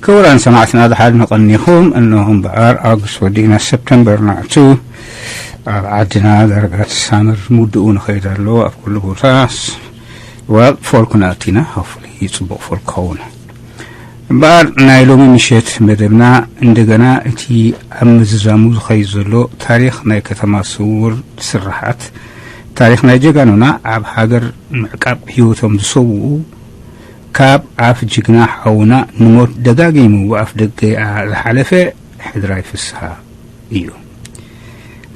ክቡራን ሰማዕትና፣ ድሓር ንቐኒኹም። እነሆ እምበኣር ኣውግስት ወዲእና ሰፕተምበር ናዕቱ። ኣብ ዓድና ዳርጋ ሳመር ምውድኡ ንኸይድ ኣሎ። ኣብ ኩሉ ቦታ ስ-፣ well፣ ፎል ኩና ኣቲና፣ hopefully ጽቡቕ ፎል ክኸውን። እምበኣር ናይ ሎሚ ምሸት መደብና እንደገና እቲ ኣብ ምዝዛሙ ዝኸይድ ዘሎ ታሪኽ ናይ ከተማ ስውር ስርሓት፣ ታሪኽ ናይ ጀጋኑና ኣብ ሃገር ምዕቃብ ህይወቶም ዝሰውኡ፣ ካብ ኣፍ ጅግና ሓውና ንሞት ደጋጊሙ ብኣፍ ደገ ዝሓለፈ ሕድራይ ፍስሃ እዩ።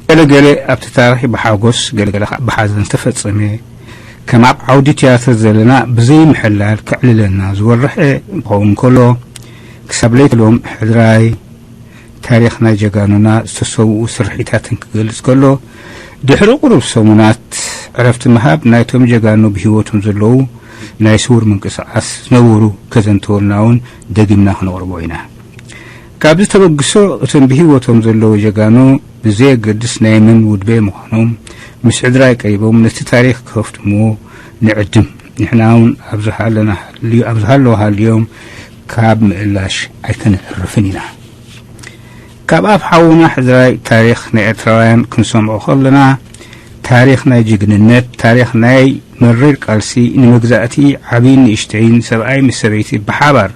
ገለገለ ኣብቲ ታሪኽ ብሓጎስ፣ ገለገለ ከዓ ብሓዘን ዝተፈጸመ፣ ከም ኣብ ዓውዲ ትያትር ዘለና ብዘይምሕላል ከዕልለና ዝወርሐ ክኸውን ከሎ፣ ክሳብ ለይትሎም ሕድራይ ታሪኽ ናይ ጀጋኑና ዝተሰውኡ ስርሒታትን ክገልጽ ከሎ፣ ድሕሪ ቁሩብ ሰሙናት ዕረፍቲ ምሃብ ናይቶም ጀጋኑ ብህይወቶም ዘለዉ ናይ ስውር ምንቅስቓስ ዝነበሩ ከዘንተወልና እውን ደጊምና ክነቕርቦ ኢና። ካብዚ ተበግሶ፣ እቶም ብህይወቶም ዘለዉ ጀጋኑ ብዘየገድስ ናይ መን ውድበ ምዃኖም ምስ ሕድራይ ቀሪቦም ነቲ ታሪኽ ክኸፍትምዎ ንዕድም። ንሕና እውን ኣብ ዝሃለና ሃልዩ-፣ ኣብ ዝሃለዉ ሃልዮም ካብ ምእላሽ ኣይከነዕርፍን ኢና። ካብ ኣፍ ሓውና ሕድራይ ታሪኽ ናይ ኤርትራውያን ክንሰምዖ ከለና፣ ታሪኽ ናይ ጅግንነት፣ ታሪኽ ናይ መሪር ቃልሲ ንመግዛእቲ፣ ዓብይን ንእሽተይን፣ ሰብኣይ ምስ ሰበይቲ ብሓባር፣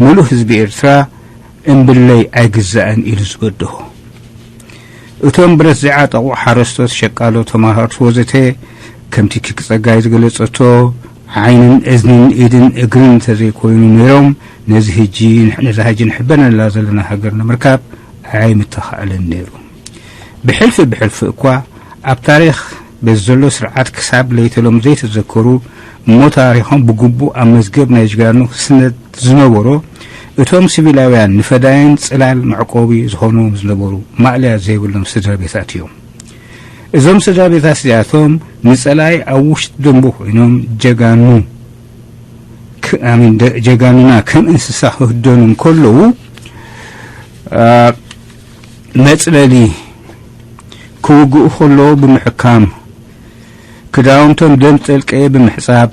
ምሉእ ህዝቢ ኤርትራ እምብለይ ኣይግዛእን ኢሉ ዝበደሆ። እቶም ብረት ዘይዓጠቑ ሓረስቶት፣ ሸቃሎ፣ ተማሃርቱ ወዘተ፣ ከምቲ ኪኪ ጸጋይ ዝገለጸቶ፣ ዓይንን እዝንን ኢድን እግርን እንተዘይኮይኑ ነይሮም፣ ነዚ ህጂ ንሕ-፣ ነዛ ህጂ ንሕበነላ ዘለና ሃገር ንምርካብ ኣይምተኻእለን ነይሩ። ብሕልፊ ብሕልፊ እኳ ኣብ ታሪኽ በዚ ዘሎ ስርዓት ክሳብ ለይተሎም ዘይተዘከሩ፣ እሞ ታሪኾም ብግቡእ ኣብ መዝገብ ናይ ጅጋኑ ክስነድ ዝነበሮ፣ እቶም ሲቪላውያን ንፈዳይን ጽላል መዕቆቢ ዝኾንዎም ዝነበሩ ማእለያ ዘይብሎም ስድራ ቤታት እዮም። እዞም ስድራ ቤታት እዚኣቶም ንጸላኢ ኣብ ውሽጢ ደንቡ ኮይኖም ጀጋኑ ክ-፣ ኣሚን፣ ደ-፣ ጀጋኑና ከም እንስሳ ክህደኑ እንከለዉ፣ አ፣ መጽለሊ ክውግኡ ከለዉ ብምሕካም፣ ክዳውንቶም ደም ጠልቀየ ብምሕጻብ፣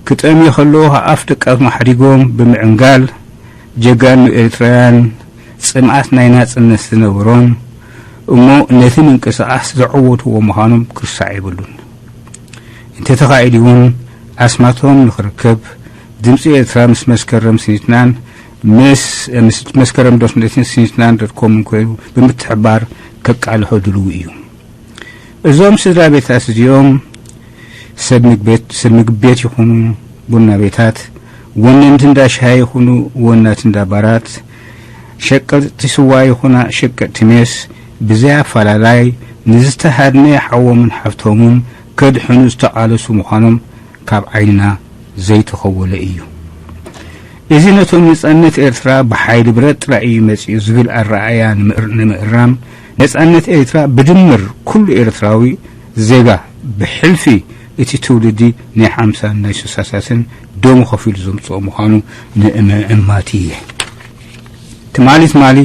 ክጠምዩ ከለዉ ኣፍ ደቃቶም ኣሕዲጎም ብምዕንጋል፣ ጀጋኑ ኤርትራውያን ጽምኣት ናይ ናጽነት ዝነበሮም እሞ ነቲ ምንቅስቓስ ዘዐወትዎ ምዃኖም ክርሳዕ የብሉን። እንተተኻኢሉ እውን ኣስማቶም ንኽርከብ ድምጺ ኤርትራ ምስ መስከረም ስኒትናን ምስ፣ ምስ መስከረም ዶት ኔትን ስኒትናን ዶት ኮምን ኮይኑ ብምትሕብባር ከቃልሖ ድልዊ እዩ። እዞም ስድራ ቤታት እዚኦም ሰብ ምግቤት፣ ሰብ ምግቢ ቤት ይኹኑ ቡና ቤታት፣ ወነንቲ እንዳ ሻሂ ይኹኑ ወናት እንዳ ባራት፣ ሸቀጥቲ ስዋ ይኹና ሸቀጥቲ ሜስ፣ ብዘይ ኣፈላላይ ንዝተሃድነ ሓዎምን ሓፍቶምን ከድሕኑ ዝተቓለሱ ምዃኖም ካብ ዓይንና ዘይተኸወለ እዩ። እዚ ነቶም ነጻነት ኤርትራ ብሓይሊ ብረት ጥራይ እዩ መጺኡ ዝብል ኣረኣእያ ንምእር-፣ ንምእራም፣ ነጻነት ኤርትራ ብድምር ኩሉ ኤርትራዊ ዜጋ ብሕልፊ እቲ ትውልዲ ናይ ሓምሳን ናይ ሱሳታትን ደሙ ከፊሉ ዘምጽኦ ምዃኑ ንምእማት እየ። ትማሊ ትማሊ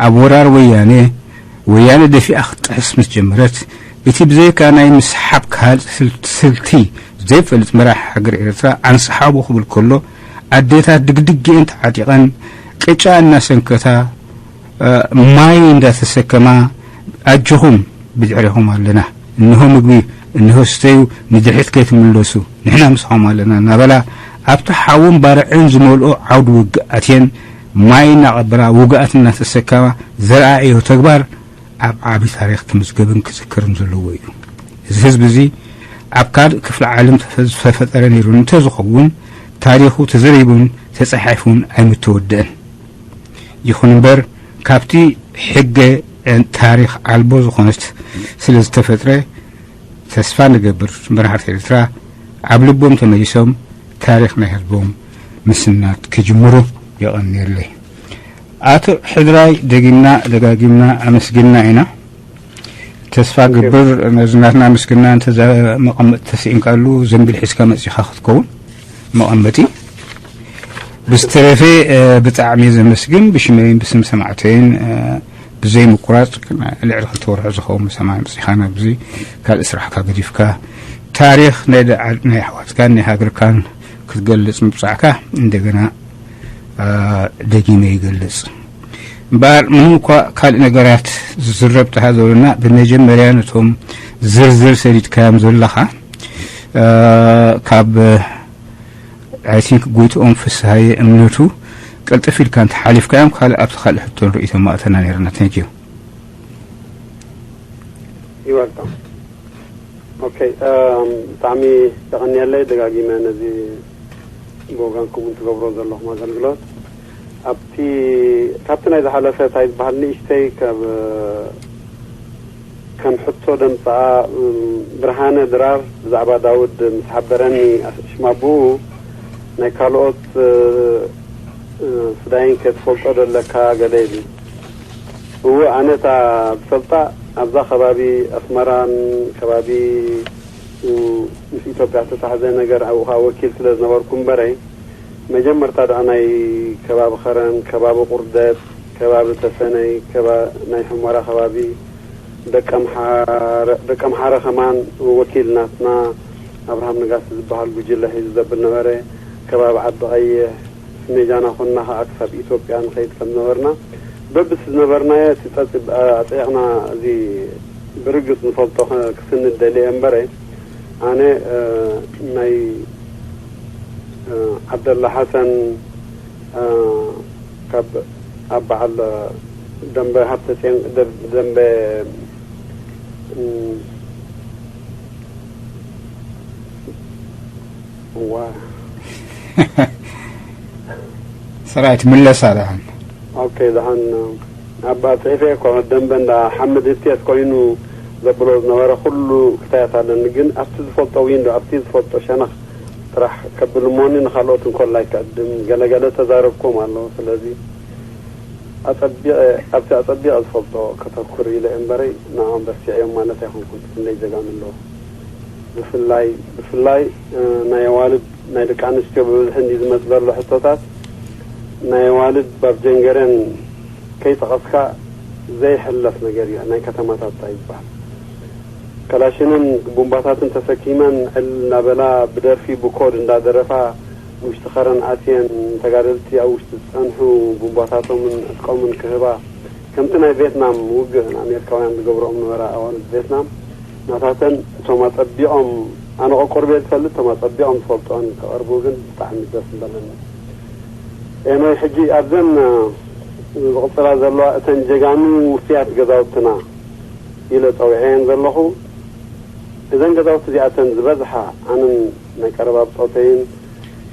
ኣብ ወራር ወያነ፣ ወያነ ደፊኣ ክትጥሕስ ምስ ጀመረት፣ እቲ ብዘይካ ናይ ምስሓብ ካልእ ስል-፣ ስልቲ ዘይፈልጥ መራሒ ሃገር ኤርትራ ኣንስሓቦ ክብል ከሎ፣ ኣዴታት ድግድግኤን ተዓጢቐን ቅጫ እናሰንከታ፣ እ፣ ማይ እንዳተሰከማ፣ "ኣጆኹም፣ ብድሕሬኹም ኣለና፣ እንሆ ምግቢ፣ እንሆ ስተዩ፣ ንድሕሪት ከይትምለሱ፣ ንሕና ምሳኹም ኣለና" እናበላ ኣብቲ ሓውን ባርዕን ዝመልኦ ዓውዲ ውግእ ኣትየን ማይ እናቐበላ ውግኣት እናተሰከማ ዘርኣየዮ ተግባር ኣብ ዓቢ ታሪኽ ክምዝገብን ክዝከርን ዘለዎ እዩ። እዚ ህዝቢ እዚ ኣብ ካልእ ክፍለ ዓለም ተፈ-፣ ዝተፈጠረ ነይሩ እንተዝኸውን፣ ታሪኹ ተዘሪቡን ተጻሒፉን ኣይምተወደአን። ይኹን እምበር፣ ካብቲ ሕገ ታሪኽ ኣልቦ ዝኾነት ስለ ዝተፈጥረ፣ ተስፋ ንገብር መራሕቲ ኤርትራ ኣብ ልቦም ተመሊሶም ታሪኽ ናይ ህዝቦም ምስናድ ክጅምሩ። የቐንየለይ። ኣቶ ሕድራይ፣ ደጊምና ደጋጊምና ኣመስጊንና ኢና። ተስፋ ግብር ነዚ ናትና ምስግና እንተ መቐመጥ ተስኢንካሉ ዘንቢል ሒዝካ መጺኻ ክትከውን መቐመጢ። ብዝተረፈ፣ እ፣ ብጣዕሚ ዘመስግን ብሽመይን ብስም ሰማዕተይን፣ እ፣ ብዘይ ምቁራጽ ልዕሊ ክልተ ወርሒ ዝኸውን ብሰማይ መጺኻ ናብዚ ካልእ ስራሕካ ገዲፍካ ታሪኽ ናይ ደዓ-፣ ናይ ኣሕዋትካን ናይ ሃገርካን ክትገልጽ ምብጻዕካ እንደገና ደጊመ ይገልጽ። እምበኣር ምንም እኳ ካልእ ነገራት ዝዝረብ ተሃዘሉና፣ ብመጀመርያ ነቶም ዝርዝር ሰሊጥካዮም ዘለኻ ካብ I think ጎይትኦም ፍስሃየ እምነቱ ቀልጥፍ ኢልካ እንተሓሊፍካዮም፣ ካልእ ኣብቲ ካልእ ሕቶን ርእይቶን ማእተና ነይርና። Thank you። ይወልካ ኦኬ። ብጣዕሚ የቐንየለይ ደጋጊመ ነዚ ብወገንኩም ትገብሮ ዘለኹም ኣገልግሎት። ኣብቲ ካብቲ ናይ ዝሓለፈ እንታይ ዝበሃል ንእሽተይ ካብ ከም ሕቶ ደምፃኣ ብርሃነ ድራር ብዛዕባ ዳውድ ምስ ሓበረኒ፣ ሽማብኡ ናይ ካልኦት ስዳይን ከትፈልጦ ደለካ ገለ ኢሉ። እወ፣ ኣነ እታ ዝፈልጣ ኣብዛ ከባቢ ኣስመራን ከባቢ ምስ ኢትዮጵያ ዝተታሕዘ ነገር ኣብኡ ከዓ ወኪል ስለ ዝነበርኩ እምበረይ፣ መጀመርታ ደኣ ናይ ከባቢ ኸረን፣ ከባቢ ቁርደት፣ ከባቢ ተሰነይ፣ ከባ- ናይ ሑመራ ከባቢ፣ ደቀምሓረ ደቀምሓረ ከማን ወኪል ናትና ኣብርሃም ንጋስ ዝበሃል ጉጅለ ሒዙ ዘብል ነበረ። ከባቢ ዓዲ ቀይሕ፣ ስሜጃና ኮንና ከዓ ክሳብ ኢትዮጵያ ንኸይድ ከም ነበርና፣ በብስ ዝነበርናዮ እቲ ፀፅ ኣፅዒቕና እዚ ብርግፅ ንፈልጦ ክስንድ ደልየ እምበረ፣ ኣነ ናይ ዓብደላ ሓሰን ካብ ኣብ በዓል ደንበ ሃብተፅዮን ደንበ እዋ ሰራዊት ምለሳ ደሓን። ኦኬ፣ ደሓን። ኣብ ኣፅሒፈ እኮ ደንበ እንዳ ሓምድ ህትየት ኮይኑ ዘብሎ ዝነበረ ኩሉ ክታያት ኣለኒ፣ ግን ኣብቲ ዝፈልጦ ዊንዶ ኣብቲ ዝፈልጦ ሸነኽ ጥራሕ ከብል እሞኒ ንኻልኦት እንኮላይ ክዕድም ገለገለ ተዛረብኩም ኣለዉ። ስለዚ ኣፀቢቐ ኣብቲ ኣፀቢቐ ዝፈልጦ ከተኩር ኢለ እምበረይ ንዕኦም ረሲዐዮም ማለት ኣይኮንኩን። ክንደይ ጀጋኑ ኣለዉ። ብፍላይ ብፍላይ ናይ ኣዋልድ ናይ ደቂ ኣንስትዮ ብብዝሒ እንዲ ዝመፅ ዘሎ ሕቶታት ናይ ኣዋልድ ባብ ጀንገረን ከይጠቐስካ ዘይሕለፍ ነገር እዩ። ናይ ከተማታት እንታይ ይበሃል ከላሽንን ቡምባታትን ተሰኪመን ዕል እናበላ ብደርፊ ብኮድ እንዳደረፋ ውሽጢ ኸረን ኣትየን ተጋደልቲ ኣብ ውሽጢ ዝፀንሑ ቡምባታቶምን ዕጥቆምን ክህባ ከምቲ ናይ ቬትናም ውግእ ንኣሜሪካውያን ዝገብርኦም ነበረ ኣዋልድ ቬትናም ናታተን እቶም ኣፀቢቖም ኣነ ቆቆርቤ ዝፈልጥ እቶም ኣፀቢቖም ዝፈልጦን ክቐርቡ ግን ብጣዕሚ ደስ ምበለኒ። ኤኖይ ሕጂ ኣብዘን ዝቕፅላ ዘለዋ እተን ጀጋኑ ውፍያት ገዛውትና ኢለ ፀዊዐየን ዘለኹ። እዘን ገዛውቲ እዚኣተን ዝበዝሓ ኣነን ናይ ቀረባ ብፆተይን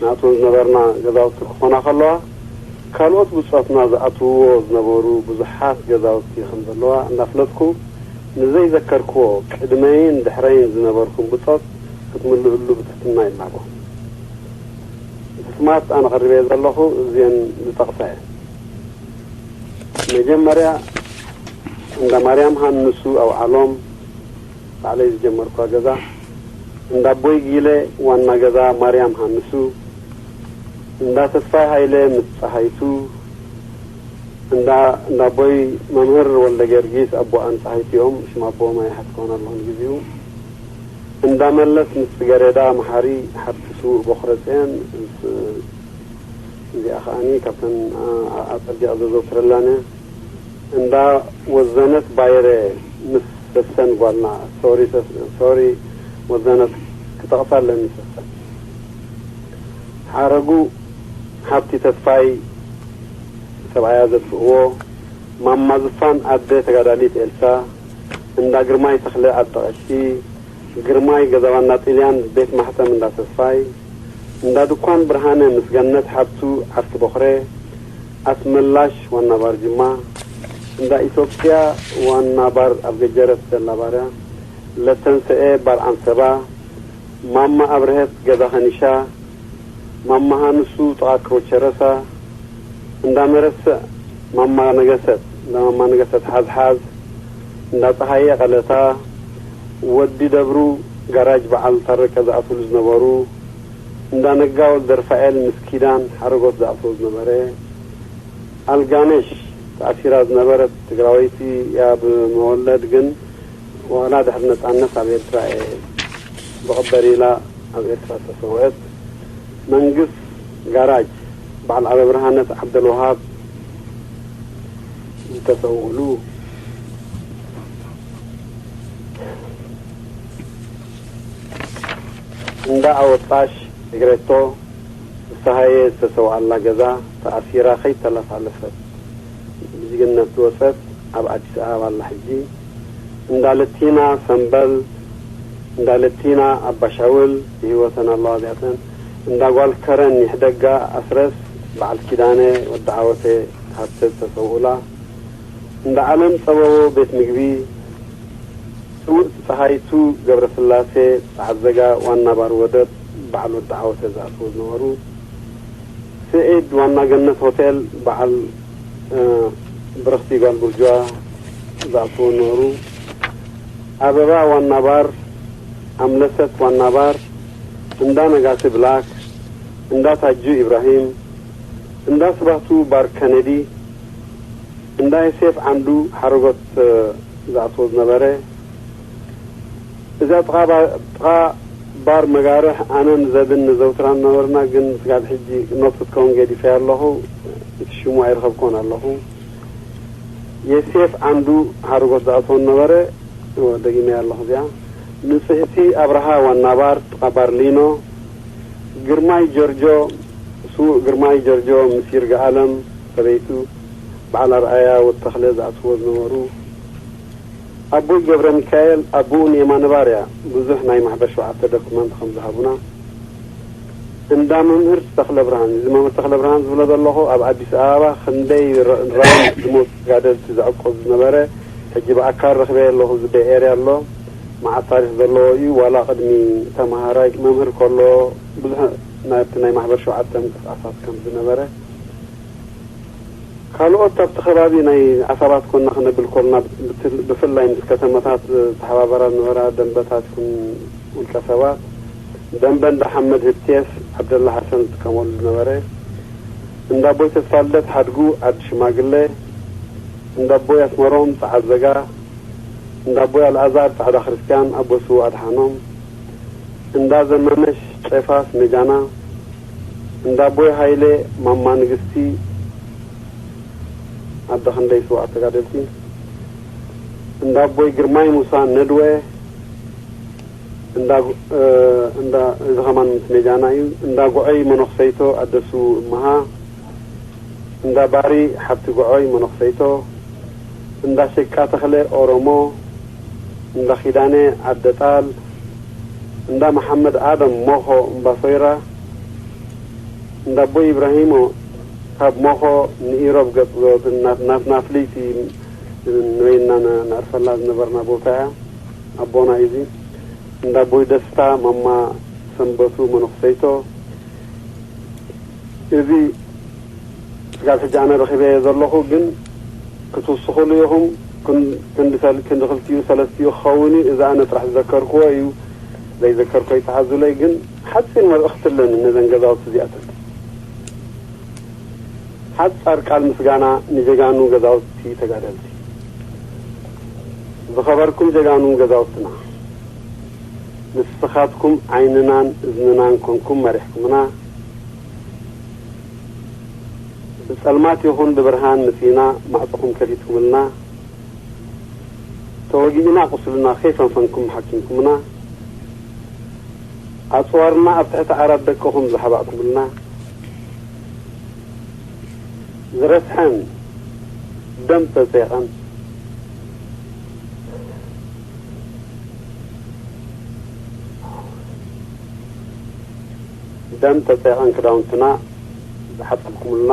ንኣትወን ዝነበርና ገዛውቲ ክኾና ከለዋ ካልኦት ብፆትና ዝኣትውዎ ዝነበሩ ብዙሓት ገዛውቲ ከም ዘለዋ እናፍለጥኩ ንዘይዘከርክዎ ቅድመይን ድሕረይን ዝነበርኩም ብፆት ክትምልእሉ ብትሕትና ይላቦ። ስማት ኣነ ቀሪበ ዘለኹ እዚአን ዝጠቕሳ እየ። መጀመርያ እንዳ ማርያም ሃንሱ ኣውዓሎም ባዕለይ ዝጀመርኳ ገዛ፣ እንዳ ኣቦይ ጊለ ዋና ገዛ ማርያም ሃንሱ፣ እንዳ ተስፋይ ሃይለ ምስ ፀሃይቱ፣ እንዳ እንዳ ኣቦይ መምህር ወልደ ጊዮርጊስ ኣቦኣን ፀሃይቲኦም ሽም ኣቦኦም ኣይሓትኮን ኣለኹ ንግዚኡ፣ እንዳ መለስ ምስ ፅገሬዳ መሓሪ ሓብቲ ስዉእ ቦኽረፅየን እዚኣ ከዓኒ ካብተን ኣፀቢቐ ዘዘውትረላን እያ። እንዳ ወዘነት ባይረ ምስ ሰሰን ጓልና ሶሪ ወዘነት ክጠቕሳ ኣለኒ። ሰሰን ሓረጉ ሓብቲ ተስፋይ ሰብኣያ ዘጥፍእዎ ማማ ዝፋን ኣደ ተጋዳሊት ኤልሳ እንዳ ግርማይ ተኽለ ኣደ ቀሺ ግርማይ ገዛባና ጥልያን ቤት ማሕተም እንዳ ተስፋይ እንዳ ድኳን ብርሃነ ምስ ገነት ሓብቱ ዓርኪ ቦኽረ ኣስመላሽ ዋና ባር ጅማ እንዳ ኢትዮጵያ ዋና ባር ኣብ ገጀረት ዘላ ባርያ ለተንሰኤ ባር ዓንሰባ ማማ ኣብርሀት ገዛ ኸኒሻ ማማ ሃንሱ ጥቓ ክሮቸረሳ እንዳ መረስዕ ማማ ነገሰት እንዳ ማማ ነገሰት ሓዝሓዝ እንዳ ፀሃየ ቀለታ ወዲ ደብሩ ጋራጅ በዓል ታረቀ ዝኣትውሉ ዝነበሩ እንዳ ነጋ ወልደ ርፋኤል ምስ ኪዳን ሓረጎት ዝኣትዎ ዝነበረ ኣልጋነሽ ተኣሲራ ዝነበረት ትግራወይቲ እያ ብመወለድ ግን ዋላ ድሕሪ ነፃነት ኣብ ኤርትራ እየ ብቕበር ኢላ ኣብ ኤርትራ ዝተሰውአት መንግስት ጋራጅ በዓል ኣበብርሃነት ዓብደልወሃብ ዝተሰውኡሉ፣ እንዳ ኣወጣሽ እግሬቶ ፍስሃየ ዝተሰውኣላ ገዛ ተኣሲራ ከይተላሳለሰት ብጅግነት ዝወፀት ኣብ ኣዲስ ኣበባ ኣላ። ሕጂ እንዳ ለቲና ሰምበል፣ እንዳ ለቲና ኣባሻውል ብህይወተን ኣለዋ። እዚኣተን እንዳ ጓል ከረን ይሕደጋ ኣስረስ በዓል ኪዳነ ወዲ ዓወተ ሃብተ ዝተሰውኡላ፣ እንዳ ዓለም ጸበቦ ቤት ምግቢ፣ ስውእቲ ጸሃይቱ ገብረስላሴ ጸዓዘጋ ዋና ባር ወደብ በዓል ወዲ ዓወተ ዝኣትዎ ዝነበሩ፣ ስዒድ ዋና ገነት ሆቴል በዓል፣ እ፣ ብርኽቲ ጓል ቡርጅዋ ዝኣትዎ ዝነበሩ፣ ኣበባ ዋና ባር፣ ኣምለሰት ዋና ባር፣ እንዳ ነጋሲ ብላክ፣ እንዳ ታጁ ኢብራሂም፣ እንዳ ስባቱ ባር ከነዲ፣ እንዳ ዮሴፍ ዓንዱ ሓረጎት፣ እ፣ ዝኣትዎ ዝነበረ፣ እዛ ጥቓ ባ-፣ ጥቓ ባር መጋርሕ ኣነን ዘድን ንዘውትራ ነበርና፣ ግን ስጋብ ሕጂ ኖት ክትከውን ገዲፈያ ኣለኹ። እቲ ሽሙ ኣይረኸብኩዎን ኣለኹ። ዮሴፍ ዓንዱ ሓረጎት ዝኣትዎ ነበረ። እወ፣ ደጊመያ ኣለኹ እዚኣ። ንጽህቲ ኣብርሃ ዋና ባር፣ ጥቓ ባር ሊኖ። ግርማይ ጀርጆ፣ ስዉእ ግርማይ ጀርጆ ምስ ይርጋ ኣለም ሰበይቱ፣ በዓል ኣርኣያ ወተኽለ ዝኣትዎ ዝነበሩ። ኣቦይ ገብረ ሚካኤል፣ ኣቦኡ ንየማነ ባርያ፣ ብዙሕ ናይ ማሕበር ሸውዓተ ዶክመንት ከም ዝሃቡና። እንዳ መምህር ተኽለ ብርሃን፣ እዚ መምህር ተኽለ ብርሃን ዝብሎ ዘለኹ ኣብ ኣዲስ ኣበባ ክንደይ ራ-፣ ራም ዝሞቱ ተጋደልቲ ዘዕቆብ ዝነበረ፣ ሕጂ ብኣካል ረኽበ ኣለኹ። እዚ ቤይ ኤርያ ኣሎ፣ መዓት ታሪኽ ዘለዎ እዩ። ዋላ ቅድሚ ተምሃራይ መምህር ከሎ ብዙሕ ናብቲ ናይ ማሕበር ሸውዓተ ምንቅስቃሳት ከም ዝነበረ፣ ካልኦት ኣብቲ ከባቢ ናይ ዓሳባት ኮና ክነብል ኮልና፣ ብትል-፣ ብፍላይ ምስ ከተማታት ዝተሓባበራ ዝነበራ ደንበታት ይኹን ውልቀ ሰባት፣ ደንበ እንዳ ሓመድ ህብቴስ ዓብደላ ሓሰን ዝጥቀመሉ ዝነበረ፣ እንዳ ኣቦይ ተስፋልደት ሓድጉ ዓዲ ሽማግለ፣ እንዳ ኣቦይ ኣስመሮም ጸዓት ዘጋ፣ እንዳ ኣቦይ ኣልኣዛር ጻዕዳ ክርስትያን ኣቦ ስዉእ ኣድሓኖም፣ እንዳ ዘመነሽ ጨፋስ መጃና፣ እንዳ ኣቦይ ሃይለ ማማ ንግስቲ ኣደ ክንደይ ስዉኣት ተጋደልቲ፣ እንዳ ኣቦይ ግርማይ ሙሳ ነድወ፣ እንዳ ጉ-፣ እ፣ እንዳ፣ እዚ ኸማን ምስ መጃና እዩ። እንዳ ጉዐይ መነኹሰይቶ ኣደ ስዉእ እመሃ፣ እንዳ ባሪ ሓብቲ ጉዖይ መነኩሰይቶ፣ እንዳ ሸቃ ተኽለ ኦሮሞ፣ እንዳ ኪዳነ ዓደ ጣል፣ እንዳ መሓመድ ኣደም ሞኾ እምባሶይራ፣ እንዳ ኣቦይ ኢብራሂሞ ካብ ሞኾ ንኢሮብ ገጽ ናትና ፍልይቲ ንበይንና ነዕርፈላ ዝነበርና ቦታ እያ። ኣቦና እዩ እዚ። እንዳ ኣቦይ ደስታ ማማ ሰንበቱ መነኩሰይቶ፣ እዚ ስጋብ ሕጂ ኣነ ረኺበዮ ዘለኹ፣ ግን ክትውስኹሉ ኢኹም። ክን-፣ ክንዲ ሰል-፣ ክንዲ ክልቲኡ ሰለስቲኡ ክኸውን እዩ። እዚ ኣነ ጥራሕ ዝዘከርክዎ እዩ። ዘይዘከርኮ ይተሓዙለይ፣ ግን ሓፂር መልእኽቲ ኣለኒ ነዘን ገዛውቲ እዚኣተን። ሓጻር ቃል ምስጋና ንጀጋኑ ገዛውቲ ተጋደልቲ። ዝኸበርኩም ጀጋኑ ገዛውትና፣ ንስኻትኩም ዓይንናን እዝንናን ኮንኩም መሪሕኩምና። ብጸልማት ይኹን ብብርሃን መጺእና ማዕጾኹም ከፊትኩምልና። ተወጊእና ቁስልና ከይፈንፈንኩም ሓኪምኩምና። ኣጽዋርና ኣብ ትሕቲ ዓራት ደቅኹም ዝሓባእኩምልና። ዝረስሐን ደም ተጸየቐን፣ ደም ተጸየቐን ክዳውንትና ዝሓጸብኩምልና፣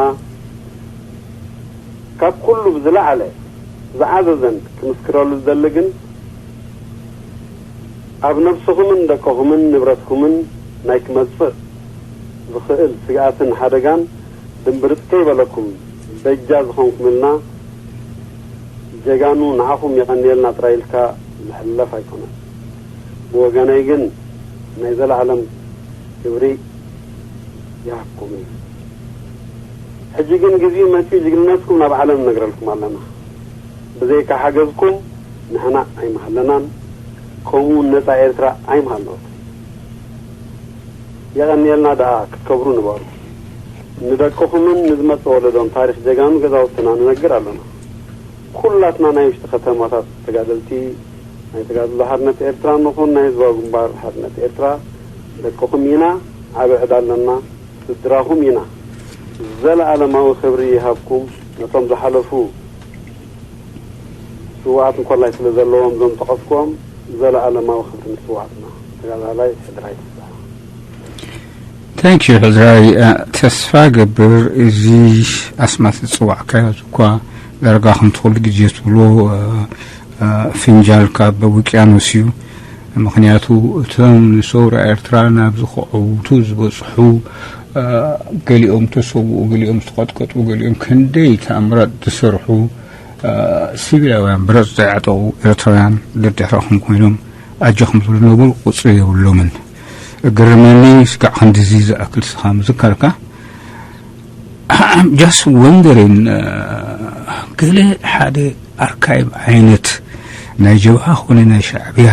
ካብ ኩሉ ብዝለዓለ ዝዓዘዘን ክምስክረሉ ዝደሊ ግን፣ ኣብ ነብስኹምን ደቅኹምን ንብረትኩምን ናይ ክመጽእ ዝኽእል ስግኣትን ሓደጋን ድምብርጽ ከይበለኩም በጃ ዝኾንኩምልና ጀጋኑ፣ ንዓኹም የቐንየልና ጥራይ ኢልካ ዝሕለፍ ኣይኮነን። ብወገነይ ግን ናይ ዘለኣለም ክብሪ ይሃብኩም እዩ። ሕጂ ግን ግዜኡ መጺኡ ጅግንነትኩም ናብ ዓለም ነግረልኩም ኣለና። ብዘይካ ሓገዝኩም ንሕና ኣይምሃለናን፣ ከምኡ እውን ነጻ ኤርትራ ኣይምሃለወትን። የቐንየልና ደኣ፣ ክትከብሩ ንበሩ። ንደቅኹምን ንዝመጽእ ወለዶን ታሪኽ ጀጋኑ ገዛውትና ንነግር ኣለና። ኩላትና ናይ ውሽጢ ከተማታት ተጋደልቲ ናይ ተጋድሎ ሓርነት ኤርትራ ንኹን ናይ ህዝባዊ ግንባር ሓርነት ኤርትራ ደቅኹም ኢና። ዓቢ ዕዳ ኣለና። ስድራኹም ኢና። ዘለኣለማዊ ክብሪ ይሃብኩም። ነቶም ዝሓለፉ ስውኣት እንኮላይ ስለ ዘለዎም እዞም ጠቐስክዎም ዘለኣለማዊ ክብሪ ንስውኣትና። ተጋዳላይ ሕድራይ ተስፋ። Thank you ሕድራይ። ተስፋ ገብር፣ እዚ ኣስማት ዝፅዋዕካዮ እኳ ዳርጋ ከምቲ ኩሉ ግዜ ትብሎ ፍንጃል ካብ ውቅያኖስ እዩ። ምክንያቱ እቶም ንሰውራ ኤርትራ ናብ ዝኸዕውቱ ዝበፅሑ፣ ገሊኦም ተሰውኡ፣ ገሊኦም ዝተቐጥቀጡ፣ ገሊኦም ክንደይ ተኣምራት ዝሰርሑ፣ ሲቪላውያን ብረት ዘይዓጠቑ ኤርትራውያን ደድሕረኹም ኮይኖም ኣጆኹም ዝብሉ ነበሩ። ቁፅሪ የብሎምን። እግርመኒ ስጋዕ ክንድዚ ዝኣክል ስኻ ምዝካርካ። I'm just wondering፣ ገለ ሓደ ኣርካይቭ ዓይነት ናይ ጀብሃ ኮነ ናይ ሻዕብያ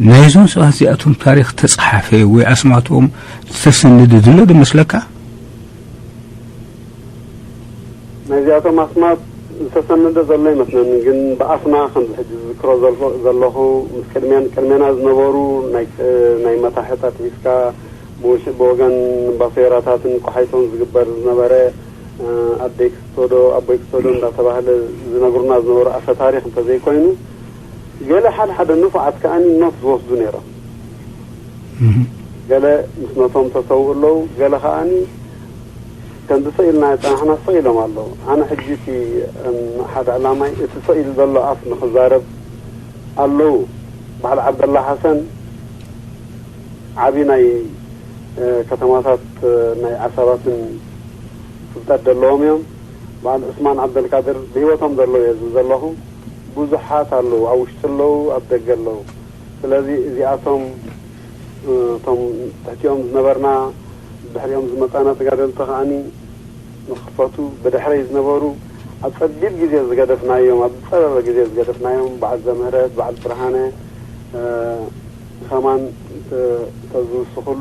ናይዞም ሰባት እዚኣቶም ታሪኽ ተጸሓፈ ወይ ኣስማቶም ዝተሰነደ ድሎ ዶ መስለካ? ናይዚኣቶም ኣስማት ዝተሰነደ ዘሎ ይመስለኒ፣ ግን ብኣፍና ከምዚ ሕጂ ዝዝክሮ ዘለኹ ምስ ቅድሜን ቅድሜና ዝነበሩ ናይ መታሕታት ሒዝካ ብወገን ባሶይራታትን ቆሓይቶን ዝግበር ዝነበረ ኣደይ ክስቶዶ ኣቦይ ክስቶዶ እንዳተባህለ ዝነግሩና ዝነበሩ ኣፈ ታሪክ እንተዘይኮይኑ፣ ገለ ሓደ ሓደ ንፉዓት ከኣኒ ኖት ዝወስዱ ነይሮም። ገለ ምስ ነቶም ተሰውኡ ኣለዉ፣ ገለ ከኣኒ ከምዚ ሰው ኢልና ጸናሕና ሰው ኢሎም ኣለዉ። ኣነ ሕጂ እቲ ሓደ ዕላማይ እቲ ሰው ኢሉ ዘሎ ኣፍ ንክዛረብ ኣለዉ። በዓል ዓብደላ ሓሰን ዓቢ ናይ ከተማታት ናይ ዓሳባትን ፍልጠት ዘለዎም እዮም። በዓል ዑስማን ዓብደልቃድር ብህይወቶም ዘለዉ እየ ዝብል ዘለኹ። ብዙሓት ኣለዉ፣ ኣብ ውሽጢ ኣለዉ፣ ኣብ ደገ ኣለዉ። ስለዚ እዚኣቶም እቶም ትሕቲኦም ዝነበርና ድሕሪኦም ዝመጻና ተጋደልቲ ከዓኒ ንኽፈቱ ብድሕረይ ዝነበሩ ኣብ ጸቢብ ግዜ ዝገደፍናዮም፣ ኣብ ዝጸበበ ግዜ ዝገደፍናዮም በዓል ዘምህረት፣ በዓል ብርሃነ ከማን ተዝውስኽሉ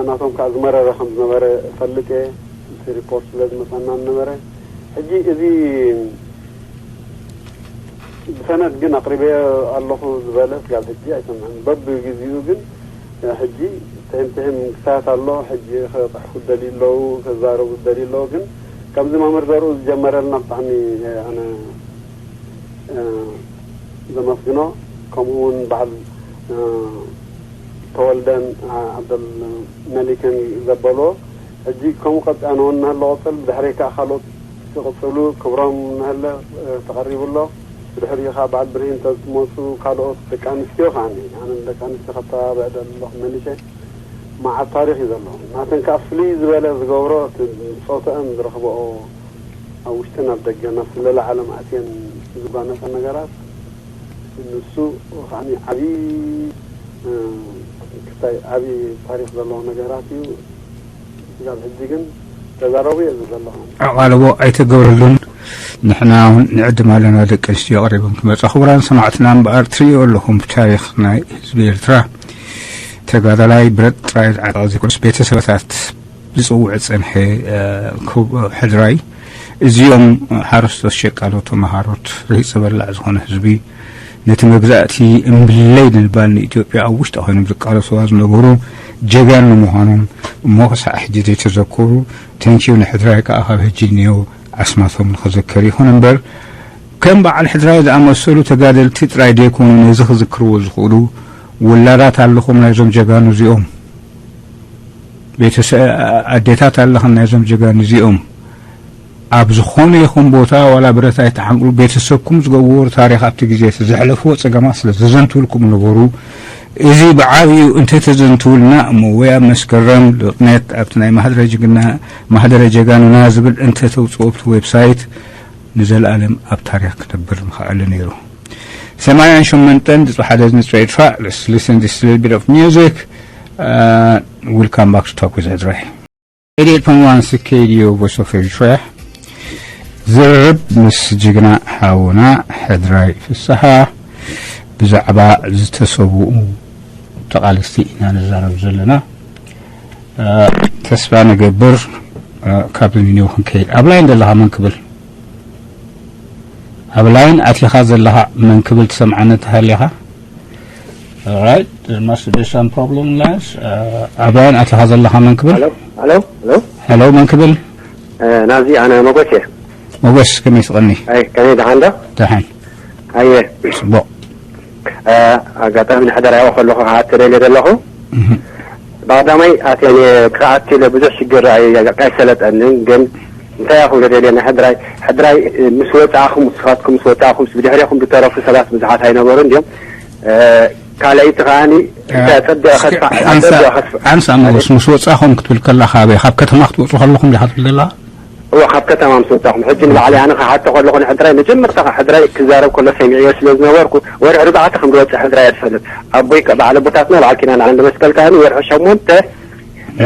ናቶም ከዓ ዝመረረ ከም ዝነበረ እፈልጥ እየ። እቲ ሪፖርት ስለ ዝመፀና ነበረ። ሕጂ እዚ ብሰነድ ግን ኣቅሪበዮ ኣለኹ ዝበለ ስጋብ ሕጂ ኣይሰምዐን። በብግዚኡ ግን ሕጂ ትሕም ትሕም ክሳት ኣሎ። ሕጂ ክፅሕፉ ደልዩ ኣለዉ፣ ክዛረቡ ደልዩ ኣለዉ። ግን ከምዚ መምህር ዘርኡ ዝጀመረልና ብጣዕሚ ኣነ ዘመስግኖ። ከምኡ እውን በዓል ተወልደን ዓብደል መሊክን ዘበልዎ ሕጂ ከምኡ ቀፂኣ ንወን ንህለ ቆፅል ብድሕረይ ከዓ ካልኦት ክቕፅሉ ክብሮም ንህለ ተቐሪቡ ኣሎ። ብድሕሪኡ ከዓ በዓል ብርሂን ተዝመፁ ካልኦት ደቂ ኣንስትዮ ከዓ ኣነ ደቂ ኣንስትዮ ከተባብዕ ደለኹ መሊሸ መዓት ታሪክ እዩ ዘሎ። ናተን ከዓ ፍልይ ዝበለ ዝገብሮ እቲ ፆተአን ዝረኽበኦ ኣብ ውሽጥን ኣብ ደገን ኣብ ስለላ ዓለም ኣትየን ዝጓነፈ ነገራት ንሱ ከዓኒ ዓብዪ ክስታይ ዓብዪ ታሪክ ዘለዎ ነገራት እዩ። ስጋብ ሕጂ ግን ተዛረቡ እየ ዝብል ዘለኹ። ኣቓልቦ ኣይተገብረሉን። ንሕና እውን ንዕድም ኣለና ደቂ ኣንስትዮ ቀሪበን ክመጻ። ክቡራን ሰማዕትና እምበኣር ትርእዮ ኣለኹም ብታሪኽ ናይ ህዝቢ ኤርትራ ተጋዳላይ ብረት ጥራይ ዝዓጠቐ ዘይኮነስ ቤተሰባታት ዝጽውዕ ጸንሐ ሕድራይ እዚኦም ሓረስቶት ሸቃሎ ተመሃሮት ርሂጸ በላዕ ዝኾነ ህዝቢ ነቲ መግዛእቲ እምብለይ ንምባል ንኢትዮጵያ ኣብ ውሽጣ ኮይኖም ዝቃለስዋ ዝነበሩ ጀጋኑ ምዃኖም እሞ ክሳዕ ሕጂ ዘይተዘከሩ ተንኪዩ ንሕድራይ ከዓ ካብ ሕጂ እኒኦ ኣስማቶም ንኸዘከር ይኹን እምበር ከም በዓል ሕድራይ ዝኣመሰሉ ተጋደልቲ ጥራይ ደይኮኑ ነዚ ክዝክርዎ ዝኽእሉ ውላዳት ኣለኹም ናይዞም ጀጋኑ እዚኦም ቤተሰ ኣዴታት ኣለኽን ናይዞም ጀጋኑ እዚኦም ኣብ ዝኾነ ይኹን ቦታ ዋላ ብረት ኣይትሓንቅሉ ቤተሰብኩም ዝገበሩ ታሪኽ ኣብቲ ግዜ እቲ ዘሕለፍዎ ፀገማት ስለ ዘዘንትውልኩም ነበሩ። እዚ ብዓብዩ እንተተዘንትውልና እሞ ወይ ኣብ መስከረም ልቕነት ኣብቲ ናይ ማህደረ ጅግና ማህደረ ጀጋኑና ዝብል እንተተውፅኦ ኣብቲ ዌብሳይት ንዘለኣለም ኣብ ታሪኽ ክነብር ምኸኣለ ነይሩ። ሰማንያን ሸሞንተን ድፅሓ ደዝኒ ፅሬ ድፋዕ ልስሊስን ዲስሊል ቢት ኦፍ ሚውዚክ ዊልካም ባክ ቱ ቶክ ዊዝ ሕድራይ ኤይት ኤይት ፖይንት ዋን ሲ ኬ ዲ ኦ ቮይስ ኦፍ ኤሪትሪያ ዝርርብ ምስ ጅግና ሓውና ሕድራይ ፍስሓ ብዛዕባ ዝተሰውኡ ተቓለስቲ ኢና ንዛረብ ዘለና። ተስፋ ንገብር፣ እ፣ ካብዚ ኒው ክንከይድ። ኣብ ላይን ዘለኻ መን ክብል? ኣብ ላይን ኣቲኻ ዘለኻ መን ክብል ትሰምዓኒ ተሃሊኻ? Alright, there must be some problem, Lance. እ፣ ኣብ ላይን ኣቲኻ ዘለኻ መን ክብል? ሄሎ፣ ሄሎ፣ ሄሎ። ሄሎ፣ መን ክብል? እ፣ ናዚ ኣነ መጎስ እየ። መጎስ፣ ከመይ ትቐኒ? ኣይ፣ ከመይ ደሓን ዶ? ደሓን። ኣየ። ጽቡቕ። እ፣ ኣጋጣሚ ንሕደር ያው ከለኹ ክኣቲ ደልየ ዘለኹ። እህ። ብቐዳማይ ኣትየ ክኣቲ ኢለ ብዙሕ ሽግር ኣይ-፣ ኣይሰለጠንን፣ ግን እንታይ እየ ክብሎ ደልየ፣ ንሕድራይ፣ ሕድራይ ምስ ወጻእኹም፣ ንስኻትኩም ምስ ወጻእኹም፣ ብድሕሬኹም ዝተረፉ ሰባት ብዙሓት ኣይነበሩን ድዮም? እ፣ ካልኣይቲ ከኣኒ፣ እ፣ እንታይ ጸቢቐ እስኪ ከስፋ-፣ ሓንሳ-፣ ጸቢቐ ከስፋ-፣ ሓንሳ መጎስ፣ ምስ ወጻእኹም ክትብል ከለኻ ኣበይ? ካብ ከተማ ክትወጹ ከለኹም ዲኻ ትብል ዘለኻ? እወ፣ ካብ ከተማ ምስ ወጻኹም። ሕጂ ንባዕለይ ኣነ ክሓቶ ከለኹ ንሕድራይ መጀመርታ ሕድራይ ክዛረብ ከሎ ሰሚዐዮ ስለ ዝነበርኩ፣ ወርሒ ኣርባዕተ ከም ዝወጽእ ሕድራይ እየ ዝፈልጥ። ኣቦይ ከ-፣ በዓል ኣቦታትና በዓል ኪዳነ ዓንደ መስቀል ከኣ ወርሒ ሸሞንተ፣ እ፣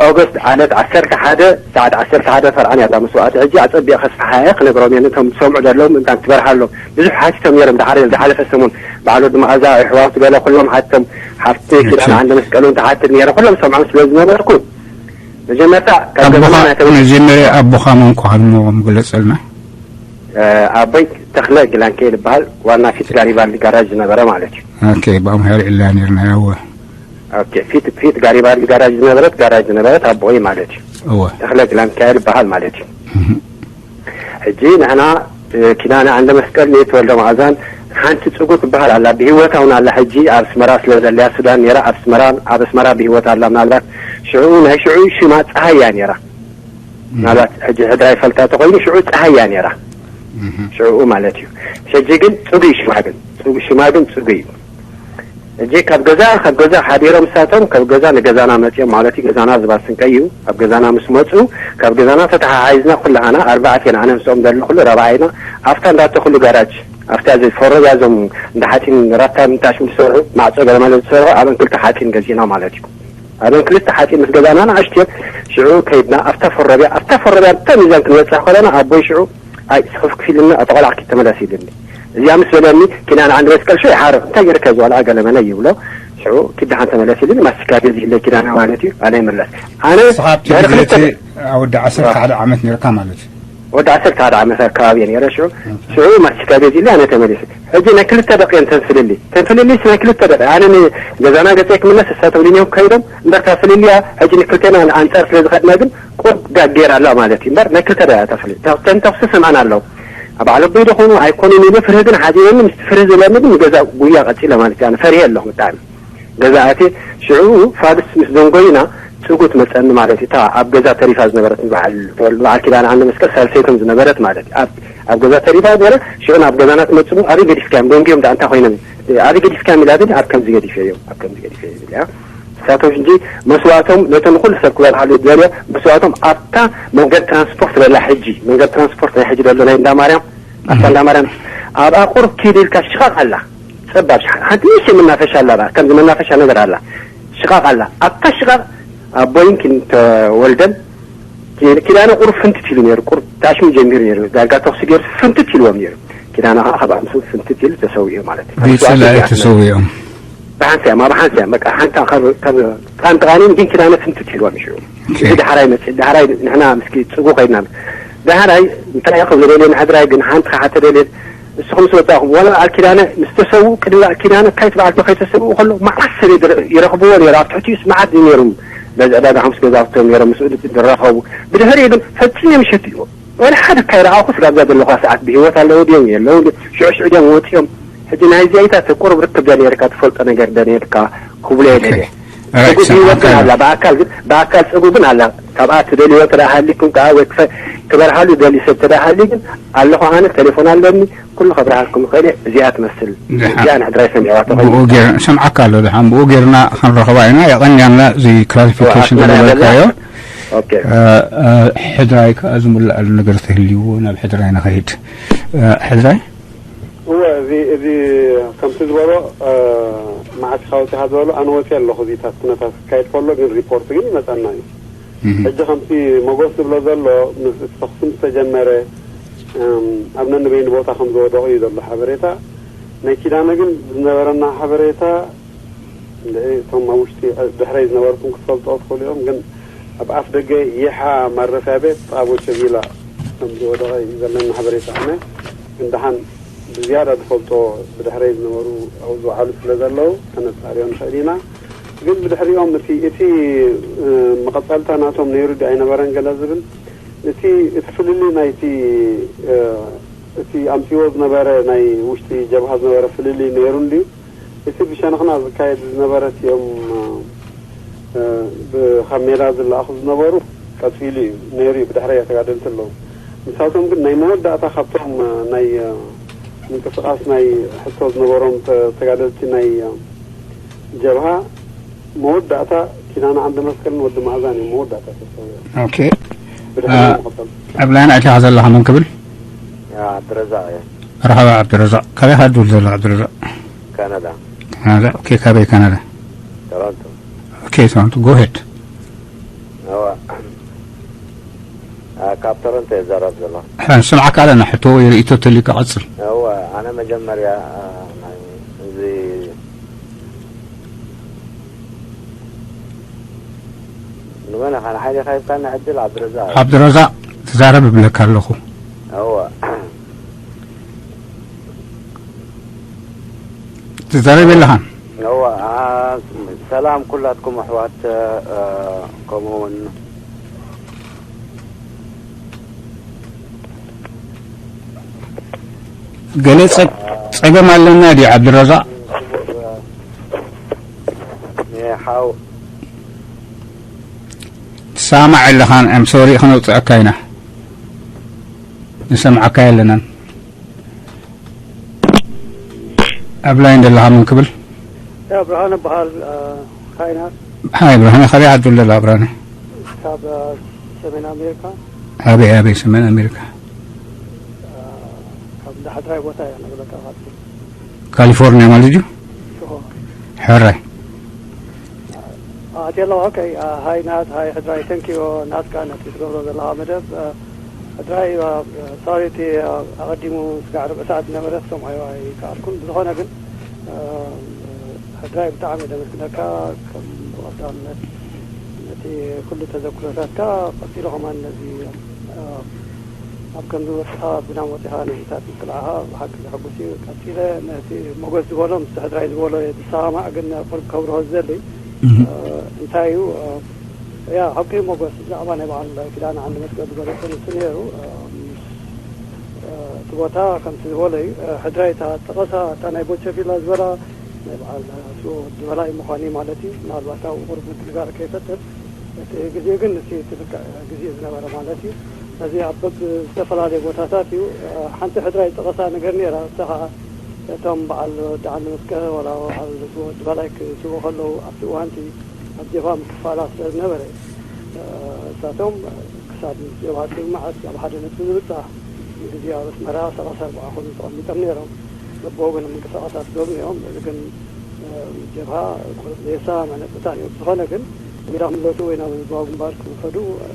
ኦገስት ዓለት ዓሰርተ ሓደ ሰዓት ዓሰርተ ሓደ ፈርዓን እያ እታ መስዋእቲ። ሕጂ ኣጸቢቐ ከስፍሓ እየ ክነግሮም እየ ነቶም ዝሰምዑ ዘለዉ ምእንታን ትበርሃሎም። ብዙሕ ሓቲቶም ነይሮም፣ ድሓር ዝሓለፈ ሰሙን በዓል ወዲ መኣዛ ኣሕዋቱ ገለ ኩሎም ሓቲቶም፣ ሓፍቲ ኪዳነ ዓንደ መስቀል እውን ትሓትት ነይረ። ኩሎም ሰምዖም ስለ ዝነበርኩ፣ መጀመርታ ካብ ኣቦኻ፣ ገዛና ናይ ተወ-፣ መጀመርያ ኣቦኻ መን ምዃኑ ግለጸልና። እ፣ ኣቦይ ተኽለ ግላንኬል ይበሃል። ዋና ፊት ጋሪባልዲ ጋራጅ ዝነበረ ማለት እዩ። ኦኬ፣ ብኣምሓሪ ዕላ ነርና፣ ያወ። ኦኬ፣ ፊት፣ ፊት ጋሪባልዲ ጋራጅ ዝነበረት፣ ጋራጅ ዝነበረት ኣቦይ ማለት እዩ። እወ። ተኽለ ግላንኬል ይበሃል ማለት እዩ። እህ። ሕጂ ንሕና፣ እ፣ ኪዳነ ዓንደ መስቀል ንተወልደ መኣዛን ሓንቲ ጽጉ ትበሃል ኣላ፣ ብህይወታ እውን ኣላ። ሕጂ ኣብ ኣስመራ ስለ ዘለያ ሱዳን ነይራ፣ ኣብ ኣስመራ፣ ኣብ ኣስመራ ብህይወት ኣላ። ምናልባት ሽዑ፣ ናይ ሽዑ ሽማ ጸሃያ ነይራ። እህ። ምናልባት ሕጂ ሕድራ ይፈልጣ ተኾይኑ ሽዑ ጸሃያ ነይራ። እህ። ሽዑ ማለት እዩ። ሕጂ ግን ጽጉ እዩ ሽማ ግን። ጽጉ፣ ሽማ ግን ጽጉ እዩ። ሕጂ ካብ ገዛ፣ ካብ ገዛ ሓዲሮም እሳቶም ካብ ገዛ ንገዛና መጺኦም ማለት እዩ። ገዛና ዝባስንቀ እዩ። ኣብ ገዛና ምስ መጹ ካብ ገዛና ተተሓሓይዝና ኩላሃና ኣርባዕቴና ኣነ ምስኦም ዘሎ ኩሉ ረብዓይና ኣብታ እንዳተኽሉ ጋራጅ ኣብታ እዚ ፈረብያ እዞም እንዳ ሓጺን ራታ ምንታሽ ዝሰርሑ ማዕጾ ገለ ማለት ዝሰርሑ ኣብን ክልተ ሓጺን ገዚእና ማለት እዩ። ኣብን ክልተ ሓጺን ምስ ገዛና ንኣሽትዮ ሽዑ ከይድና ኣብታ ፈረብያ ኣብታ ፈረብያ ኣብታ ሚዛን ክንበጽሕ ከለና ኣቦይ ሽዑ ኣይ ስኽፍ ክፊልና ኣቶ ቆልዓ ኪድ ተመለስ ኢልኒ። እዚኣ ምስ በለኒ ኪዳነ ዓንዲ መስቀል ሽዑ ይሓርቕ እንታይ ገይርካ እዚ ቆልዓ ገለመለ ይብሎ። ሽዑ ኪድ ደሓን ተመለስ ኢልኒ ማስቲካ ገዚእለይ ኪዳነ ማለት እዩ ኣነ ይምለስ። ኣነ ንስኻ ኣብቲ ድሕሪ ግዜ እቲ ክልተ ኣብ ወዲ ዓሰርተ ሓደ ዓመት ነርካ ማለት እዩ። ወዲ ዓሰርተ ሓደ ዓመት ኣከባቢ እየ ነይረ ሽዑ። ሽዑ ማስቲካ ገዚእለይ ኣነ ተመሊሰ። ሕጂ ናይ ክልተ ደቂ እየን ተንፍልሊ። ተንፍልሊስ ናይ ክልተ ደቂ። ኣነ ንገዛና ገጸይ ክምለስ እሳቶም ንንዮም ከይዶም እምበር እታ ፍልልያ ሕጂ ንክልቴና ኣንጻር ስለ ዝኸድና ግን ቁርብ ጋግ ገይራ ኣላ ማለት እዩ እምበር ናይ ክልተ ደቂ እያ እታ ፍልልያ። እተን ተኹሲ ሰምዐን ኣለዉ። ኣብ ዓለቦይ ዶ ኾኑ ኣይኮኑን ኢለ ፍርሂ ግን ሓዚነኒ። ምስቲ ፍርሂ ዝብለኒ ግን ንገዛ ጉያ ቀጺለ ማለት እዩ። ኣነ ፈሪሀ ኣለኹ ብጣዕሚ። ገዛ ኣትየ ሽዑ ፋዱስ ምስ ደንጎዩና ጽጉ ትመጸኒ ማለት እዩ። እታ ኣብ ገዛ ተሪፋ ዝነበረት በዓል በዓል ኪዳነ ዓንደ መስቀል ሳልሰይቶም ዝነበረት ማለት እዩ። ኣብ ኣብ ገዛ ተሪፋ ገለ ሽዑ ናብ ገዛና ትመጽእ እሞ ኣበይ ገዲፍካዮም ደንጉዮም ደኣ እንታይ ኮይኖም ኣበይ ገዲፍካዮም ኢላ ትብል ኣብ ከምዚ ገዲፈዮም ኣብ ከምዚ ገዲፈዮም ኢላ። ንሳቶም ሕጂ መስዋእቶም ነቶም ኩሉ ሰብ ክበልዓሉ ዝደልዮ መስዋእቶም ኣብታ መንገድ ትራንስፖርት ደላ ሕጂ መንገድ ትራንስፖርት ናይ ሕጂ ደሎ ናይ እንዳ ማርያም ኣብታ እንዳ ማርያም ኣብኣ ቁሩብ ኪድ ኢልካ ሽቓቕ ኣላ። ጸባብ ሽሓ ሓንቲ ንእሽተይ መናፈሻ ኣላ በኣ ከምዚ መናፈሻ ነገር ኣላ ሽቓቕ ኣላ ኣብታ ሽቓቕ ኣቦይን ኪን ተወልደን ኪ- ኪዳነ ቁሩብ ፍንትት ኢሉ ነይሩ ቁሩብ ታሽሙ ጀሚሩ ነይሩ ዳርጋ ተኽሲ ገይሩ ፍንትት ኢልዎም ነይሩ ኪዳነ ከዓ ካብ ኣምሱ ፍንትት ኢሉ ተሰዊኡ ማለት እዩ ካብ ብጽላኢ መስዋእቲ ተሰዊኦም። ብሓንሳያ ማ ብሓንሳያ በቃ ሓንታ ካብ ካብ ቃን ተቃኒን ግን ኪዳነ ፍንትት ኢልዎም ይሽዑ ኦኬ። እዚ ዳሕራይ መጽእ ዳሕራይ ንሕና ምስኪ ጽጉ ከይድና ዳሕራይ እንታይ ክብሎ ደልየ ንሕድራይ ግን ሓንቲ ክሓተ ደልየ ንስኹም ምስ ወጻእኹም ዋላ በዓል ኪዳነ ምስ ተሰውኡ ቅድሚ በዓል ኪዳነ ካይት በዓልቲ ከይተሰውኡ ከሎ መዓት ሰብ ይረኽብዎ ነይሩ ኣብ ትሕቲኡስ መዓት እዩ ነይሩ በዚ ዕዳጋ ሓሙስ ገዛውቶም ነይሮም ምስኡ ዝራኸቡ ብድሕሪኡ ግን ፈጺሞም ይሸትዎ ወላ ሓደ ካይረኣኹ ስጋብዛ ዘለኹ ሰዓት ብህይወት ኣለዉ ድዮም የለዉ ሽዑ ሽዑ ድዮም ወፂኦም ሕጂ ናይ እዚኣይታት ቁሩብ ርክብ ዶ ነርካ ትፈልጦ ነገር ዶ ነርካ ክብሎ እየ ደልየ። ጽጉ ብህይወት ግን ኣላ ብኣካል ግን ብኣካል ጽጉ ግን ኣላ ካብኣ ትደልዮ እንተ ሃሊኩም ከዓ ወይ ክበርሃሉ ደልዩ ሰብ እንተ ሃልዩ ግን ኣለኹ ኣነ ቴሌፎን ኣለኒ ኩሉ ከብርሃልኩም ይኽእል እየ እዚኣ ትመስል እዚኣ ንሕድራይ ሰሚዕዋ ተኾይኑ ብኡ ጌር ሰምዓካ ኣሎ ድሓን ብኡ ጌርና ክንረኽባ ኢና የቐንያና እዚ ክላሪፊኬሽን ዝነበርካዮ ሕድራይ ከዓ ዝምላኣሉ ነገር ተህልይዎ ናብ ሕድራይ ንኸይድ ሕድራይ እወ፣ እዚ፣ እዚ ከምቲ ዝበሎ፣ እ፣ መዓስ ኢኻ ወጺኻ ዝበሎ፣ ኣነ ወጺኤ ኣለኹ፣ እዚታት ኩነታት ክካየድ ከሎ ግን ሪፖርት ግን ይመጸና እዩ። እህ። ሕጂ ከምቲ ሞጎስ ዝብሎ ዘሎ፣ ምስ፣ እቲ ተኹሲ ምስ ተጀመረ፣ እም፣ ኣብ ነንበይኑ ቦታ ከም ዝወደቑ እዩ ዘሎ ሓበሬታ። ናይ ኪዳነ ግን ዝነበረና ሓበሬታ፣ እንድዒ እቶም ኣብ ውሽጢ፣ እ፣ ድሕረይ ዝነበርኩም ክትፈልጥዎ ትኽእሉ ኢኹም፣ ግን ኣብ ኣፍ ደገ ይሓ ማረፊያ ቤት ኣብ ወቸቢላ ከም ዝወደቐ እዩ ዘለኒ ሓበሬታ። ኣነ ግን ደሓን ብዝያዳ ዝፈልጦ ብድሕረይ ዝነበሩ ኣብኡ ዝወዓሉ ስለ ዘለዉ ከነጻርዮ ንኽእል ኢና። ግን ብድሕሪኦም እቲ፣ እቲ፣ እ፣ መቐጸልታ ናቶም ነይሩ ድዩ ኣይነበረን ገለ ዝብል፣ እቲ፣ እቲ ፍልልይ ናይቲ፣ እ፣ እቲ ኣምጺዎ ዝነበረ ናይ ውሽጢ ጀብሃ ዝነበረ ፍልልይ ነይሩ እንድዩ። እቲ ብሸነኽና ዝካየድ ዝነበረ እቲኦም፣ እ፣ ብ-፣ ካብ ሜዳ ዝለኣኹ ዝነበሩ ቀጺሉ እዩ ነይሩ እዩ። ብድሕረይ ተጋደልቲ ኣለዉ። ንሳቶም ግን ናይ መወዳእታ ካብቶም፣ እ፣ ናይ፣ እ፣ ምንቅስቓስ ናይ ሕቶ ዝነበሮም ተ-፣ ተጋደልቲ ናይ፣ እ፣ ጀብሃ መወዳእታ ኪዳነ ዓንደ መስቀልን ወዲ መኣዛን እዮም መወዳእታ ተሰውዮም። ኦኬ። ብድሕሪኦም አ፣ መቐጸልቲ። ኣብ ላይን ኣቲኻ ዘለኻ መን ክብል? ያ፣ ዓብድረዛቕ እየ። መርሓባ ዓብድረዛቕ። ካበይ ኢኻ ትድውል ዘለኻ ዓብድረዛቕ? ካናዳ። ካናዳ። ኦኬ፣ ካበይ ካናዳ? ቶሮንቶ። ኦኬ፣ ቶሮንቶ። Go ahead። እዋ። አ፣ ካብ ቶሮንቶ እየ ዝዛረብ ዘለኹ። ንስምዓካ ኣለና፣ ሕቶ ወይ ርእይቶ ተልዩካ ቀጽል። እዋ፣ ኣነ መጀመርያ፣ አ፣ ናይ፣ እዚ ንመን ኢኻ ንዓይ ዲኻ ሂብካኒ ዕድል? ዓብድረዛቕ። ዓብድረዛቕ፣ ትዛረብ እብለካ ኣለኹ። እዋ። ትዛረብ የለኻን። እዋ፣ አ፣ ሰላም ኩላትኩም ኣሕዋት፣ አ፣ ከምኡ እውን ገለ ጸ-፣ ጸገም ኣለና ድዩ ዓብድረዛቕ? ሓው ትሰማዕ ኣለኻን? I'm sorry፣ ከነውጽኣካ ኢና። ንሰምዓካ የለናን። ኣብ ላይን ዘለኻ መን ክብል? ያ፣ ብርሃነ በሃል፣ አ፣ ሃይናት። ሃይ ብርሃነ፣ ካበይ ኢኻ ትድውል ዘለኻ ብርሃነ? ካብ፣ አ፣ ሰሜን ኣሜሪካ። ኣበይ፣ ኣበይ ሰሜን ኣሜሪካ? አ፣ ካብ እንዳ ሕድራይ ቦታ እየ ነግረካ ካብቲ። ካሊፎርኒያ ማለት እዩ? ሽኾ። ሕራይ። ኣትየ ኣለኹ። ኦኬ፣ አ፣ ሃይ ናት፣ ሃይ ሕድራይ፣ ተንኪዮ ናትካ ነቲ ትገብሮ ዘለኻ መደብ። አ፣ ሕድራይ፣ አ፣ ሶሪ፣ እቲ፣ አ፣ ኣቐዲሙ ስጋዕ ርብዒ ሰዓት ዝነበረ ክሰምዓዮ ኣይከኣልኩን። ብዝኾነ ግን፣ አ፣ ሕድራይ ብጣዕሚ ደመስግነካ። ከም ብቐዳምነት ነቲ ኩሉ ተዘክሮታትካ፣ ቀጺሉ ከማን ነዚ፣ አ፣ ኣብ ከምዚ ወጽኻ ብናም ወጺኻ ነዚታት ምቅላዕኻ ብሓቂ ዘሐጉስ እዩ። ቀጺለ ነቲ ሞገስ ዝበሎ ምስ ሕድራይ ዝበሎ እየ ዝሰማማዕ፣ ግን ቁሩብ ከብርሆ ዝደሊ፣ እህ። አ፣ እንታይ እዩ፣ አ፣ ያ፣ ሓቂ ሞገስ ብዛዕባ ናይ በዓል ኪዳነ ዓንደ መስቀል ዝገለጸ ንሱ ነይሩ። አ፣ ምስ፣ አ፣ እቲ ቦታ ከምቲ ዝበሎ እዩ። አ፣ ሕድራይ እታ ጠቐሳ፣ እታ ናይ ቦቸ ቪላ ዝበላ ናይ በዓል፣ አ፣ ስዎ ወዲ በላይ ምዃኑ እዩ ማለት እዩ። ምናልባት ኣብኡ ቁሩብ ምትግጋር ከይፈጥር፣ እቲ ግዜ ግን እቲ ትልክዕ ግዜ ዝነበረ ማለት እዩ። ስለዚ ኣብ በብ ዝተፈላለዩ ቦታታት እዩ። አ፣ ሓንቲ ሕድራይ ዝጠቐሳ ነገር ነይራ። እሳ ኸዓ እቶም በዓል ወዲ ዓንደ መስቀል ዋላ በዓል ስዎ ወዲ በላይ ክስዎ ከለዉ ኣብቲ እዋንቲ ኣብ ጀብሃ ምክፋላ ስለ ዝነበረ፣ እ፣ እሳቶም ክሳብ ጀብሃ ትግማዕ ኣብ ሓደ ነጥቢ ዝብጻሕ ንግዜ ኣብ ኣስመራ ሰላሳ ኣርባዓ ኮይኑ ተቐሚጦም ነይሮም። በብወገን ምንቅስቓሳት ገብሩ እዮም። እዚ ግን፣ እ፣ ጀብሃ ቁሩብ ዘየሰማምዕ ነጥብታት እዮም። ዝኾነ ግን ሜዳ ክምለሱ ወይ ናብ ህዝባዊ ግንባር ክውሰዱ፣ እ፣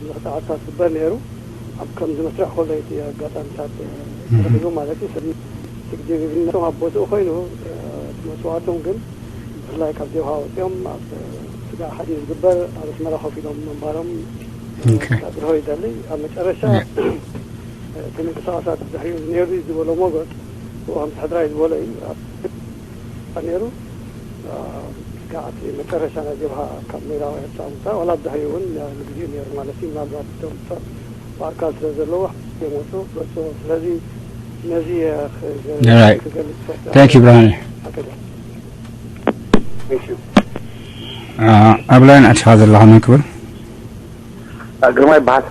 ብዙሕ ጻዕርታት ዝግበር ነይሩ። ኣብ ከምዚ መስርሕ ከሎ እቲ ኣጋጣሚታት፣ እ፣ እህ። ተረኺቡ ማለት እዩ። ስለዚ እቲ ግዜ ግብነቶም ኣብ ቦትኡ ኮይኑ፣ እ፣ እቲ መስዋእቶም ግን ብፍላይ ካብ ጀብሃ ወፂኦም ኣብ ስጋዕ ሓዲር ዝግበር ኣብ ኣስመራ ኮፍ ኢሎም ምንባሮም ኦኬ። ከብርሆ ይደሊ። ኣብ መጨረሻ ያ። እቲ ምንቅስቃሳት ድሕሪኡ ነይሩ እዩ ዝበሎ ሞገስ ብኡ ከም ሕድራይ ዝበሎ እዩ። ኣብ ነይሩ፣ እ፣ ስጋዕ እቲ መጨረሻ ናይ ጀብሃ ካብ ሜዳዊ ኤርትራ ምውፃእ ዋላ ብድሕሪኡ እውን ንግዜኡ ነይሩ ማለት እዩ። ምናልባት እቶም ሰብ ብኣካል ስለ ዘለዉ ይመፁ ገፁ። ስለዚ ነዚ እየ ክገ-፣ All right. ክገልፅ ፈትያ። Thank you ብርሃነ። ኣከለ። Thank you። አ፣ ኣብ ላይን ኣቲኻ ዘለኻ መን ክብል? አ፣ ግርማይ ይበሃል።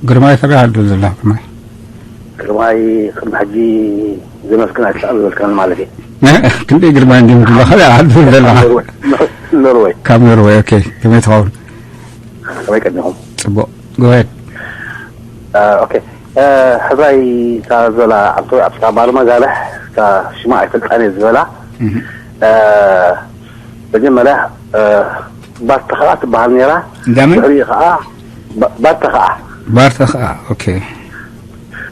ግርማይ፣ ካበይ ኢኻ ትብል ዘለኻ ግርማይ? ግርማይ ቅድሚ ሕጂ ዘመስግን ኣይትስኣል ዝበልካኒ ማለት እዩ። እ፣ ክንደይ ግርማይ እንዲም ትብሎ፣ ካበይ ኢኻ ትብል ዘለኻ? ኖርወይ። ኖርወይ። ካብ ኖርወይ፣ ኦኬ። ከመይ ትኸውን? ከመይ ቀኒኹም? ጽቡቕ። Go ahead። አ፣ ኦኬ። አ፣ ሕድራይ እታ ዝበላ ኣብቲ፣ ኣብታ ባርማ ጋልሕ እታ ሽማ ኣይፈልጣን እየ ዝበላ። እህ። አ፣ መጀመርያ፣ እ፣ ባርተኸኣ ትበሃል ነይራ። እንዳመን? ድሕሪኡ ኸዓ፣ ባ-፣ ባርተኸኣ። ባርተኸኣ፣ ኦኬ።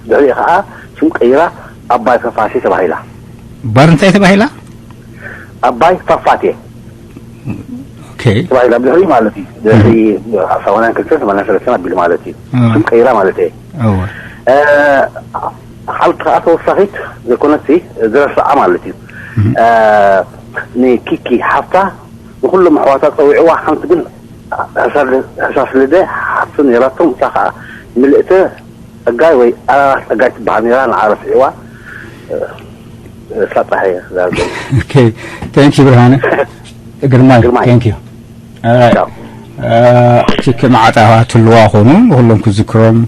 ድሕሪኡ ኸዓ ሽም ቀይራ ኣባይ ፋፋቴ ተባሂላ። ባር እንታይ ተባሂላ? ኣባይ ፋፋቴ። ኦኬ። ተባሂላ ብድሕሪ ማለት እዩ። ድሕሪ ሓሳባውያን ክልተ ሰማንያ ሰለስተ ኣቢሉ ማለት እዩ። እወ። ስም ቀይራ ማለት እየ። እወ። እ፣ ሓንቲ ከዓ ተወሳኺት ዘይኮነትሲ ዝረስዓ ማለት እዩ። እም። እ፣ ንኪኪ ሓፍታ ንኩሎም ኣሕዋታ ፀዊዕዋ፣ ሓንቲ ግን ሕሳስ ልደ ሓፍቲ ነይራቶም፣ እሳ ከዓ ምልእተ ጸጋይ ወይ ኣራራት ጸጋይ ትበሃል ነይራ፣ ንዓ ረስዕዋ። እሳ ጥራሕ እየ ክዛረብ። ኦኬ፣ ቴንክ ዩ ብርሃነ። ግርማይ፣ ግርማይ። ቴንክ ዩ። ኦራይት። ቻው። እ፣ እቲ መዓጣ ትልዋ ኾኑ ንኹሎም ክዝክሮም፣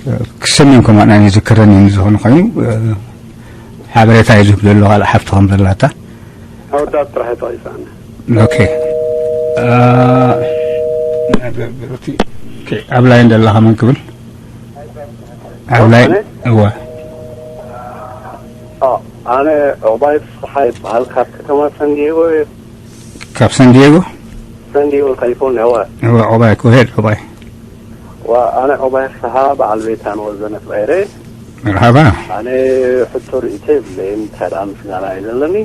እ፣ ክሰምዮም ከማን ኣይዝክረን እዩ ዝኾነ ኮይኑ፣ እ፣ ሓበሬታ እዩ ዝህብ ዘሎ ካልእ ሓፍቲ ከም ዘላታ። ኣወዳት ጥራሕ ተቐይሳኒ። ኦኬ። እ፣ ኦኬ፣ ኣብ ላይን ዘለኻ መን ክብል? ኣብ ላይን፣ ኣነ? እወ። አ፣ ኣነ ዑቕባይ ፍስሓ ይበሃል። ካብ ከተማ ሳንዲየጎ እየ። ካብ ሳንዲየጎ? ሳንዲየጎ ካሊፎርኒያ፣ እወ። እወ፣ ዑቕባይ፣ ጎሄድ ዑቕባይ። ዋ፣ ኣነ ዑቕባይ ፍስሓ በዓል ቤታ ንወዘነት ባይረ። መርሓባ። ኣነ ሕቶ ርእይቶ የብለይን፣ እንታይ ደኣ ምስጋና እዩ ዘለኒ።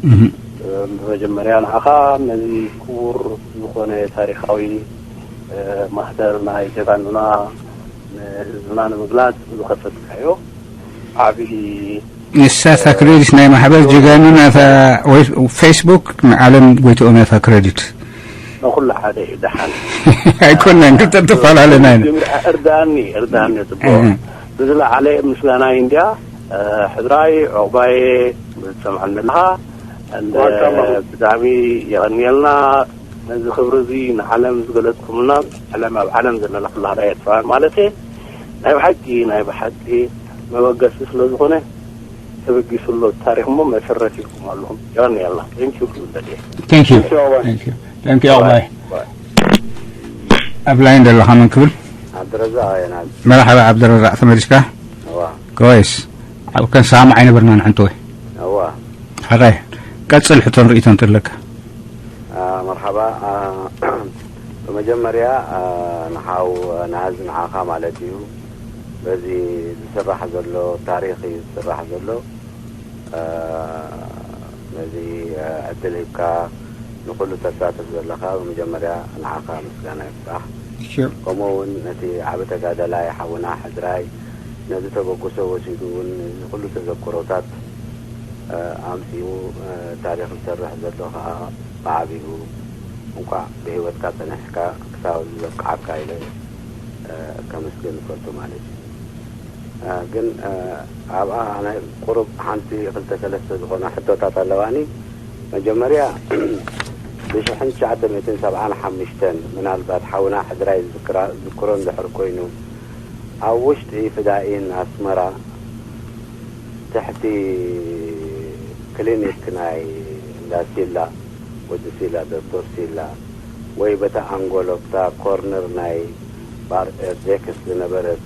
እህ። እ፣ ብመጀመርያ ንዓኻ ነዚ ክቡር ዝኾነ ታሪኻዊ፣ እ፣ ማህደር ናይ ጀጋኑና ንህዝብና ንምግላጽ ዝኸፈትካዮ ዓቢ ንሳ እታ ክሬዲት ናይ ማሕበር ጀጋኑና እታ ወይ ፌስቡክ ንዓለም ጎይትኦም እያ እታ ክሬዲት። ንኹሉ ሓደ እዩ ደሓን። ኣይኮነን፣ ክልተ እተፈላለና ኢና። እርዳኒ፣ እርዳኒ፣ ጽቡቕ። እህ። ብዝለዓለ ምስጋና እንድያ፣ እ፣ ሕድራይ፣ ዑቕባየ፣ ብትሰምዓኒ ኣለኻ። እንደ ዋልታ ኣለኹ። ብጣዕሚ የቐንየልና። ነዚ ክብሪ እዚ ንዓለም ዝገለጽኩምና፣ ዓለም ኣብ ዓለም ዘለና ኩላህና ኤርትራውያን ማለት እየ፣ ናይ ብሓቂ፣ ናይ ብሓቂ መበገሲ ስለ ዝኾነ፣ ተበጊሱ ኣሎ ታሪኽ እሞ መሰረት ኢልኩም ኣለኹም። የቐንየልና። Thank you ክብል ደልየ። Thank you። Thank you፣ ኣባይ። Thank you። Thank you፣ ኣባይ። ባይ። ኣብ ላይን ዘለኻ መን ክብል? ዓብድረዛቕ ኣየናን። መርሓባ ዓብድረዛቕ፣ ተመሊስካ? እዋ። ኮይስ። ኣብ ከንሰማዕ ኣይነበርና ንዓንተ ወይ? እዋ። ሓራይ፣ ቀጽል ሕቶን ርእይቶን ተለካ። አ፣ መርሓባ፣ አ፣ ብመጀመርያ፣ አ፣ ንሓው፣ አ፣ ንሃዚ ንዓኻ ማለት እዩ። በዚ ዝስራሕ ዘሎ ታሪኽ እዩ ዝስራሕ ዘሎ። አ፣ ነዚ፣ አ፣ ዕድል ሂብካ ንኹሉ ተሳትፍ ዘለኻ ብመጀመርያ ንዓኻ ምስጋና ይብጻሕ። እሺ። ከምኡ እውን ነቲ ዓቢ ተጋዳላይ ሓውና ሕድራይ ነዚ ተበግሶ ወሲዱ እውን ነዚ ኩሉ ተዘክሮታት፣ አ፣ ኣምጺኡ፣ አ፣ ታሪኽ ዝሰርሕ ዘሎ ኸኣ ብዓቢኡ እንኳዕ ብህይወትካ ጸኒሕካ ክሳብ ኣብዚ ዘብቅዓካ ኢለ፣ አ፣ ከመስግን እፈቱ ማለት እዩ። አ፣ ግን፣ አ፣ ኣብኣ ናይ ቁሩብ ሓንቲ ክልተ ሰለስተ ዝኾና ሕቶታት ኣለዋኒ። መጀመርያ ብሽሕን ትሽዓተ ሚእትን ሰብዓን ሓሙሽተን ምናልባት ሓውና ሕድራይ ዝዝክራ-፣ ዝዝክሮ እንድሕር ኮይኑ፣ ኣብ ውሽጢ ፍዳኢን ኣስመራ ትሕቲ ክሊኒክ ናይ እንዳ ሲላ፣ ወዲ ሲላ፣ ዶክተር ሲላ፣ ወይ በታ ኣንጎሎ፣ ብታ ኮርነር ናይ ባር ኤርዴክስ ዝነበረት፣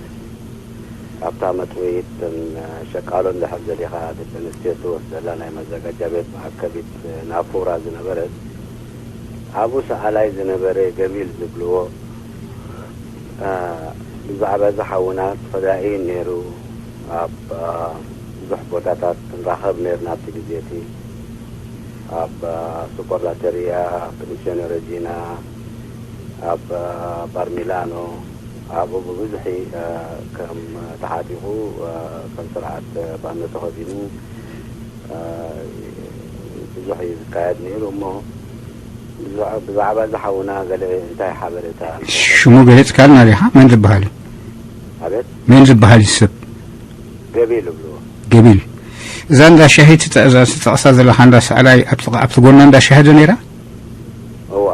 ኣብታ መጥወይት እተን ሸቃሎ እንድሕር ደሊኻ ደቂ ኣንስትዮ ትወስደላ ናይ መዘጋጃ ቤት መኣከቢት ናፉራ ዝነበረት፣ ኣብኡ ሰኣላይ ዝነበረ ገቢል ዝብልዎ፣ አ፣ ብዛዕባ እዚ ሓውና ተፈዳኢ ነይሩ። ኣብ፣ አ፣ ብዙሕ ቦታታት ንራኸብ ነይርና ኣብቲ ግዜ እቲ። ኣብ፣ አ፣ ሱፐር ላተሪያ፣ ኣብ ሚሲዮን ሬጂና፣ ኣብ፣ አ፣ ባር ሚላኖ፣ ኣብኡ ብብዝሒ፣ አ፣ ከም ተሓጢቑ፣ አ፣ ከም ስርዓት ባኖ ተኸዲኑ፣ አ፣ ብዙሕ እዩ ዝካየድ ነይሩ። እሞ ብዛዕ-፣ ብዛዕባ እዚ ሓውና ገለ እንታይ ሓበሬታ ኣለካ? ሽሙ ገሊጽካልና ዲኻ? መን ዝበሃል እዩ? ኣቤት? መን ዝበሃል እዩ ሰብ? ገቢል ይብልዎ። ገቢል። እዛ እንዳ ሻሂ ትጠ-፣ እዛ ትጠቕሳ ዘለኻ እንዳ ሰኣላይ ኣብ ጥቓ፣ ኣብቲ ጎና እንዳ ሻሂ ዶ ነይራ? እዋ።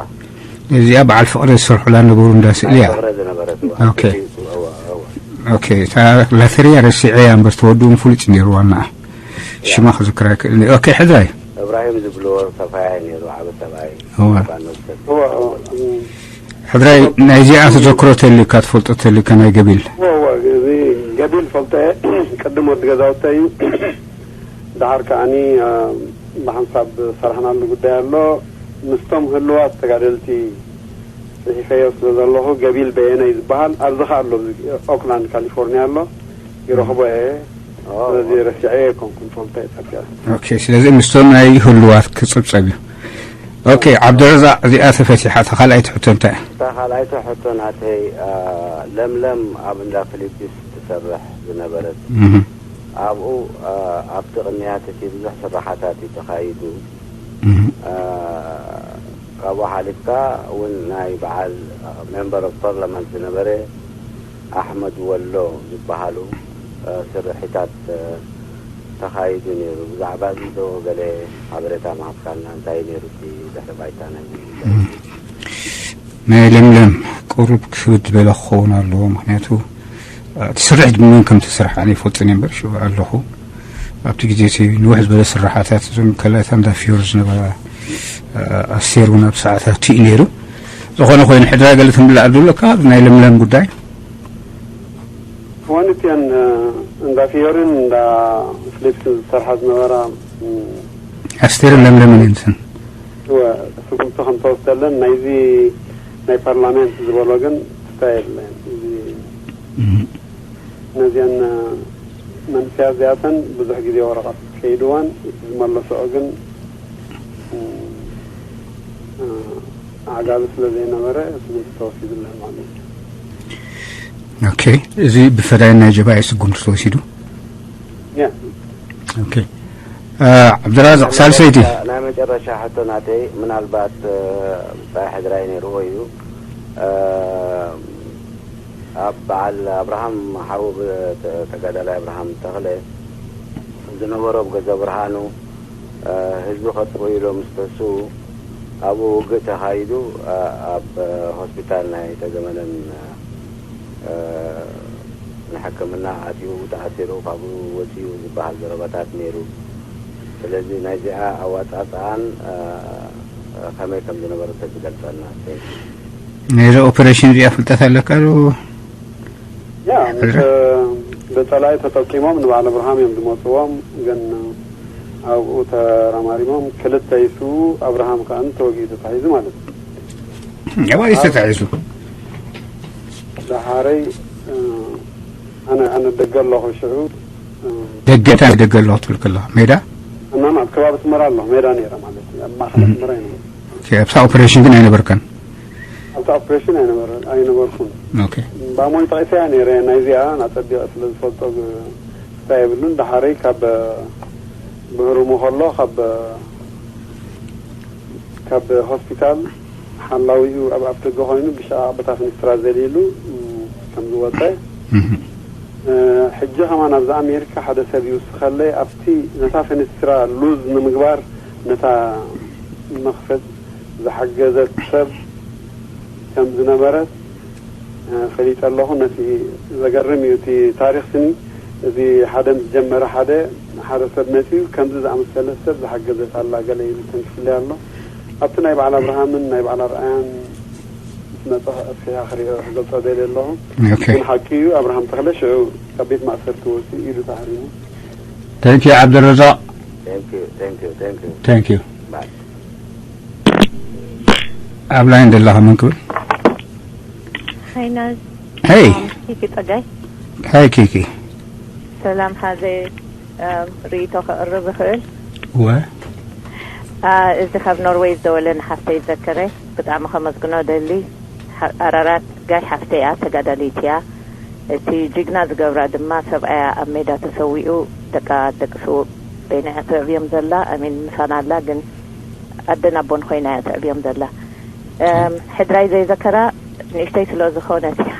እዚኣ በዓል ፍቕረ ዝሰርሑላ ነበሩ እንዳ ስእሊ እያ። ፍቕረ ዝነበረት፣ እዋ። ኦኬ። እዋ፣ እዋ። ኦኬ፣ እታ ላተርያ ረሲዐያ እምበር፣ ተወድኡን ፍሉጥ እዩ ነይሩ ዋናኣ። ሽማ ክዝክር ኣይክእልን እየ። ኦኬ፣ ሕድራይ። እብራሂም ዝብልዎ ሰፋያ ነይሩ፣ ዓቢ ሰብኣይ። እዋ። ባኖ ዝሰቲ። እዋ፣ እዋ። ሕድራይ፣ ናይዚኣ ተዘክሮ ተልዩካ፣ ትፈልጦ ተልዩካ፣ ናይ ገቢል? እዋ፣ እዋ፣ እዚ ገቢል ፈልጦ እየ። ቅድም ወዲ ገዛውተይ እዩ። ደሓር ከዓኒ፣ አ፣ ብሓንሳብ ዝሰራሕናሉ ጉዳይ ኣሎ። ምስቶም ህሉዋት ተጋደልቲ ጽሒፈዮ ስለ ዘለኹ፣ ገቢል በየነ እዩ ዝበሃል። ኣብዚ ኸኣ ኣሎ፣ ኣብዚ ኦክላንድ ካሊፎርኒያ ኣሎ። ይረኽቦ እየ። ኦ። ስለዚ ረሲዐ ኣይኮንኩን፣ ፈልጦ እየ ጸቢቐ። ኦኬ፣ ስለዚ ምስቶም ናይ ህሉዋት ክጽብጸብ እዩ። ኦኬ፣ ዓብደረዛቅ፣ እዚኣ ተፈቲሓ። እታ ካልኣይቲ ሕቶ እንታይ? እታ ካልኣይቲ ሕቶ ናተይ፣ አ፣ ለምለም ኣብ እንዳ ፊሊፕስ ትሰርሕ ዝነበረት፣ ኣብኡ፣ አ፣ ኣብቲ ቅንያት እቲ ብዙሕ ስራሓታት እዩ ተኻይዱ። አ፣ ካብኡ ሓሊፍካ እውን ናይ በዓል ሜምበር ኦፍ ፓርላመንት ዝነበረ ኣሕመድ ወሎ ዝበሃሉ፣ አ፣ ስርሒታት፣ አ፣ ተኻይዱ ነይሩ። ብዛዕባ እዚ ዶ ገለ ሓበሬታ ምሃብካና? እንታይ ነይሩ እቲ ድሕሪ ባይታ ናይዚ ጉዳይ? ናይ ለምለም ቁሩብ ክብድ ዝበለ ክኸውን ኣለዎ። ምኽንያቱ፣ አ፣ እቲ ስርሒት ብመን ከም ተሰርሐ ኣነ ይፈልጥን እየ እምበር፣ ሽዑ ኣለኹ። ኣብቲ ግዜ እቲ ንውሕ ዝበለ ስራሓታት፣ እዞም ካልኣት ኣንዳ ፊዮር ዝነበራ፣ አ፣ ኣስቴር እውን ኣብ ሰዓታት እዩ ነይሩ። ዝኾነ ኮይኑ፣ ሕድራ ገለ ትምላእ ዶ ኣለካ ኣብ ናይ ለምለም ጉዳይ? ክኾን እቲአን፣ እ፣ እንዳ ፊዮሪን እንዳ ፍሊፕስን ዝሰርሓ ዝነበራ፣ እ፣ ኣስቴርን ለምለምን እየን እተን። እወ፣ ስጉምቲ ከም ተወስደለን ናይዚ ናይ ፓርላሜንት ዝበሎ ግን ትታ የለን። እዚ ነዚአን መንእሰያት እዚኣተን ብዙሕ ግዜ ወረቐት ከይድወን፣ እቲ ዝመለስኦ ግን፣ እ፣ እ፣ ኣዕጋቢ ስለ ዘይነበረ ስጉምቲ ተወሲዱለን ማለት እዩ። ኦኬ፣ እዚ ብፈዳይን ናይ ጀባኤ ስጉምቲ ተወሲዱ። ያ ኦኬ፣ እ፣ ዓብድራዛቅ፣ ሳልሰይቲ። ናይ መጨረሻ ሕቶ ናተይ፣ ምናልባት፣ እ፣ ብጻይ ሕድራይ ነይርዎ እዩ። እ፣ ኣብ በዓል ኣብርሃም ሓዉ ብ-፣ ተ-፣ ተጋዳላይ ኣብርሃም ተኽለ ዝነበሮ ኣብ ገዛ ብርሃኑ፣ እ፣ ህዝቢ ከጥፍኡ ኢሎም ዝተስኡ፣ ኣብኡ ውግእ ተኻይዱ፣ እ፣ ኣብ ሆስፒታል ናይ ተገመለን፣ እ፣ ንሕክምና ኣትዩ ተኣሲሩ፣ ካብኡ ወፂኡ ዝበሃል ዘረባታት ነይሩ። ስለዚ ናይዚኣ ኣዋፃፅኣን፣ እ፣ ከመይ ከም ዝነበረ ተዝገልፀልና። Thank you። ነዚ ኦፐሬሽን እዚኣ ፍልጠት ኣለካ ዶ? ያ፣ ምስ፣ ብጸላኢ ተጠቂሞም ንበዓል ኣብርሃም እዮም ዝመጽዎም፣ ግን ኣብኡ ተራማሪሞም ክልተ ይስዉ፣ ኣብርሃም ከኣ ተወጊኡ ተታሒዙ ማለት እዩ። ኣበይ እዩ ተታሒዙ? ደሓረይ፣ እ፣ ኣነ፣ ኣነ ደገ ኣለኹ ሽዑ፣ እ፣ ደገ እንታይ ደገ ኣለኹ ትብል ከለኻ? ሜዳ? ኣማን ኣብ ከባቢ ኣስመራ ኣለኹ፣ ሜዳ ነይረ ማለት እዩ። ኣብ ማእከል ኣስመራ ኣይነበርኩን። ኦኬ፣ ኣብታ ኦፐሬሽን ግን ኣይነበርካን? ኣብታ ኦፕሬሽን ኣይነበረ-፣ ኣይነበርኩን። ኦኬ። ብኣሞይ ጠቒሰያ ነይረ፣ ናይዚኣ ኣጸቢቐ ስለ ዝፈልጦ ግ-፣ ክስታይ የብሉን። ደሓረይ ካብ ብህሩሙ ከሎ፣ ካብ፣ ካብ ሆስፒታል ሓላዊኡ ኣብ ኣፍደገ ኮይኑ ብሻዕ በታ ፍንስትራ ዘሊሉ፣ ም፣ ከም ዝወጸ። እህ። እ፣ ሕጂ ከማን ኣብዚ ኣሜሪካ ሓደ ሰብ ይውስኸለይ፣ ኣብቲ ነታ ፍንስትራ ሉዝ ንምግባር ነታ መኽፈት ዝሓገዘት ሰብ ከም ዝነበረት፣ እ፣ ፈሊጠ ኣለኹ። ነቲ ዘገርም እዩ እቲ ታሪኽ ስኒ፣ እዚ ሓደ ምስ ጀመረ ሓደ፣ ሓደ ሰብ መጺኡ ከምዚ ዝኣመሰለ ሰብ ዝሓገዘት ኣላ ገለ ኢሉ ተንኪፍለይ ኣሎ። ኣብቲ ናይ በዓል ኣብርሃምን ናይ በዓል ኣርኣያን ምስ መጸ ኣስፊሐ ክሪኦ ክገልጾ ደልየ ኣለኹ። ኦኬ። ግን ሓቂ እዩ፣ ኣብርሃም ተኽለ ሽዑ ካብ ቤት ማእሰርቲ ወጺኡ ኢዱ ተሃሪሙ። Thank you ዓብደረዛቕ። Thank you, thank you, thank you. Thank you። Bye. ኣብ ላይን ዘለኻ መን ክብል? ሃይናዝ ሄይ። ኪኪ ጸጋይ ሃይ ኪኪ። ሰላም ሓዘ ርእቶ ከቕርብ ይኽእል። ወ አ፣ እዚ ካብ ኖርዌይ ዝደወለ ንሓፍተይ ዘከረ ብጣዕሚ ከመስግኖ ደሊ። ሓ-፣ ኣራራት ጋይ ሓፍተይ እያ፣ ተጋዳሊት እያ። እቲ ጅግና ዝገብራ ድማ ሰብኣያ ኣብ ሜዳ ተሰዊኡ ደቃ ደቅሱ በይና እያ ተዕብዮም ዘላ። ኣሚን ምሳና ኣላ፣ ግን ኣደን ኣቦን ኮይና እያ ተዕብዮም ዘላ። እም፣ ሕድራይ ዘይዘከራ ንእሽተይ ስለ ዝኾነት እያ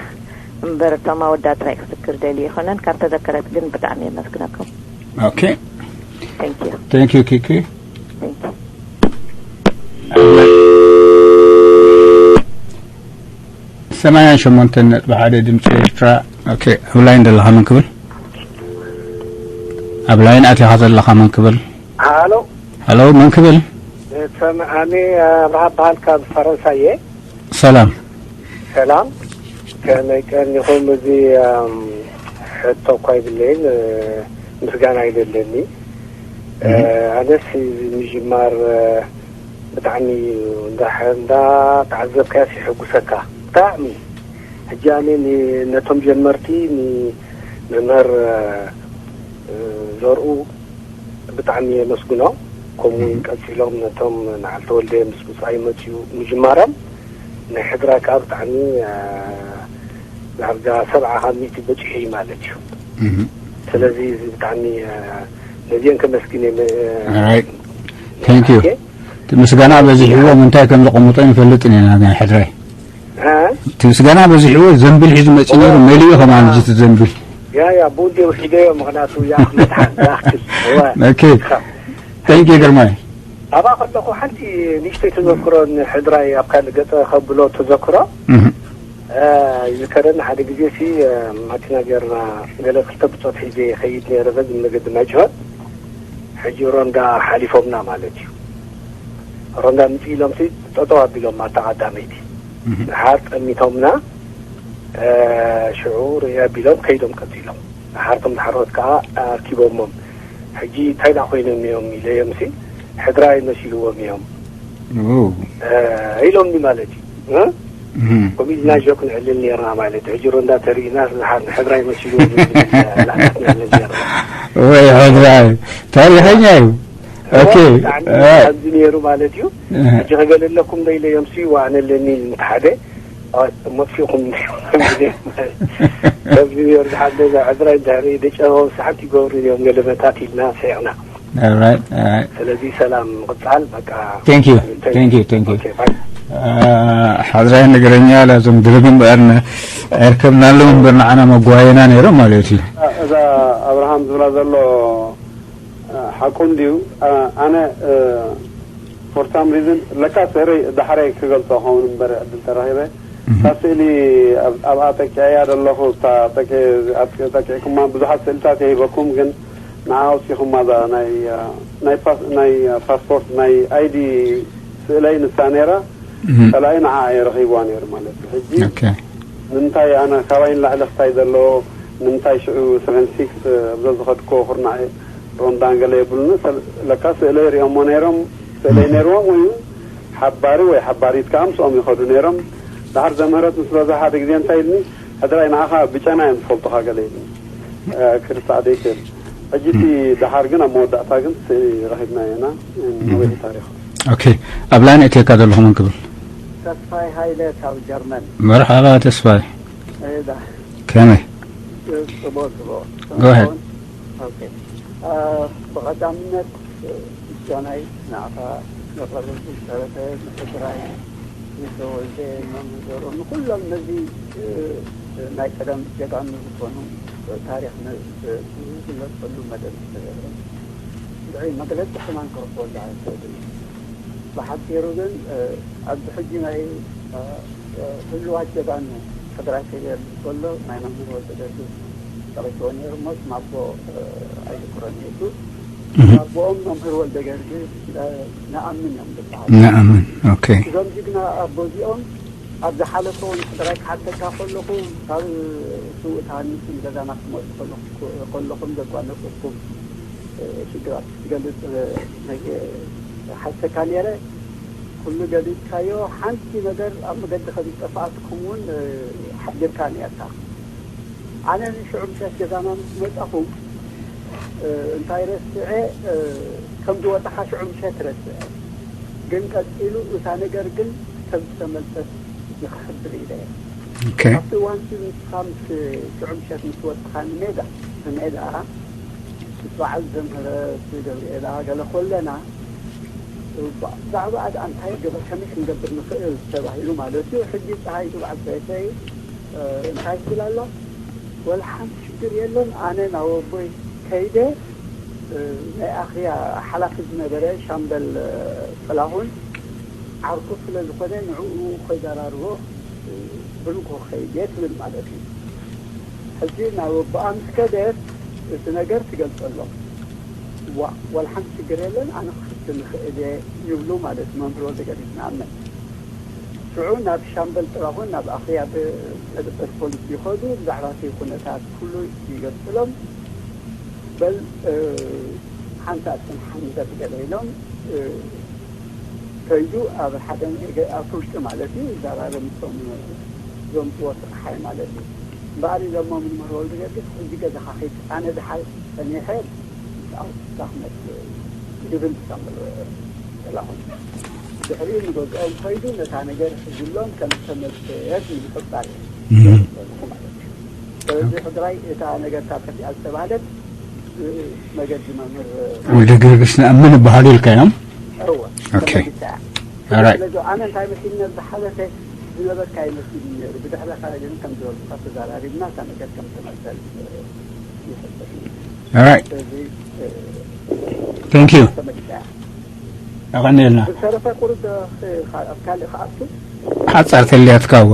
እምበር፣ እቶም ኣወዳት ጥራይ ክዝክር ደልዩ ኣይኮነን። ካብ ተዘከረት ግን ብጣዕሚ የመስግነኩም። Okay. Thank you. Thank you, Kiki. Thank you. ሰማንያን ሸሞንተን ነጥቢ ሓደ ድምፂ ኤርትራ። ኦኬ፣ ኣብ ላይን ዘለኻ መን ክብል? ኣብ ላይን ኣቲኻ ዘለኻ መን ክብል? ሃሎ። ሃሎ፣ መን ክብል? ሰምዓኒ ኣብርሃ በሃል ካብ ፈረንሳ እየ። ሰላም። ሰላም። ከመይ ቀኒኹም? እዚ፣ ኣም፣ ሕቶ እኳ ይብለይን፣ እ፣ ምስጋና ይደለኒ። እ፣ እህ። ኣነስ እዚ ምጅማር፣ እ፣ ብጣዕሚ እንዳ-፣ እንዳተዓዘብካዮስ የሐጉሰካ። ብጣዕሚ። ሕጂ ኣነ ን-፣ ነቶም ጀመርቲ ንመምህር፣ እ፣ ዘርኡ ብጣዕሚ የመስግኖ። ከምኡ እውን ቀፂሎም ነቶም ንዓል ተወልደ ምስ ብፃይ መፅኡ ምጅማሮም ናይ ሕድራ ከዓ ብጣዕሚ ዳርጋ ሰብዓ ካብ ሚእቲ በፂሑ እዩ ማለት እዩ። ስለዚ እዚ ብጣዕሚ ነዚአን ከመስግን እየ። Thank you። እቲ ምስጋና በዚሕዎም እንታይ ከም ዘቐምጦ ይንፈልጥን ኢና ናይ ሕድራይ እቲ ምስጋና በዚሕዎ ዘንቢል ሒዙ መፂ ነሩ መሊኡ ከማን እዚ ዘንቢል ያ ያ ቡንዴ ውሒደዮ ምክንያቱ ያ መድሓን ያክል Okay። Thank you ግርማይ። ኣብኣ ከለኹ ሓንቲ ንእሽተይ ተዘክሮ ንሕድራይ ኣብ ካልእ ገፀ ከብሎ ተዘክሮ ይዝከረኒ። ሓደ ግዜ ሲ ማኪና ጌርና ገለ ክልተ ብፆት ሒዘ ይኸይድ ነይረ በዚ መገዲ ማይጭሆን ሕጂ ሮንዳ ሓሊፎምና ማለት እዩ። ሮንዳ ምፅ ኢሎም ሲ ጠጠው ኣቢሎም ኣታ ቀዳመይቲ ድሓር ጠሚቶምና ሽዑ ርእይ ኣቢሎም ከይዶም ቀፂሎም። ድሓር ቶም ድሓሮት ከዓ ኣርኪቦሞም ሕጂ እንታይ ዳ ኮይኖም እዮም ኢለዮም ሲ ሕድራይ መሲልዎም እዮም ኢሎምኒ ማለት እዩ። ከምኡ ኢልና ጆክ ንዕልል ነርና ማለት እዩ። ሕጂ ሮንዳ ተርእዩና ንሕድራይ መሲልዎም ንዕልል ነርና። ወይ ሕድራይ ታሪኸኛ እዩ። Okay። ከምዚ ነይሩ ማለት እዩ። ሕጂ ክገለለኩም ዶ ኢለዮም ሲ ኣነ ኣለኒ እንተሓደ መጥፊእኩም ከምዚ ነይሩ። ዝሓደ ዕድራይ እንድሕሪ ደጨበው ሰሓት ይገብሩ እዮም ገለመታት ኢልና ስዒቕና። ስለዚ ሰላም ምቕፃል በቃ። Thank you። Thank you። Thank you። ሓድራይ ነገረኛ ላዞም ድረቢ እምበኣርና ኣይርከብናሎም እምበር ንዓና መጓየና ነይሮም ማለት እዩ። እዛ ኣብርሃም ዝብላ ዘሎ ሓቁ እንድዩ። ኣነ for some reason ለካ ስዕረይ ዳሕረይ ክገልጾ ኸውን እምበር ዕድል ተረኺበ እታ ስእሊ ኣብኣ ጠቂዐያ ዘለኹ እታ ጠቂዕኩማ ብዙሓት ስእልታት የሂበኩም ግን ንዓ ኣውፂኹማ እዛ ናይ ፓስፖርት ናይ ID ስእለይ ንሳ ነይራ ጸላኢ ንዓ እየ ረኺብዋ ነይሩ ማለት እዩ ሕጂ ንምንታይ ኣነ ካባይ ንላዕሊ ክታይ ዘሎ ንምንታይ ሽዑ seven six ኣብዛ ዝኸድኮ ኩርናዕ ሮንዳን ገለ የብሉኒ ለካ ስእለይ ሪኦሞ ነይሮም ስእለይ ነይርዎም ወይ ሓባሪ ወይ ሓባሪት ከዓ ምስኦም ይኸዱ ነይሮም ድሓር ዘምህረት ምስ በዛ ሓደ ግዜ እንታይ ኢልኒ ሕድራይ ንዓኻ ብጨና እዮም ዝፈልጡኻ ገለ ኢልኒ ክርሳዕ ዘይክእል ሕጂ እቲ ድሓር ግን ኣብ መወዳእታ ግን ስእሊ ረኺብናዮ ኢና ነዊሕ ታሪኹ Okay ኣብ ላይን እትየካ ዘለኹ መን ክብል ተስፋይ ሃይለ ካብ ጀርመን መርሓባ ተስፋይ እዳ ከመይ ጽቦ ጽቦ Go ahead። ብቐዳምነት ምስጋናይ ንዓኻ ነቕርብ ዝተረፈ ንሕድራይ ንተወልደ መምህር ንኩሎም ነዚ ናይ ቀደም ጀጋኑ ዝኾኑ ታሪኽ ዝግለፀሉ መደብ ንዕይ መግለፂ ከማን ክረኽበሉ ኣይክእል እዩ። ብሓፂሩ ግን ኣብዚ ሕጂ ናይ ህልዋት ጀጋኑ ሕድራይ ከይገርም ከሎ ናይ መምህር ወልደገርግስ ጠቒስዎ ነይሩ እሞ ስም ኣቦ ኣይዝክሮን እየ እሱ ስም ኣቦኦም መምህር ወልደገርግስ ንኣምን እዮም ዝበሃል ንኣምን okay እዞም ጅግና ኣቦ እዚኦም ኣብ ዝሓለፈ እውን ሕድራይ ክሓተካ ከለኹ ካብ ስውእት ሃኒስ ንገዛና ክትመፁ ከለኹም ዘጓነፅኩም ሽግራት ክትገልፅ ሓተካ ነይረ ኩሉ ገሊፅካዮ ሓንቲ ነገር ኣብ መገዲ ከም ዝጠፋኣትኩም እውን ሓቢርካ ነርካ ኣነ ንሽዑ ምሸት ገዛና ምስ መፃኹ እንታይ ረስዐ ከም ዝወፃኻ ሽዑ ምሸት ረስዐ ግን ቀፂሉ እታ ነገር ግን ከም ዝተመልሰት ንክሕብር ኢለ እየ okay ኣብቲ እዋንቲ ንስኻ ምስ ሽዑ ምሸት ምስ ወፅኻ ንሜዳ ንሜዳ ምስ በዓል ዘምህረት ገብርኤላ ገለ ኮለና ብዛዕባ ኣድኣ እንታይ ገበር ከመይ ክንገብር ንኽእል ተባሂሉ ማለት እዩ ሕጂ ፀሃይ ትብዓት ሰይፈይ እንታይ ትብል ኣላ ወላ ሓንቲ ሽግር የለን ኣነ ናብ ኣቦይ ከይደ ናይ ኣኽያ ሓላፊ ዝነበረ ሻምበል ጥላሁን ዓርኩ ስለ ዝኾነ ንዕኡ ከይደራርቦ ብንጎ ከይድ እየ ትብል ማለት እዩ ሕጂ ናብ ኣቦኣ ምስ ከደት እቲ ነገር ትገልፀሎም ዋእ ዋላ ሓንቲ ሽግር የለን ኣነ ክፍትን ይኽእል እየ ይብሉ ማለት እዩ መምህር ወልደገርጊስ ንኣብነት ሽዑ ናብ ሻምበል ጥላሁን ናብ ኣኽያ መደበር ፖሊስ ይኸዱ ብዛዕባ እቲ ኩነታት ኩሉ ይገልፅሎም በል ሓንቲ ኣፅንሓኒ በል ገለ ኢሎም ከይዱ ኣብ ሓደ ኣብ ውሽጢ ማለት እዩ ይዛራረብ ምስቶም ዘምፅዎ ስርሓይ ማለት እዩ እምበኣር ኢሎሞ ምንምህር ወልደገርጊስ ሕዚ ገዛኻ ኺድ ኣነ ድሓር ፀኒሐ ምስኣውትካ ክመፅእ ይብል ዝሰምር የላኹም። ድሕሪኡ ንገዝኦም ከይዱ ነታ ነገር ሒዙሎም ከም ዝተመልሰት ንምሕባር እዩ። እህ። ማለት እዩ። ስለዚ ሕድራይ እታ ነገር ካብ ጠፊኣ ዝተባህለት መገዲ መምህር ወልደ ጊዮርጊስ ንኣምን ይበሃሉ ኢልካ እዮም። እወ ኦኬ። ተመልሳ እያ። Alright. ስለዚ ኣነ እንታይ መሲልኒ ዝሓለፈ ዝነበርካ ይመስል ነይሩ። ብድሕረኻ ግን ከም ዝበልኩኻ ተዘራሪብና እታ ነገር ከም ተመልሰል ይሕሰብ። Alright. ስለዚ Thank you. ተመልሳ እያ። ኣቐኒልና ብዝተረፈ ቁሩብ ዶ ክ- ካ- ኣብ ካልእ ክኣቱ? ሓጻር ተልያትካ እወ።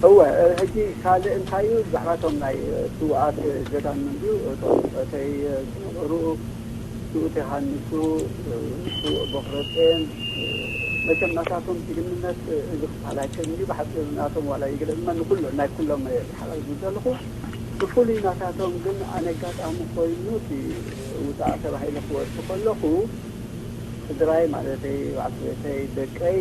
እወ፣ ሕጂ ካልእ እንታይ እዩ? ብዛዕባ እቶም ናይ ስውኣት ጀጋኑ እንድዩ፣ እቶም እተይ ዝነበሩ ስውእቲ ሃንሱ፣ ስውእ ቦኽረጼን፣ መቸም ናታቶም ጅግንነት እዚ ክፋል ኣይክእልን እዩ። ብሓፂሩ ናቶም ዋላ ይግለጽ እማ ንኩሉ ናይ ኩሎም ሓላል ዝደለኹ ብፍሉይ ናታቶም ግን ኣነ ኣጋጣሚ ኮይኑ እቲ ውፃእ ተባሂለ ክወፅእ ከለኹ ስድራይ ማለተይ በዓልቲ ቤተይ ደቀይ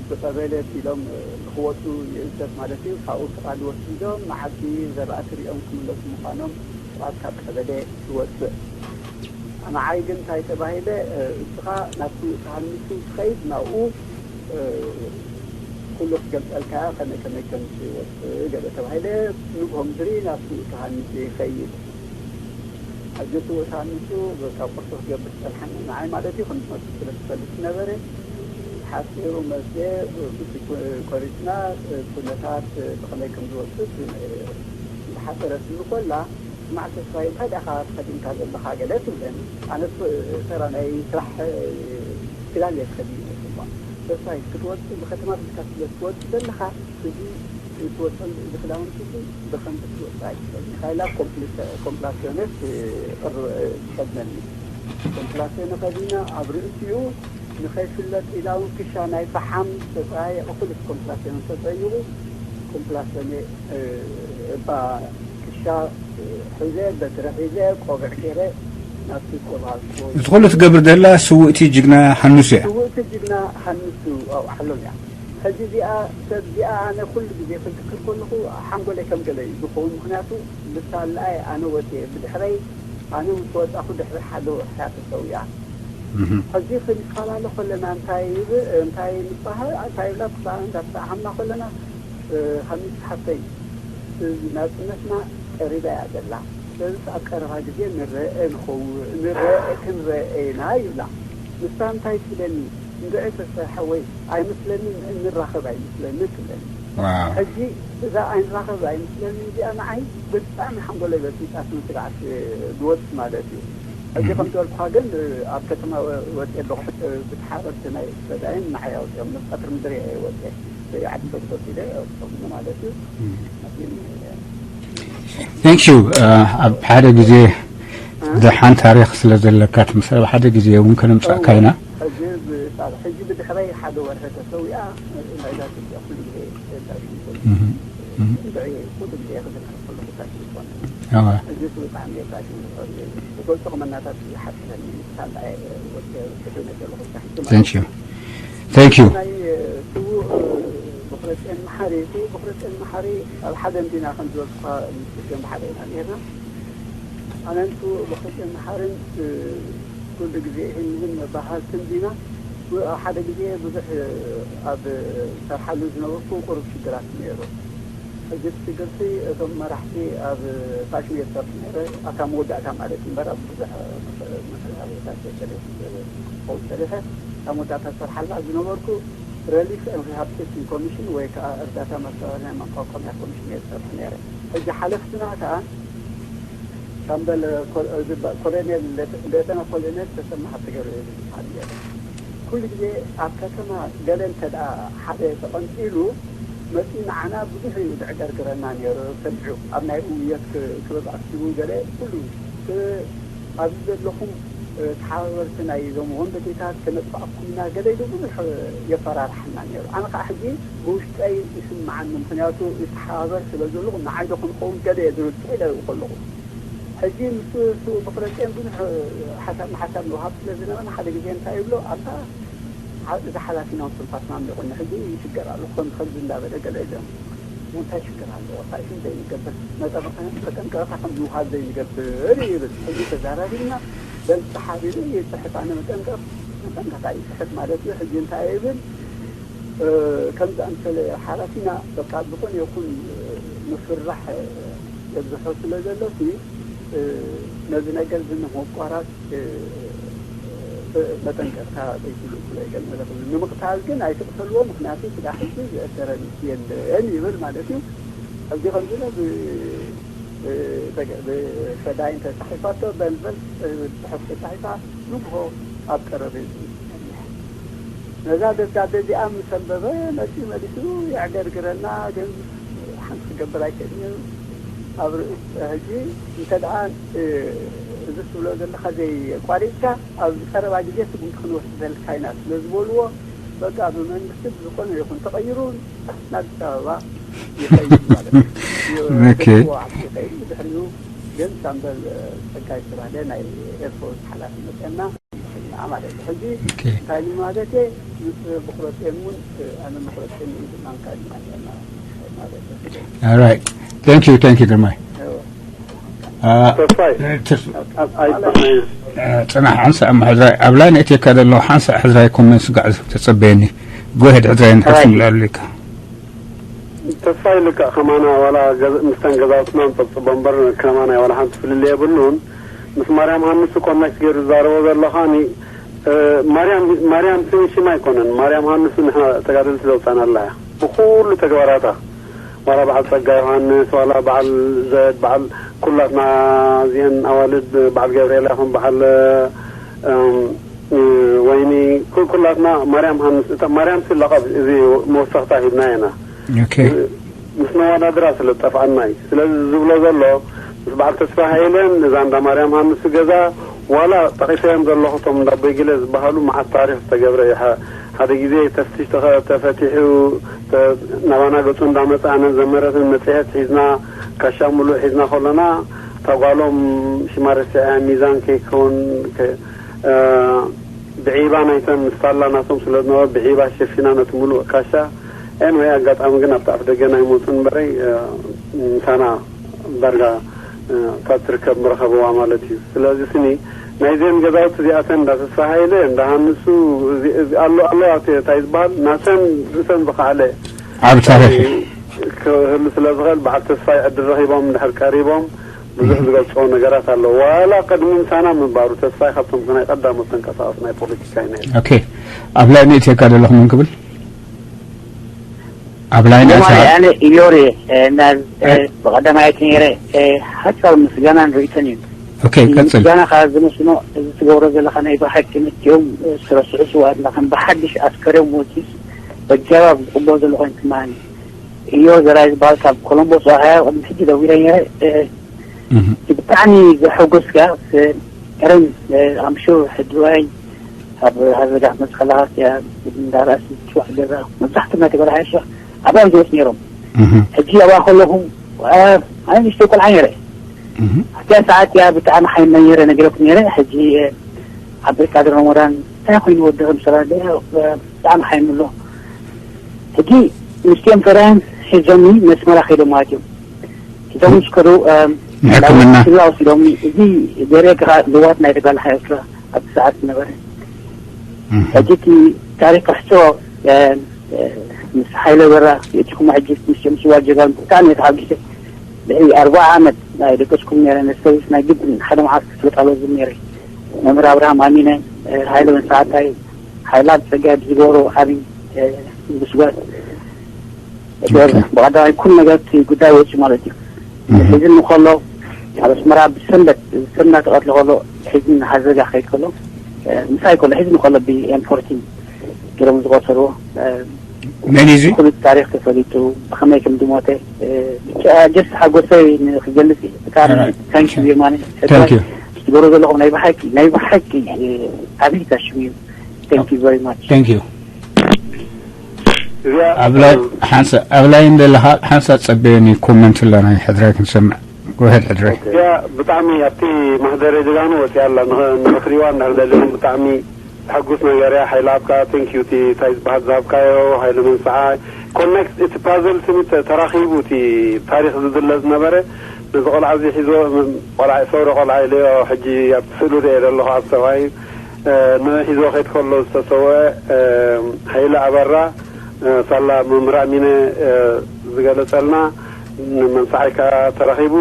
ብቐበሌ ኣቢሎም ንክወፁ ይእዘዝ ማለት እዩ። ካብኡ ፍቓድ ወሲዶም መዓልቲ ዘራእቲ ሪኦም ክምለሱ ምዃኖም ፍቓድ ካብ ቀበሌ ይወፅእ። ንዓይ ግን እንታይ ተባሂለ፣ እስኻ ናብ ስውእ ተሃንሱ ትኸይድ ናብኡ ኩሉ ክገልፀልካ ከመይ ከመይ ከም ዝወፅእ ገለ ተባሂለ። ንግሆ ምድሪ ናብ ስውእ ተሃንሱ ይኸይድ። ኣብዚ ስውእ ተሃንሱ በቃ ቁርሲ ክገብር ዝፀንሐኒ ንዓይ ማለት እዩ። ከም ዝመፅእ ስለ ዝፈልጥ ዝነበረ ሓፂሩ መፅየ። ቁርሲ ቆሪስና ኩነታት ብኸመይ ከም ዝወፅእ ዝሓፀረትኒ ኮላ ስማዕ ተስፋይ እንታይ ደኣ ትኸዲንካ ዘለኻ ገለ ትብለኒ። ኣነ ተራ ናይ ስራሕ ክዳን እየ ተኸዲነ። ተስፋይ ክትወፅእ ብከተማ ብልካ ስለ ትወፅእ ዘለኻ እዚ ትወፅእ እዚ ክዳውንቲ እዚ ብኸምዚ ክትወፅእ ኣይትኽእልን ኢኻ ኢላ ኮምፕላሴነት ትኸድነኒ። ኮምፕላሴነ ከዲና ኣብ ርእሲኡ ንኸይፍለጥ ኢላ እውን ክሻ ናይ ፈሓም ተፀያየቑ። ኩሉ ኮምፕላሴነ ተፀይቑ። ኮምፕላሴነ እባ ክሻ ሒዘ በትሪ ሒዘ ቆብዕ ገይረ ናብቲ ቆባልኮ እቲ ኩሉ ትገብር ዘላ ስውእቲ ጅግና ሃንሱ እያ። ስውእቲ ጅግና ሃንሱ ኣውዓሎም እያ። ሕዚ እዚኣ ሰብ እዚኣ ኣነ ኩሉ ግዜ ክዝክር ከለኹ ሓንጎለይ ከም ገለ እዩ ዝኸውን። ምክንያቱ ብሳልኣይ ኣነ ወፅየ ብድሕረይ ኣነ ምስ ወፃኹ ድሕሪ ሓደ ወርሒ እያ ተሰዊኣ። ሕዚ ክንፈላለ ከለና እንታይ ይብል እንታይ ንበሃል እንታይ ይብላ ክሳዕ እንዳተሰዓዓምና ከለና ሃሚስ ሓፍተይ ናፅነትና ቀሪባ እያ ዘላ። ስለዚ ኣብ ቀረባ ግዜ ንረአ ንኸውን ንረአ ክንረአ ኢና ይብላ። ንሳ እንታይ ትብለኒ እንድዒ ተስፋይ ሓወይ ኣይመስለንን እንራኸብ ኣይመስለኒ ትብለኒ። ሕጂ እዛ ኣይንራኸብ ኣይመስለኒ እዚኣ ንዓይ ብጣዕሚ ሓንጎለይ በጢጣትኒ ስግኣት ዝወፅእ ማለት እዩ። ሕጂ ከም ዝበልኩኻ ግን ኣብ ከተማ ወፅየ ኣለኹ። ብቲ ሓበርቲ ናይ ሰብኣይን ንዓይ ኣውፅኦም ቀትሪ ምድሪ እየ ወፅየ። ዓዲ ሰጉዶ ኢለ ኣውፅኦም ማለት እዩ። Thank you። ኣብ ሓደ ግዜ ደሓን ታሪኽ ስለ ዘለካ ትምስል ኣብ ሓደ ግዜ እውን ከነምፃእካ ኢና። ሕጂ ብድሕረይ ሓደ ወርሒ ተሰዊኣ። ናይ ዛ ኢትዮጵያ ኩሉ ግዜ ኩሉ ግዜ ክዝክር ከለኹ ታሪኽ ይኾን። ሕጂ ብጣዕሚ ታሪኽ ይኾን። ዝገልፆ መናታት ይሓስበኒ። ካልኣይ ወደ ወደ ነገሩ Thank you. Thank you። ናይ ስዉእ ብክረስቲያን መሓሪ ስዉእ ብክረስቲያን መሓሪ ኣብ ሓደ እንዲና ከም ዝበልኩኻ ምስክር ሓደ ኢና ነርና። ኣነን ስዉእ ብክረስቲያን መሓርን ኩሉ ግዜ ይህን ይህን መባሃልቲ እንዲና። ኣብ ሓደ ግዜ ብዙሕ ኣብ ሰርሓሉ ዝነበርኩ ቁሩብ ሽግራት ነይሩ። ሕጂ እቲ ሽግርቲ እቶም መራሕቲ ኣብ ፋሽን እየ ዝሰርሕ ነይረ ኣብታ መወዳእታ ማለት እምበር ኣብ ብዙሕ መስሪያ ቦታት ክኸውን ሰሪሐ እታ መወዳእታ ዝሰርሓላ ዝነበርኩ ረሊፍ ሪሃብሊቴሽን ኮሚሽን ወይ ከዓ እርዳታ ማስተባበሪ ናይ ማቋቋምያ ኮሚሽን እየ ዝሰርሕ ነይረ። ሕጂ ሓለፍትና ከዓ ሻምበል ኮሎኔል ሌተና ኮሎኔል ተሰማ ሃብተገብርኤል ዝበሃል ነይሩ። ኩሉ ግዜ ኣብ ከተማ ገለ እንተ ሓደ ተቐንፂሉ መፂኡ ንዓና ብዙሕ እዩ ዝዕገርግረና ነይሩ። ሰሚዑ ኣብ ናይ ውየት ክበብ ኣኪቡ ገለ ኩሉ ኣብዚ ዘለኹም ተሓባበርቲ ናይ ዞም ወንበዴታት ከነጥፋኣኩም ኢና ገለ ኢሉ ብዙሕ የፈራርሓና ነይሩ። ኣነ ከዓ ሕጂ ብውሽጠይ ይስምዓኒ፣ ምክንያቱ ይተሓባበር ስለ ዘለኹ ንዓይ ዶ ክንኸውን ገለ እየ ዝብል ጥዒለ ከለኹ ሕጂ ምስ ብክረጤን ብዙሕ ሓሳብ ንሓሳብ ንውሃብ ስለ ዝነበርና ሓደ ግዜ እንታይ ይብሎ ኣብታ እዚ ሓላፊና ትንፋስና ኣምሊቑኒ ሕጂ ይሽገር ኣሎ ከም ከምዚ እንዳበለ ገለ ኢሎም እንታይ ሽግር ኣለዎ እንታይ ሽም ዘይንገብር መጠንቀቕታ ከም ዝውሃብ ዘይንገብር ይብል ሕጂ ተዛራሪብና በል ተሓቢሩ ይፅሕፍ። ኣነ መጠንቀቕ መጠንቀቕታ ይፅሕፍ ማለት እዩ። ሕጂ እንታይ ይብል? ከምዚ ኣምሰለ ሓላፊና በቃ ዝኾነ ይኹን ምፍራሕ የብዝሖ ስለ ዘሎ ሲ ነዚ ነገር እዚ ንምቋራፅ መጠንቀቕታ ዘይትልእኩሎ ይገል መለኹ። ንምቕታል ግን ኣይትቕተልዎ፣ ምክንያቱ ስጋ ሕጂ ዝእሰረን የለን ይብል ማለት እዩ። ሕዚ ከምዚ ኢለ ብፈዳይን ተፃሒፋቶ በልበል ብፅሑፍ ተፃሒፋ ንግሆ ኣብ ጠረቤዝ ነዛ ደብዳቤ እዚኣ ምስ ኣንበበ መፂኡ መሊሱ የዕገርግረና፣ ግን ሓንቲ ክገብር ኣይክእልን እዩ። ኣብ ርእስ ሕጂ እንተ ደኣ እዚ ትብሎ ዘለካ ዘይ ኣቋሪፅካ ኣብዚ ቀረባ ግዜ ስጉምቲ ክንወስደልካ ኢና ስለ ዝበልዎ በቃ ብመንግስቲ ብዝኾነ ይኹን ተቐይሩ ናብ ኣዲስ ኣበባ ይኸይድ ማለት እዩ። ይኸይድ ብድሕሪኡ ግን ሳምበል ፀጋይ ዝተባህለ ናይ ኤርፖርት ሓላፊ መፅአና። ማለት ሕጂ እንታይ ማለት ምስ ብኩረጤን እውን ኣነ ብኩረጤን እዩ ድማ እንታይ ማለት ማለት All right. Thank you, thank you ግርማይ። ተስፋይ ጽናሕ ሓንሳእ እሞ ሕዝራይ ኣብ ላይ ነእትየካ ዘሎ ሓንሳእ ሕዝራይ ኮመንት ስጋዕ ተጸበየኒ። ጎሄድ ሕዝራይ ንሕስም ልዕልካ ተስፋይ ልክዕ ከማና ዋላ ምስተን ገዛውትና ንጸብጽቦ እምበር ከማና ዋላ ሓንቲ ፍልልይ የብሉን። ምስ ማርያም ሃንሱ ኮናክት ገይሩ ዝዛረቦ ዘሎ ከኣኒ ማርያም ማርያም ስም ሽም ኣይኮነን። ማርያም ሃንሱ ንሕና ተጋደልቲ ዘውጻናላ እያ ብኩሉ ተግባራታ። ዋላ በዓል ጸጋ ዮሃንስ ዋላ በዓል ዘድ በዓል ኩላትና እዚአን ኣዋልድ በዓል ገብርኤላ ይኹን በዓል ወይኒ ኩላትና ማርያም ሃንስ እታ ማርያም ስላቐብ እዚ መወሰኽታ ሂብና ኢና። Okay. ምስ መወዳድራ ስለ ዝጠፍኣና እዩ። ስለዚ ዝብሎ ዘሎ ምስ በዓል ተስፋ ሃይለን እዛ እንዳ ማርያም ሃንሱ ገዛ ዋላ ጠቒሰዮም ዘለኹ እቶም እንዳ ኣቦይ ግለ ዝበሃሉ መዓት ታሪኽ ዝተገብረ እዩ። ሓደ ግዜ ተፍትሽ ተፈቲሑ ናባና ገፁ እንዳመፀ ኣነ ዘመረትን መፅሄት ሒዝና ካሻ ሙሉእ ሒዝና ከለና እታ ጓሎም ሽማ ረሲዐ ሚዛን ከይከውን ብዒባ ናይተን ሳላ ናቶም ስለ ዝነበረ ብዒባ ሸፊና ነቲ ሙሉእ ካሻ ኤንወይ ኣጋጣሚ ግን ኣብቲ ኣፍ ደገ ናይ ሞቱ ንበረይ ምሳና ዳርጋ እታ ትርከብ ምረኸብዋ ማለት እዩ። ስለዚ ስኒ ናይዘን ገዛውቲ እዚኣተን እንዳ ተስፋ ሃይለ እንዳ ሃንሱ ኣሎ ኣሎ እንታይ ዝበሃል ናተን ርእሰን ዝኸዓለ ዓብ ታሪኽ ክህሉ ስለ ዝኽእል በዓል ተስፋይ ዕድል ረኺቦም እንድሕር ቀሪቦም ብዙሕ ዝገልፅዎ ነገራት ኣሎ። ዋላ ቅድሚ ምሳና ምንባሩ ተስፋይ ካብቶም ናይ ቀዳሞት ተንቀሳቐስ ናይ ፖለቲካ እዩ ነይሩ። ኦኬ ኣብ ላይ ንእትየካ ዘለኹ ምን ክብል ኣብ ላይ ንእትያ ኣነ ኢዮር እየ ብቐዳማየት ነይረ ሓሳብ ምስጋናን ርእይቶን እዩ። ኦኬ ቀጽል። ምስጋና ካብ ዝመስኖ እዚ ትገብሮ ዘለካ ናይ ብሓቂ ነቲኦም ስረስዑ ስዋኣትና ከም ብሓድሽ ኣስከርዮም ወፂስ በጃባብ ዝቕበሎ ዘሎ ኮይኑ ትማኒ እዮ ዘራይ ዝበሃል ካብ ኮሎምቦስ ኦሃዮ ቅድሚ ሕጂ ደዊረ ነይረ። ብጣዕሚ ዘሐጎስካ ኤረን ኣምሹ ሕድዋይ ኣብ ሃዘጋ መፅኸላኻስ እያ እንዳራእሲ ትሽዋዕ ገዛ መብዛሕትኡ ናይ ተጋዳላይ ሽዋ ኣብኣ ዝወፅ ነይሮም። ሕጂ ኣብኣ ከለኹ ኣነ ንእሽተይ ቆልዓ ነይረ። ኣብቲያ ሰዓት እያ ብጣዕሚ ሓይመ ነይረ ነጊረኩም ነይረ። ሕጂ ዓበይቲ ካድረ ሞራን እንታይ ኮይኑ ወዲ ከም ሰራ ብጣዕሚ ሓይሚ ኣሎ። ሕጂ ምስቲኦም ሰራያን ሒዞምኒ መስመራ ከይዶም ማለት እዮም። ሒዞም ምስ ከዱ ንሕክምና ስላ ወሲዶምኒ። እዚ ዘርእየካ ልዋት ናይ ተጋላሓይ ኤርትራ ኣብቲ ሰዓት ዝነበረ ሕጂ እቲ ታሪክ ክሕቶ ምስ ሓይለ በራ የእቲኹም ሕጂ ምስኦም ስዋ ጀጋኑ ብጣዕሚ ተሓጒሰ። ድሕሪ ኣርባዓ ዓመት ናይ ደቀስኩም ነረ ነስተውስ ናይ ግድን ሓደ መዓልቲ ክፍለጥ ኣለዎ ዝብል ነረ። መምህር ኣብርሃም ኣሚነ፣ ሃይለ መንሳዕታይ፣ ሓይላት ጸጋይ ብዝገበሮ ዓቢ ጉስጓስ ብቐዳማይ ኩሉ ነገር እቲ ጉዳይ ወፂኡ ማለት እዩ። ሕዚ እንከሎ ኣብ ኣስመራ ብሰንበት ሰብ እናተቐትለ ከሎ ሕዚ ሓዘጋ ከይድ ከሎ ምሳይ ከሎ ሕዚ እንከሎ ብኤም ፎርቲን ገይሮም ዝቆሰልዎ መን እዩ እዚ? ኩሉ ታሪክ ተፈሊጡ ብከመይ ከም ዝሞተ ብቻ ጀስት ሓጎሰይ ንክገልጽ እዩ። ብጣዕሚ ታንኪ ዩ የማነ ታንኪ ዩ። ትገብሮ ዘለኹም ናይ ብሓቂ ናይ ብሓቂ ዓብዪ ታሽም እዩ። Thank you very much። Thank you። እዚኣ ኣብ ላይ ሓንሳ ኣብ ላይ እንደለኻ ሓንሳ ጸበየኒ ኮመንት ኣለና ሕድራይ ክንሰምዕ። Go ahead ሕድራይ። እዚኣ ብጣዕሚ ኣብቲ ማህደረ ጀጋኑ ወፂኣ ኣላ። ንኽ- ንኽትሪዋ እንዳደለኹም ብጣዕሚ ተሐጉስ ነገር እያ። ሓይለ ኣብካ thank you እቲ እንታይ ዝበሃል ዝሃብካዮ ሓይለ መንስዓ ኮኔክት እቲ ፓዘል ስኒ ተ- ተራኺቡ እቲ ታሪክ ዝድለ ዝነበረ ነዚ ቆልዓ እዚ ሒዞ፣ ቆልዓ፣ ሰውረ ቆልዓ ኢለዮ፣ ሕጂ ኣብ ስእሉ ርእየ ዘለኹ፣ ኣብ ሰብኣይ፣ እ፣ ንሒዞ ከይድ ከሎ ዝተሰወ፣ እ፣ ሃይለ ኣበራ፣ እ፣ ሳላ መምህር ኣሚነ፣ እ፣ ዝገለጸልና፣ ንመንሳዓይ ከኣ ተረኺቡ፣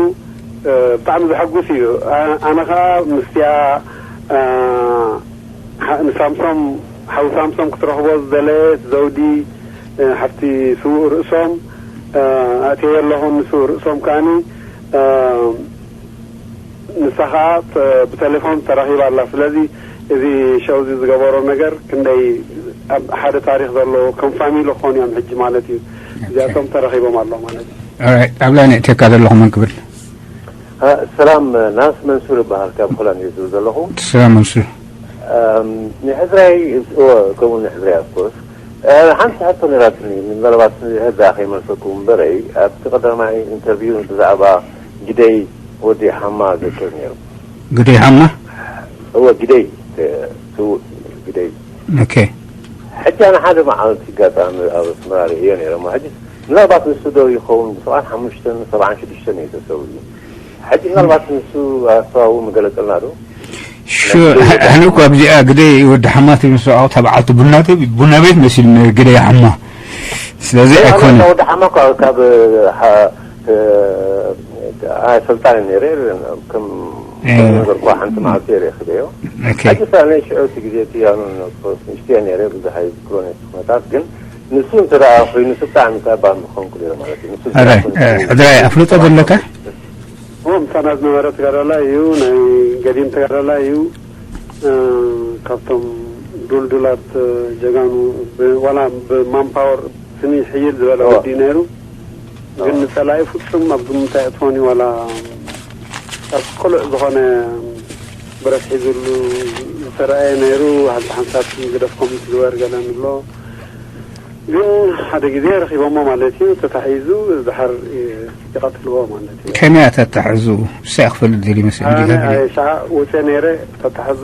እ፣ ብጣዕሚ ዘሐጉስ እዩ። ኣ-፣ ኣነ ከኣ ምስቲኣ፣ እ፣ ሓ-፣ ንሳምሶም፣ ሓው ሳምሶም ክትረኽቦ ዝደለየት ዘውዲ፣ እ፣ ሓፍቲ ስዉእ ርእሶም፣ እ፣ ኣእትየ ኣለኹ። ንስዉእ ርእሶም ከኣኒ፣ እ፣ ንሳ ኸኣ ተ-፣ ብቴሌፎን ተራኺባ ኣላ። ስለዚ እዚ ሸው እዚ ዝገበሮ ነገር ክንደይ ኣብ ሓደ ታሪኽ ዘለዎ ከም ፋሚሊ ክኾኑ እዮም ሕጂ ማለት እዩ። እዚኣቶም ተረኺቦም ኣለዉ ማለት እዩ። ኦራይት፣ ኣብ ላይ ነእትየካ ዘለኹ መን ክብል? አ፣ ሰላም፣ ናስ መንሱር እበሃል፣ ካብ ሆላንድ እየ ዝብል ዘለኹ። ሰላም መንሱር። ኣም፣ ንሕዝራይ፣ እወ፣ ከምኡ ንሕዝራይ፣ of course። አ፣ ሓንቲ ሕቶ ነይራትኒ፣ ምናልባት ሕዛ ከይመልሰኩም እምበረይ፣ ኣብቲ ቀዳማይ ኢንተርቪው ብዛዕባ ግደይ ወዲ ሓማ ዘክር ነይሩ። ግደይ ሓማ? እወ፣ ግደይ፣ እ፣ ስዉእ ግደይ። ኦኬ። ሕጂ ኣነ ሓደ መዓልቲ ኣጋጣሚ ኣብ ኣስመራ ርእዮ ነይረ። እሞ ሕጂ ምናልባት ንሱ ዶ ይኸውን? ብሰብዓን ሓሙሽተን ሰብዓን ሽዱሽተን እዩ ተሰዊኡ። ሕጂ ምናልባት ንሱ ኣስተዋኡ ምገለጸልና ዶ? ሹ-፣ ኣነ እኮ ኣብዚኣ ግደይ ወዲ ሓማ ትብል ምስ ሰማዕኩ፣ እታ በዓልቲ ቡና ትብል፣ ቡና ቤት መሲሉኒ ግደይ ሓማ። ስለዚ ኣይኮነን። ወዲ ሓማ እኮ ካብ፣ እ፣ ሓ-፣ እ፣ ኣይፈልጣን ነይረ። ከም፣ እየ። ከም ነገር እኮ ሓንቲ መዓልቲ እየ ርእየ ክደዮ። ኦኬ። ሕጂ ሳነ ሽዑ እቲ ግዜ እቲ ኣነ ንእሽቶ እየ ነይረ፣ ብዙሕ ኣይዝክሮን እየ እቲ ኩነታት። ግን ንሱ እንተ ደኣ ኮይኑ፣ ንሱ ብጣዕሚ ጠባብ ምኾንኩ ነይረ ማለት እዩ። ንሱ እንተ ደኣ ኣረ፣ ኮይኑ፣ እ፣ ሕድራይ ኣፍልጦ ዘለካ? እዎ፣ ምሳና ዝነበረ ተጋዳላይ እዩ፣ ናይ ገዲም ተጋዳላይ እዩ። እ፣ ካብቶም ዱልዱላት፣ እ፣ ጀጋኑ፣ ብ-፣ ዋላ ብማንፓወር ስኒ ሕይል ዝበለ እዎ። ወዲ ነይሩ። ግን እዎ። ንጸላኢ ፍጹም ኣብ ግምት ኣይእትዎን እዩ። ዋላ ኣብ ቅሉዕ ዝኾነ ብረት ሒዙሉ ዝተረኣየ ነይሩ። ሓንሳ-፣ ሓንሳብ ግደፍኩም ትግበር ገለ ንብሎ። ግን ሓደ ግዜ ረኺቦሞ ማለት እዩ። ተታሒዙ ድሓር ይ-፣ ይቐትልዎ ማለት እዩ። ከመይ እያ ተታሕዙ? ንሳ እያ ክፈልጥ ደልዩ መስለኒ። ኣነ ዲጋ ብለይ። ኣየ ሻዓ ወፅየ ነይረ። ተታሕዙ፣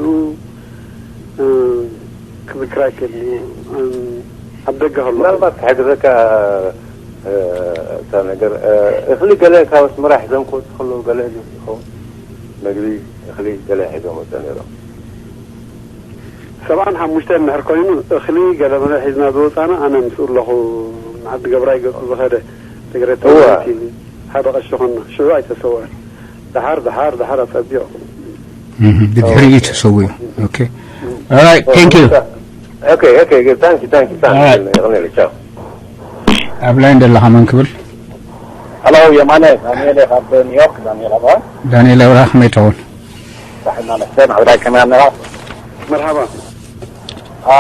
እ፣ ክዝክር ኣይክእልን እዩ። እ፣ ኣብ ደገ ከሎ። ምናልባት ክሕግዘካ፣ እ፣ እታ ነገር፣ እ፣ እኽሊ ገለ ካብ ኣስመራ ሒዞም ክወፁ ከለዉ ገለ ይኸውን። መግቢ፣ እኽሊ ገለ ሒዞም ወፅኦም ነይሮም። ሰብዓን ሓሙሽተን እንድሕር ኮይኑ፣ እኽሊ ገለ መለ ሒዝና ዝወፃና፣ ኣነ ምስኡ ኣለኹ፣ ንዓዲ ገብራይ ገፁ ዝኸደ ትግረ እወ። ተወልቲ ሓደ ቀሺ ኾንና። ሽዑ ኣይተሰወአን። ደሓር፣ ደሓር፣ ደሓር ኣፀቢቑ። እህ፣ ብድሕሪኡ ተሰዊኡ። ኦኬ። ኦራይት፣ ቴንክ ዩ። ኦኬ፣ ኦኬ፣ ታንክ ዩ፣ ታንክ ዩ፣ ታንክ ዩ። ኦራይት። የቐንየለይ፣ ቻው። ኣብ ላይን ዘለኻ መን ክብል? ሃሎ፣ የማነ፣ ዳንኤል እየ ካብ ኒውዮርክ፣ ዳንኤል ኣብርሃ። ዳንኤል ኣብርሃ፣ ከመይ ትኸውን? ዳሕና መስገን፣ ኣብ ዳይ ከመይ ኣለኻ? መርሃባ። አ፣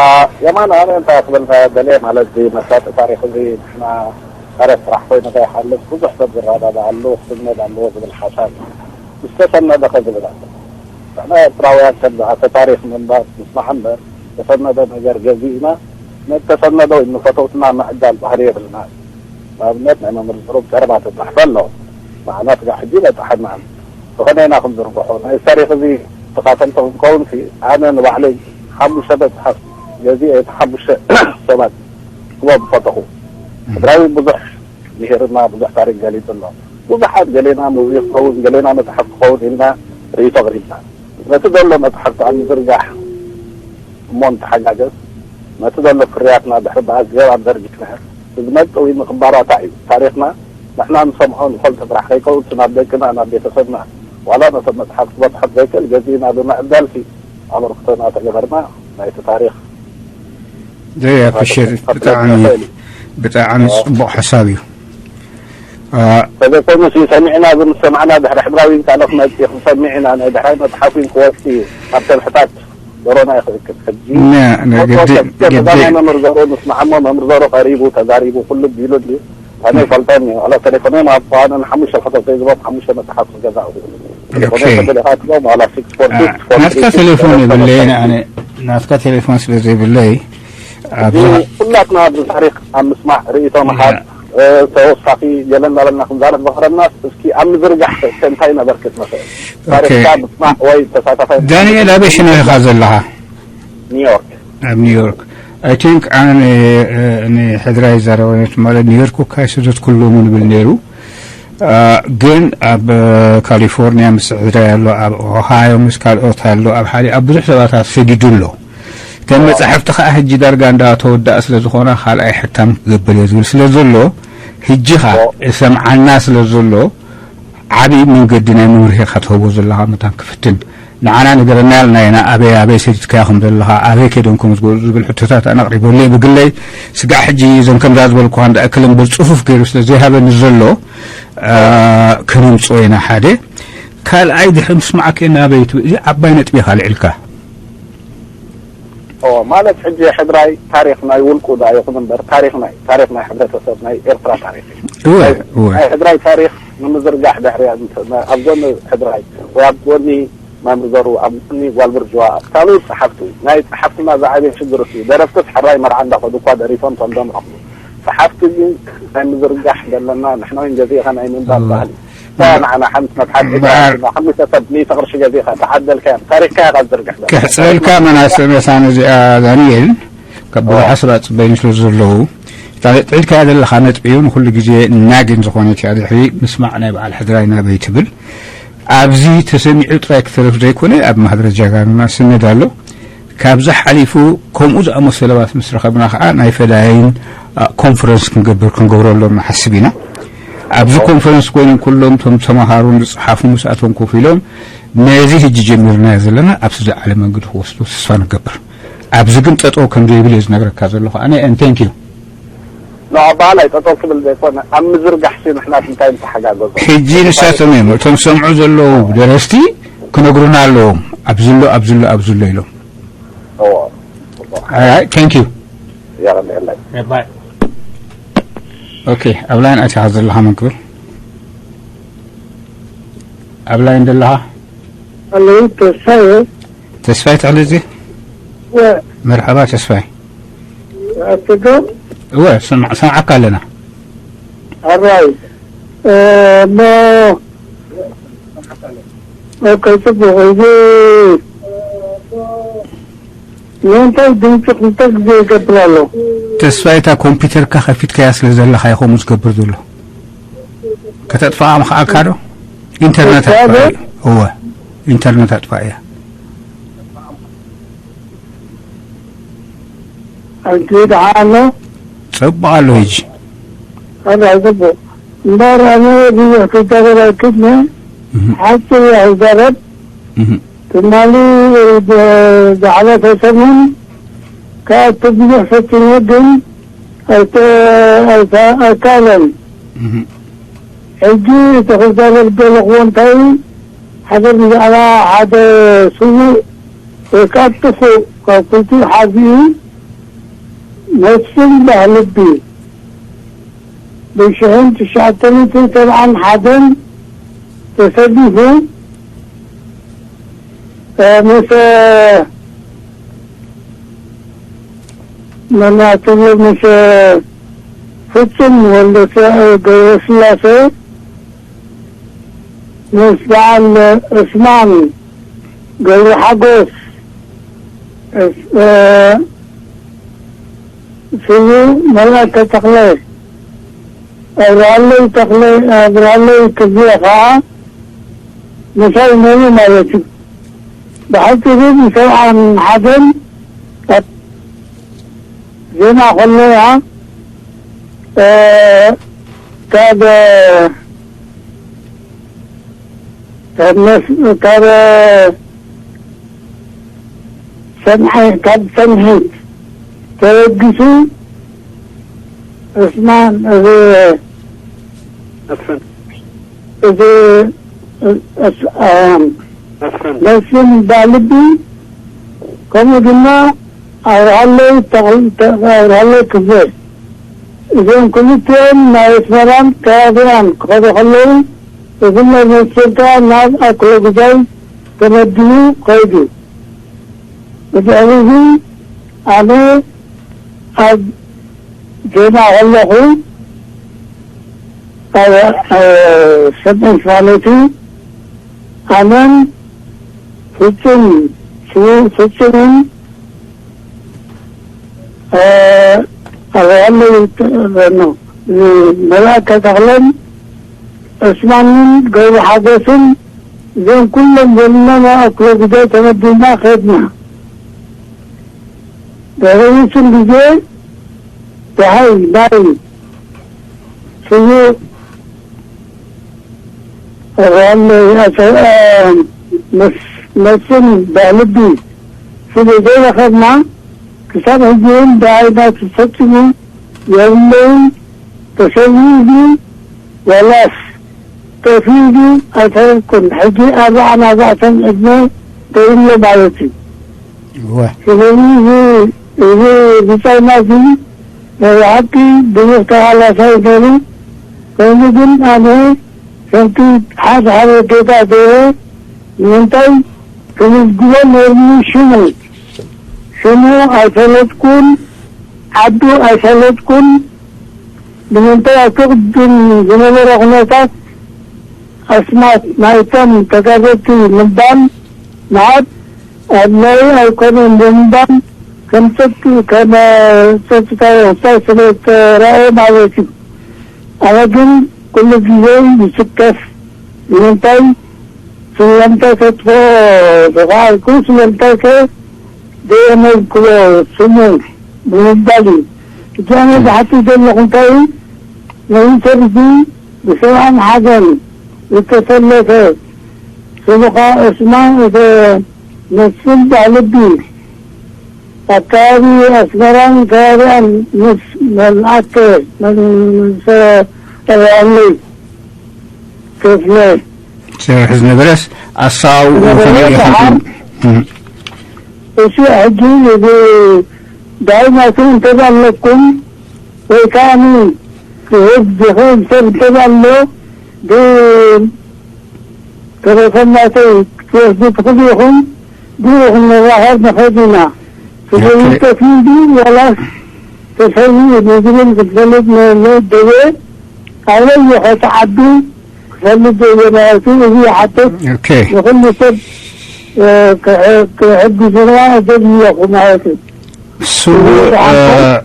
የማነ፣ ኣነ እንታይ ክብል ደልየ ማለት፣ እዚ መሳጢ ታሪኽ እዚ ንሕና ታሪኽ ጥራሕ ኮይኑ ከይሓልፍ ብዙሕ ሰብ ዝረዳድኣሉ ክስነድ ኣለዎ ዝብል ሓሳብ እዩ። ዝተሰነደ ከ ዝብል ኣሎ። ንሕና ኤርትራውያን ከም ዝኣተ ታሪኽ ምንባብ ንስማዕ እምበር፣ ዝተሰነደ ነገር ገዚእና ነቲ ተሰነደ ወይ ንፈተውትና ምዕዳል ባህሪ የብልናን። ንኣብነት ናይ መምህር ዘሩ ብቀረባ ተጻሕፈ ኣሎ። ንዓና ስጋዕ ሕጂ በጽሐናን። ብኸመይ ኢና ክንዝርግሖ? ናይዚ ታሪኽ እዚ ተኻፈልቲ ክንከውንሲ ኣነ ንባዕለይ ሓሙሽተ መጽሓፍ ገዚኤ እቲ ሓሙሽተ ሰባት ክቦም ፈተኹ። ትግራይ እውን ብዙሕ ምሂርና፣ ብዙሕ ታሪኽ ገሊጹ ኣሎ። ብዙሓት ገሌና ሙቪ ክኸውን፣ ገሌና መጽሓፍ ክኸውን ኢልና ርእይቶ ኣቕሪብና። ነቲ ዘሎ መጽሓፍቲ ኣብ ምዝርጋሕ እሞ ንተሓጋገዝ። ነቲ ዘሎ ፍርያትና ድሕሪ ብኣገባብ ዘርጊሕና፣ ዝመጽእ ወይ ንኽባራታዕ እዩ። ታሪኽና ንሕና ንሰምዖ ንፈልጦ ጥራሕ ከይከውን፣ ናብ ደቅና፣ ናብ ቤተሰብና፣ ዋላ ነቶም መጽሓፍቲ ክበጽሖም ዘይክእል ገዚእና ብምዕዳልሲ ኣበርክቶና ተገበርና። ናይቲ ታሪኽ ዘይ ኣፕሪሼት፣ ክነጥፍ ብጣዕሚ፣ ንኽእል እዩ። ብጣዕሚ ጽቡቕ ሓሳብ እዩ። አ፣ ተዘኮኑሲ ሰሚዕና ዝምሰማዕና ድሕሪ ሕድራዊ ካልእ ክመጽእ እዩ፣ ክንሰምዕ ኢና። ናይ ድሕራይ መጽሓፍ እዩ ክወጽእ እዩ። ኣብ ሰብሕታት ዶሮና ይኽእክብ። ሕጂ ነ-፣ ነ-፣ ፎቶ ግዲ-፣ ሰብ ሰብ ግዲ-፣ ናይ መምህር ዘሩ ንስማዓሞ፣ መምህር ዘሩ ቀሪቡ፣ ተዛሪቡ፣ ኩሉ ቢሉ ድዩ? ኣነ ይፈልጦም እዩ። ዋላ ቴሌፎኖም ኣብ ኳነ ንሓሙሽተ ፎቶ ተይዝቦም ሓሙሽተ መጽሓፍ ክገዛእ እኽእል። ኦኬ። ቴሌፎኖም ተደሊኻ ትብሎም፣ ዋላ ሲክስ ፎር አ፣ ሲክስ ፎር ናትካ ትሪ ሲክስ ቴሌፎን ፎር የብለይን ፎር ኣነ። ናትካ ቴሌፎን ስለ ዘይብለይ፣ ኣብዚ ኣብዚ ኩላትና ኣብዚ ታሪኽ ኣብ ምስማዕ ርእይቶ ምሃብ፣ ያ። እ፣ ተወሳኺ ገለ እንዳበልና ክንዛረብ ዝኸረናስ፣ እስኪ ኣብ ምዝርጋሕ ከ እንታይ ነበርክት ንኽእል? ኦኬ። ታሪኽካ ምስማዕ ወይ ተሳታፋይ ዳንኤል፣ ኣበይ ሽነኻ ዘለኻ? ኒውዮርክ። ኣብ ኒውዮርክ። ኣይ ቲንክ ኣነ ን-፣ እ፣ ንሕድራ ይዛረበ ማለት ኒውዮርክ እኳ ኣይሰደድኩሎምን ይብል ነይሩ። ግን ኣብ ካሊፎርኒያ ምስ ሕድራይ ኣሎ፣ ኣብ ኦሃዮ ምስ ካልኦት ኣሎ፣ ኣብ ሓደ ኣብ ብዙሕ ሰባታት ሰጊዱ ኣሎ። ከም መጻሕፍቲ ከኣ ሕጂ ዳርጋ እንዳ ተወዳእ ስለ ዝኾነ ካልኣይ ሕታም ክገብር እየ ዝብል ስለ ዘሎ፣ ሕጂ ኸኣ እሰምዓና ስለ ዘሎ ዓቢ መንገዲ ናይ መምርሒ ኢኻ ትህቦ ዘለኻ መታን ክፍትን። ንዓና ንገረና ያልና ኢና ኣበይ ኣበይ ሰዲድካያ ከም ዘለኻ ኣበይ ከይዶም ከም ዝገዙ ዝብል ሕቶታት ኣነ ኣቕሪበሉ እየ ብግለይ። ስጋዕ ሕጂ እዞም ከምዛ ዝበልኩኻ እንዳ እክል እምበር ጽፉፍ ገይሩ ስለ ዘይሃበኒ ዘሎ ከነምጽኦ ኢና ሓደ። ካልኣይ ድሕሪ ምስማዕከ ናበይ ትብል እዚ ዓባይ ነጥቢ ኢኻ ኣልዒልካ። ማለት ሕጂ ሕድራይ ታሪኽ ናይ ውልቁ ዳ ይኹን እምበር ታሪኽ ናይ ታሪኽ ናይ ሕብረተሰብ ናይ ኤርትራ ታሪኽ እዩ። ናይ ሕድራይ ታሪኽ ንምዝርጋሕ ድሕሪ ኣብ ጎኒ ሕድራይ ወይ ኣብ ጎኒ መምርዘሩ ኣብ ጎኒ ጓል ብርጅዋ ካልኡ ጸሓፍቲ ናይ ጸሓፍትና ዝዓበየ ሽግር እዩ። ደረፍትስ ሕራይ መርዓ እንዳኸዱ እኳ ደሪፎም ተንዶም ረኽቡ ጸሓፍቲ ግን ናይ ምዝርጋሕ ዘለና ንሕና እውን ገዚእኻ ናይ ምንባር ባህሊ ንዓና ሓንቲ መትሓዚ ሓሙሽተ ሰብ ሚእቲ ቅርሺ ገዚእካ ተዓደልካያ ታሪኽካ ኢኻ ዝዝርግሕ ዘሎ። ክሕጽረልካ መናሰ መሳኒ እዚኣ ዳንኤል ካብ ብዙሓ ሰባት ጽበይኒ ስለ ዘለዉ እታ ጥዒልካያ ዘለኻ ነጥቢ እዩ ንኹሉ ግዜ ናግን ዝኾነት እያ ድሕሪ ምስማዕ ናይ በዓል ሕድራይ ናበይ ትብል ኣብዚ ተሰሚዑ ጥራይ ክተረፍ ዘይኮነ ኣብ ማሕደረ ጃጋኑና ስነድ ኣሎ። ካብዚ ሓሊፉ ከምኡ ዝኣመሰለባት ምስ ረኸብና ከዓ ናይ ፈዳይን ኮንፈረንስ ክንገብር ክንገብረሎም ንሓስብ ኢና። ኣብዚ ኮንፈረንስ ኮይኖም ኩሎም ቶም ተምሃሩን ዝፅሓፉ ምስኣቶም ኮፍ ኢሎም ነዚ ህጂ ጀሚርናዮ ዘለና ኣብ ስዚ ዓለ መንግዲ ክወስዱ ተስፋ ንገብር። ኣብዚ ግን ጠጠው ከም ዘይብል እየ ዝነግረካ ዘለኹ ኣነ and thank you። ንኣባል ኣይጠጠው ክብል ዘይኮነ ኣብ ምዝርጋሕ ሲ ንሕና እንታይ ንተሓጋገዞ። ሕጂ ንሳቶም እዮም እቶም ዝሰምዑ ዘለዉ ደረስቲ ክነግሩና ኣለዎም። ኣብዝሎ ኣብዝሎ ኣብዝሎ ኢሎም። እዎ Alright, thank you. የቐንየለይ። Okay, ኣብ ላይን ኣቲኻ ዘለኻ መን ክብል? ኣብ ላይን ዘለኻ? ኣለይ ተስፋዬ። ተስፋይ ትሕልዚ? ወ- መርሓባ ተስፋይ። ኣትዶ እወ፣ ስምዓ- ስምዓካ ኣለና። ኣራይ እሞ ኦኬ፣ ጽቡቕ። እዚ ንምንታይ ድምፂ ክልተ ግዜ ይገብር ኣሎ? ተስፋይ፣ እታ ኮምፒውተርካ ከፊትካያ ስለ ዘለኻ እዩ ከምኡ ዝገብር ዘሎ። ከተጥፍኣ ምኽኣልካ ዶ? ኢንተርነት ኣጥፍኣ እዩ። እወ፣ ኢንተርነት ኣጥፍኣ እያ። ኣንቲ ደሓን ኣሎ? ጽቡቕ ኣሎ ሕጂ። ኣላ ጽቡቕ። እምበር ኣነ ብዙሕ ክዛረብ ኣይክእልን። ሓፂር እያ ክዛረብ። ትማሊ ዝሓለፈ ሰሙን ከኣቱ ብዙሕ ፈቲነ ግን ኣይተ- ኣይተ- ኣይከኣለን። ሕጂ እቲ ክዛረብ ዘለኹዎ እንታይ ሓደ ብዛዕባ ሓደ ስዉእ ወይ ከዓ ጥፉእ ካብ ክልቲኡ ሓዚኡ መስፍን ባህልቢ ብሽሕን ትሽዓተ ሚእትን ሰብዓን ሓደን ተሰሊፉ ምስ መናትሉ ምስ ፍጹም ወልደ ገብረስላሴ ምስ በዓል ዑስማን ገብረ ሓጎስ ስዩ መልኣከ ተኽለ ኣብርሃለይ ተኽለ ኣብርሃለይ ክፍለ ከዓ ምሳይ ነይሩ ማለት እዩ። ብሓፂሩ ብሰብዓን ሓደን ዜና ከለያ ካብ ካብ ሰምሐ ካብ ሰምሒት ተበጊሱ እስማን እዚ መስፍን እዚ መስፍን ባልቢ ከምኡ ድማ ኣብርሃለይ ኣብርሃለይ ክፍለ እዚኦም ክልቲኦም ናይ ኣስመራን ከባቢኣን ክኸዱ ከለዉ ብፍላይ መስፍን ከኣ ናብ ኣክለጉዛይ ተመዲቡ ከይዱ። ብድሕሪ እዚ ኣነ ኣብ ዜና ከለኹ ኣብ ሰሜን ማለት እዩ ኣነን ፍጹም ፍጹምን ኣባሉ መልኣከ ተኽለን ዑስማንን ገብሩ ሓጎስን፣ እዞም ኩሎም ዘለና ኣብ ክፍለ ግዜ ተመዲብና ከድና። ድሕሪ ውሱን ግዜ ደሃይ ናይ ስዉእ ኣባል መስ-፣ መስፍን ባህልቢ ስለ ዘይረኸብና፣ ክሳብ ሕጂ እውን ደሃይ ናይ ተፈጺሙ የብለይን። ተሰዊኡ ድዩ ዋላስ ጠፊኡ ድዩ ኣይፈለጥኩን። ሕጂ ኣርብዓን ኣርባዕተን ዕድመ ደይብሎ ማለት እዩ። እወ። ስለዚ እዚ፣ እዚ ብጻይና እዚ ናይ ብሓቂ ብዙሕ ተቓላሳይ ነይሩ። ኮይኑ ግን ኣነ ከምቲ ሓደ ሓደ ጌጋ ገይረ ንምንታይ ክምዝግቦ ነይርኒ ሽሙ። ሽሙ ኣይፈለጥኩን፣ ዓዱ ኣይፈለጥኩን። ንምንታይ ኣብቲ ቅድም ዝነበረ ኩነታት ኣስማት ናይቶም ተጋደልቲ ምባል ምሃብ ኣድላዪ ኣይኮነን ብምባል ከም ጸጥ-፣ ከም ጸጥታዊ ክስታይ ስለ ዝተራእየ ማለት እዩ። ኣነ ግን ኩሉ ግዜ ይስከፍ። ንምንታይ ስለምንታይ ከጥፍኦ ዝኸኣልኩ፣ ስለምንታይ ከ ደየመዝግቦ ስሙ ብምባል እዩ። እቲ ኣነ ዝሓትት ዘለኹ እንታይ እዩ፣ ነዚ ሰብ እዚ ብሰብኣን ሓዘን ዝተሰለፈ ስሙ ኸዓ ዑስማን እተ መስፍን ባህልቢ፣ ኣካባቢ ኣስመራን ከባቢኣን ምስ መልኣከ መንሰ ኣለይ ክፍለ። ዝሰርሕ ዝነበረስ ኣሰዋውኡ ዝነበረ ከመይ እዩ ደሓር እም። እሱ ሕጂ እዚ ዳይናቱ እንተዳ ኣለኩም ወይ ከዓኒ ክህብ ዝኽእል ሰብ እንተዳ ኣሎ ብ-፣ ተለፎን ናተይ ክትወስዱ ትኽእሉ ኢኹም። ብኡ ክንራኸብ ንኽእል ኢና። ስለዚ ኦኬ። ጠፊኡ ድዩ ዋላስ ተሰዊኡ ንዝብል ክትፈልጥ ነ-፣ ነ-፣ ደልየ ኣበይ እዩ ከተዓዱ ክፈልጥ ደልየ ማለት እዩ። እዚ ይሓትት ኦኬ። ንኹሉ ሰብ፣ እ፣ ክሕ-፣ ክሕግዙና እደሊ ኣለኹ ማለት እዩ። ስዉእ፣ እዚ እ፣ ሓሳብ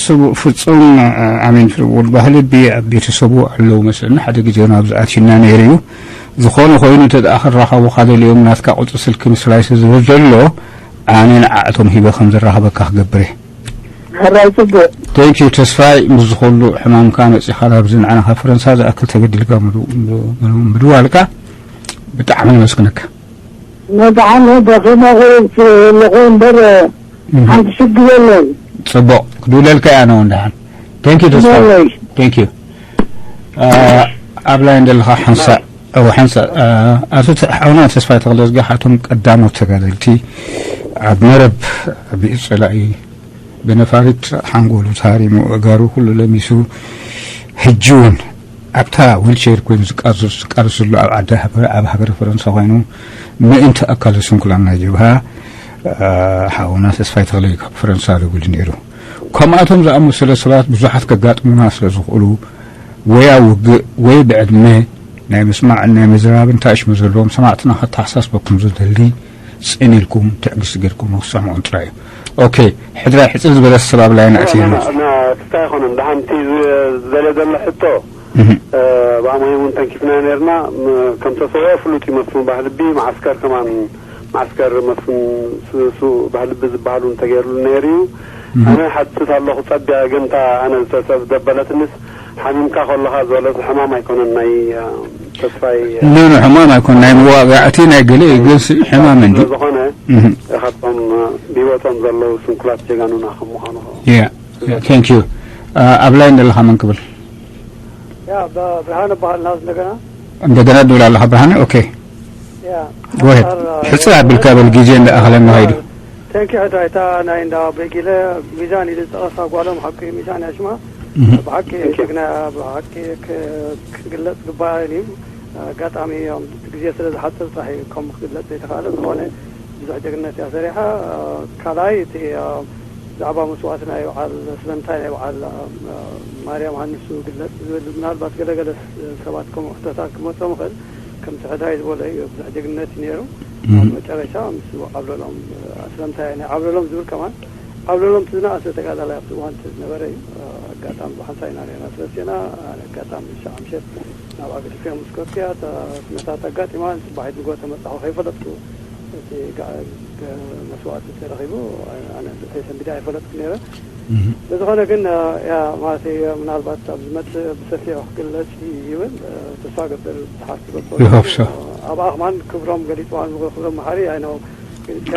ስዉእ ፍጹም፣ እ፣ ኣሜን ፍርውል ባህሊ ብ-፣ ኣብ ቤተሰቡ ኣለዉ መስለኒ። ሓደ ግዜ እውን ኣብዚ ኣትዩና ነይሩ እዩ። ዝኾነ ኮይኑ እንተ ደኣ ክራኸቡኻ ደልዮም ናትካ ቁጽሪ ስልኪ ምስላይ ስለ ዘሎ ኣነ ንዓኣቶም ሂበ ከም ዘራኽበካ ክገብር እየ። ሕራይ ጽቡቕ። Thank you ተስፋይ፣ ምስ ዝኸሉ ሕማምካ መጺኻ ናብዚ ንዓና ካብ ፈረንሳ ዝኣክል ተገዲልካ ምድ-፣ ምድ-፣ ምድዋልካ ብጣዕሚ ነመስግነካ። መድሓን ደኺመ ክብል ስለ ዘለኹ እምበር እህ። ሓንቲ ሽግር የለን። ጽቡቕ፣ ክድውለልካ እየ ኣነ እውን ደሓን። Thank you ተስፋይ። የለይ። Thank you። አ፣ ኣብ ላይን ዘለኻ ሓንሳእ፣ እወ፣ ሓንሳእ፣ አ፣ ኣቶ ተ-፣ ሓውና ተስፋይ ተኽለዝጊ፣ ሓቶም ቀዳሞት ተጋደልቲ ኣብ መረብ ብኢድ ጸላኢ ብነፋሪት ሓንጎሉ ተሃሪሙ፣ ኣእጋሩ ኩሉ ለሚሱ፣ ሕጂ እውን ኣብታ ዊልቸር ኮይኑ ዝቃለስ፣ ዝቃለስ ዘሎ ኣብ ዓዲ ሃገረ-፣ ኣብ ሃገረ ፈረንሳ ኮይኑ ምእንቲ ኣካለ ስንኩላን ናይ ጀብሃ፣ አ፣ ሓውና ተስፋይ ተኽለ ካብ ፈረንሳ ደዊሉ ነይሩ። ከምኣቶም ዝኣመሰለ ሰባት ብዙሓት ከጋጥሙና ስለ ዝኽእሉ፣ ወይ ኣብ ውግእ፣ ወይ ብዕድመ ናይ ምስማዕን ናይ ምዝራብን ታእሽሙ ዘለዎም ሰማዕትና ከተሓሳስበኩም ዝደሊ፣ ጽን ኢልኩም ትዕግስቲ ጌርኩም ንክትሰምዑን ጥራይ እዩ። ኦኬ፣ ሕድራይ ሕጽር ዝበለ ሰብ ኣብ ላይን ኣእትዩና። ና-፣ ና-፣ ክስታይ ኣይኮነን። ደሓን እቲ ዝ-፣ ዝደልዮ ዘሎ ሕቶ፣ እህ። እ፣ ብኣማይ እውን ተንኪፍናዮ ነርና። ም-፣ ከም ተሰውኦ ፍሉጥ እዩ መስፍን ባህልቢ፣ መዓስከር ከማን መዓስከር መስፍን ስ-፣ ሱ-፣ ባህልቢ ዝበሃል እውን ተገይርሉ ነይሩ እዩ። እህ። ኣነ ሓትት ኣለኹ ጸቢያ፣ ግን እታ ኣነ ዝተሰብ ዘበለትንስ ሓሚምካ ከለኻ ዝበለጽ ሕማም ኣይኮነን ናይ፣ እ፣ ተስፋይ፣ እ፣ ኖ፣ ኖ፣ ሕማም ኣይኮን፣ ናይ መዋጋእቲ ናይ ገለ እዩ፣ ግን ሲ-፣ ሕማም እንዲ። ስለ ዝኾነ እህ። ካብቶም፣ እ፣ ብህይወቶም ዘለዉ ስንኩላት ጀጋኑና ከም ምዃኑ ያ፣ ያ፣ thank you። አ፣ ኣብ ላይን ዘለኻ መን ክብል? ያ፣ ብ-፣ ብርሃነ እበሃል ናዝ እንደገና። እንደገና ድብል ኣለኻ ብርሃነ? ኦኬ። ያ፣ go ahead። ሓጻር፣ ሕጽር ኣቢልካ በል፣ ግዜ እንዳኣኸለና ኸይዱ። Thank you ሕድራይ። እታ ናይ እንዳ ቤጊለ ሚዛን ኢሉ ዝጠቐሳ ጓሎም ሓቂ ሚዛን እያ ሽማ። እህ። ብሓቂ Thank you። ጅግና እያ፣ ብሓቂ ክ-፣ ክትግለጽ ግባእን እዩ። ኣጋጣሚ፣ እም፣ እቲ ግዜ ስለ ዝሓጽር ጥራሕ እዩ ከምኡ ክግለጽ ዘይተኻእለ። ዝኾነ ብዙሕ ጅግነት እያ ሰሪሓ። ካልኣይ እቲ፣ እ፣ ብዛዕባ መስዋእቲ ናይ በዓል፣ ስለምንታይ ናይ በዓል፣ እ፣ ማርያም ሃንሱ ግለጽ ዝብል ምናልባት ገለገለ ስ-፣ ሰባት ከምኡ ሕቶታት ክመጾም ይኽእል። ከምቲ ሕድራይ ዝበሎ እዩ፣ ብዙሕ ጅግነት እዩ ነይሩ። እም። ኣብ መጨረሻ ምስ ዓብለሎም፣ እ፣ ስለምንታይ ናይ ዓብለሎም ዝብል ከማን፣ ዓብለሎም እቲ ዝነኣሰ ተጋዳላይ ኣብቲ እዋን እቲ ዝነበረ እዩ። እ፣ ኣጋጣሚ ብሓንሳእ ኢና ርኢና ስለ ዝና ኣጋጣሚ ሻዓ ምሸት ናብ ኣገዲፍዮ ምስ ከድኩያ ኩነታት ኣጋጢማ። ጽባሒት ንጎ ተመጻኹ ከይፈለጥኩ እቲ መስዋእቲ ተረኺቡ ኣነ ሰንቢደ ኣይፈለጥኩ ነረ። ብዝኾነ ግን ያ ማለት ምናልባት ኣብ ዝመጽእ ብሰፊሑ ክግለጽ ይብል። ተስፋ ገብር ዝሓስበ ይሃብሶ። ኣብኣ ከማን ክብሮም ገሊፅዋን ክብሮም መሓሪ ኣይነው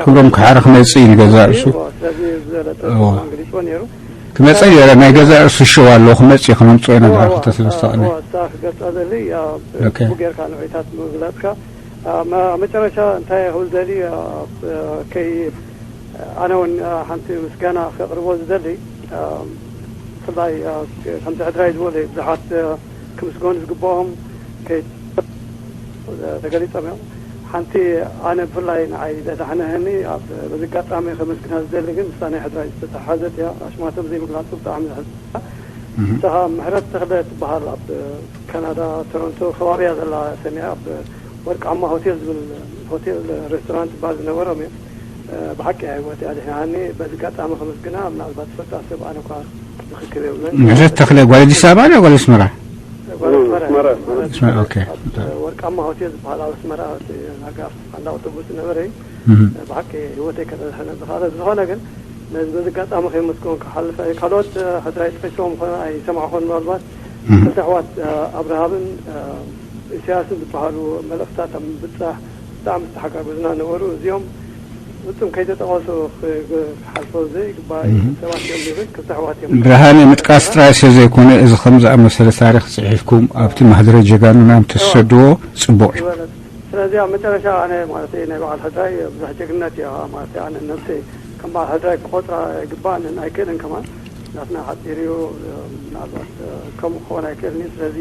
ክብሮም ክሓረ ክመጽእ እዩ ንገዛ ርእሱ። ስለዚ ዝበለጠ ገሊፅዎ ነይሩ። ክመጸ ገይረ ናይ ገዛ ርእሱ ሽው ኣለዎ ክመጽእ እዩ ክነምጽኦ ኢና ድሓር ክልተ ሰለስተ ቅነ። እሳ ክገልጻ ዘሊ ቡ ጌርካ ንዑይታት ምግላጽካ መጨረሻ እንታይ ክብል ዘሊ ከይ ኣነ እውን ሓንቲ ምስጋና ከቕርቦ ዝደሊ ብፍላይ ከምቲ ሕድራይ ዝበለ ብዙሓት ክምስገኑ ዝግብኦም ተገሊጾም እዮም። ሓንቲ ኣነ ብፍላይ ንዓይ ዘዳሕነህኒ ኣብ በዚ ኣጋጣሚ ከመስግና ዝደሊ ግን ምስታ ናይ ሕድራይ ዝተተሓዘት እያ። ኣሽማቶም ዘይምግላጹ ብጣዕሚ ዘሕዝና። ንሳ ምሕረት ተኽለ ትበሃል ኣብ ካናዳ ቶሮንቶ ከባቢ እያ ዘላ። ሰሚያ ኣብ ወርቃማ ሆቴል ዝብል ሆቴል ሬስቶራንት ባር ዝነበሮም እዮም። ብሓቂ እያ ህይወት እያ ድሕናኒ። በዚ ኣጋጣሚ ከመስግና ምናልባት ዝፈልጣ ሰብ ኣነ እኳ ርክክብ የብለን። ምሕረት ተኽለ ጓል ኣዲስ ኣበባ ድያ ጓል ኣስመራ? ጓል ኣስመራ እያ። ኣስመራ፣ ኦኬ። ኣብ ወርቃማ ሆቴል ዝበሃል ኣብ ኣስመራ እቲ ናጋፍ ዓንዳ ኣውቶቡስ ዝነበረ እዩ። ብሓቂ ህይወተይ ከተድሕነ ዝኽኣለ። ብዝኾነ ግን ነዚ በዚ ኣጋጣሚ ከይመስገን ክሓልፈ እየ። ካልኦት ሕድራይ ጠቂሶም ኮነ ኣይሰማዕኹን ምናልባት ክልተ ኣሕዋት ኣብርሃምን ኢሳያስን ዝበሃሉ መልእኽትታት ኣብ ምብጻሕ ብጣዕሚ ዝተሓጋገዙና ነበሩ። እዚኦም ፍጹም ከይተጠቐሱ ክሓልፎ ዘይግባእ ሰባት እዮም ዝብል ክልተ ኣሕዋት እዮም። ብርሃነ ምጥቃስ ጥራይ ስለ ዘይኮነ እዚ ከም ዝኣመሰለ ታሪኽ ጽሒፍኩም ኣብቲ ማህደረ ጀጋኑና ምተሰድዎ ጽቡቕ እዩ። ዝበለት ስለዚ ኣብ መጨረሻ ኣነ ማለት ናይ በዓል ሕድራይ ብዙሕ ጀግንነት እያ ማለት ኣነ ነብሰይ ከም በዓል ሕድራይ ክቆፅራ ይግባእንን ኣይክእልን ከማን ናትና ሓፂር እዩ። ምናልባት ከምኡ ክኸውን ኣይክእልን እዩ። ስለዚ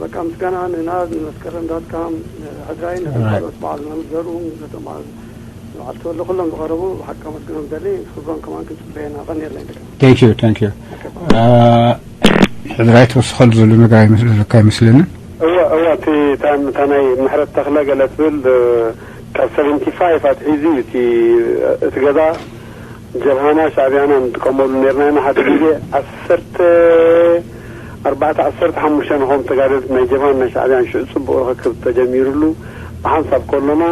በቃ ምስጋና ንና ንመስከረም ዳትካም ሕድራይ ነቶም ካልኦት በዓል መምህር ዘርኡ ነቶም በዓል በዓል ተወለ ኩሎም ዝቐረቡ ብሓቂ ከመስግኖም ደሊ ክብሮም ከማን ክንፅበየና ቀኒልና ይልካ። Thank you, thank you. ሕድራይ ተወስኸሉ ዘሎ ነገር ኣይመስለካ ኣይመስለንን። እወ እወ እቲ እታ ናይ ምሕረት ተኽለ ገለ ትብል ካብ ሰቨንቲ ፋይቭ ኣትሒዙ እዩ እቲ እቲ ገዛ ጀብሃና ሻዕብያና ንጥቀመሉ ነርና ኢና ሓደ ግዜ ዓሰርተ ኣርባዕተ ዓሰርተ ሓሙሽተ ንኾም ተጋደልቲ ናይ ጀብሃን ናይ ሻዕብያን ሽዑ ፅቡቕ ርኽክብ ተጀሚሩሉ ብሓንሳብ ከሎና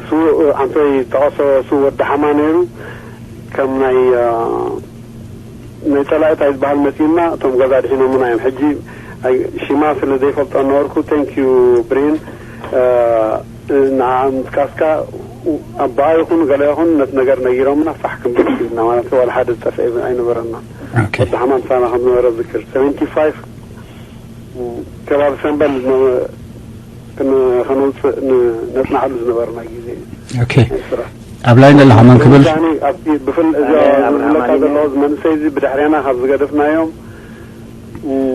ስዉእ ኣንቶይ ጠቐሶ ስዉእ ወዲ ሓማ ነይሩ ከም ናይ ናይ ጸላኢት ኣይዝበሃል መጺኡና እቶም ገዛ ድሒኖምና እዮም ሕጂ ሽማ ስለ ዘይፈልጦ ነበርኩ thank you ብሬን ንዓ ምጥቃስካ ኣቦኣ ይኹን ገለ ይኹን ነቲ ነገር ነጊሮምና ፋሕ ክንብል ክኢልና ማለት ዋላ ሓደ ዝጠፍአ ኣይነበረና ወዲ ሓማ ምሳና ከም ዝነበረ ዝክር seventy five ከባቢ ሰንበል ከነውፅእ ነፅናዕሉ ዝነበርና ግዜ ኣብ ላይን ዘለኻ መን ክብል ኣብቲ ብፍል እዚለካ ዘለዉ መንእሰይ እዚ ብድሕርያና ካብ ዝገደፍናዮም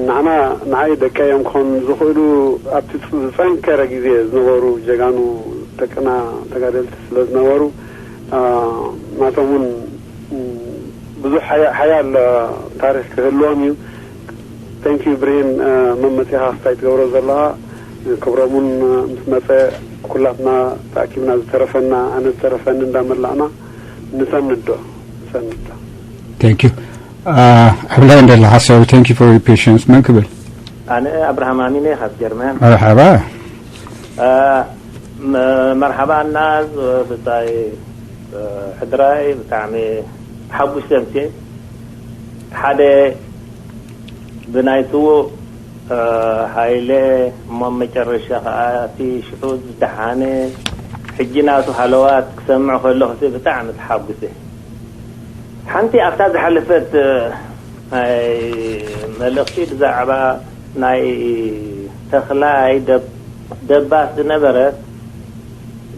ንዓና ንዓይ ደቀ እዮም ክኾኑ ዝኽእሉ ኣብቲ ዝፀንከረ ግዜ ዝነበሩ ጀጋኑ ደቅና ተጋደልቲ ስለ ዝነበሩ ናቶም እውን ብዙሕ ሓያል ታሪክ ክህልዎም እዩ። Thank you ብሬን መመፂኻ ክስታይ ትገብሮ ዘለኻ ክብሮም እውን ምስ መፀ ኩላትና ተኣኪብና ዝተረፈና ኣነ ዝተረፈኒ እንዳመላእና ንሰንዶ ንሰንዶ Thank you. ኣብ ላይን ዘለኻ ሰብ thank you for your patience መን ክብል? ኣነ ኣብርሃም ኣሚነ ካብ ጀርመን። መርሓባ። መርሓባ እና ብታይ ሕድራይ ብጣዕሚ ተሓጒሰ ምሴ ሓደ ብናይ ስዉእ ሃይለ እሞ መጨረሻ ከዓ እቲ ሽዑ ዝደሓነ ሕጂ ናቱ ሃለዋት ክሰምዕ ከለኹ ብጣዕሚ ተሓጒሰ። ሓንቲ ኣብታ ዝሓለፈት ናይ መልእኽቲ ብዛዕባ ናይ ተኽላይ ደባስ ዝነበረት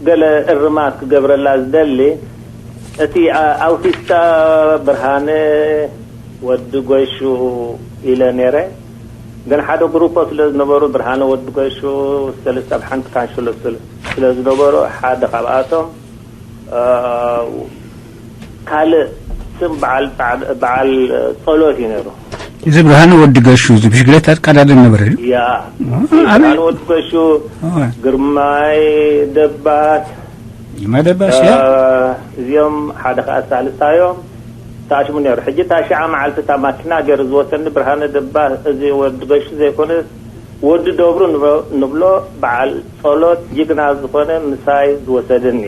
ገለ እርማት ክገብረላ ዝደሊ እቲ ኣውቲስታ ብርሃነ ወዲ ጎሹ ኢለ ነይረ። ግን ሓደ ግሩፖ ስለ ዝነበሩ ብርሃነ ወዲ ጎሹ ሰለስተ ኣብ ሓንቲ ካንሽሎ ስለ ዝነበሩ ሓደ ካብኣቶም ካልእ ስም በዓል ጸሎት እዩ ነይሩ። እዚ ብርሃነ ወዲ ገሹ እዚ ብሽግሌታ ዝቀዳደም ነበረ ድዩ? ያ ብርሃነ ወዲ ገሹ፣ ግርማይ ደባስ፣ ግርማይ ደባስ ያ እዚኦም ሓደ ከዓ ሳልሳዮም ተኣሽሙ ነይሩ። ሕጂ ታሽዓ መዓልቲ እታ ማኪና ገይሩ ዝወሰኒ ብርሃነ ደባ፣ እዚ ወዲ ገሹ ዘይኮነ፣ ወዲ ደብሩ ንብ-፣ ንብሎ በዓል ጸሎት ጅግና ዝኾነ ምሳይ ዝወሰደኒ።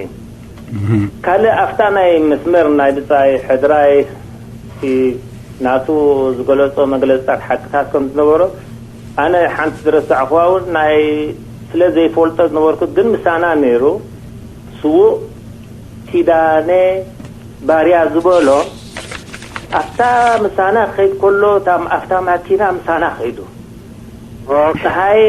ካልእ ኣብታ ናይ መስመር ናይ ብጻይ ሕድራይ እቲ ናቱ ዝገለጾ መግለጽታት ሓቅታት ከም ዝነበሮ፣ ኣነ ሓንቲ ዝረሳዕኹዋ እውን ናይ፣ ስለ ዘይፈልጦ ዝነበርኩት ግን ምሳና ነይሩ፣ ስዉእ ኪዳነ ባርያ ዝበሎ፣ ኣብታ ምሳና ክኸይድ ከሎ፣ እታ፣ ኣብታ ማኪና ምሳና ኸይዱ። ኦኬ። ፀሓይ፣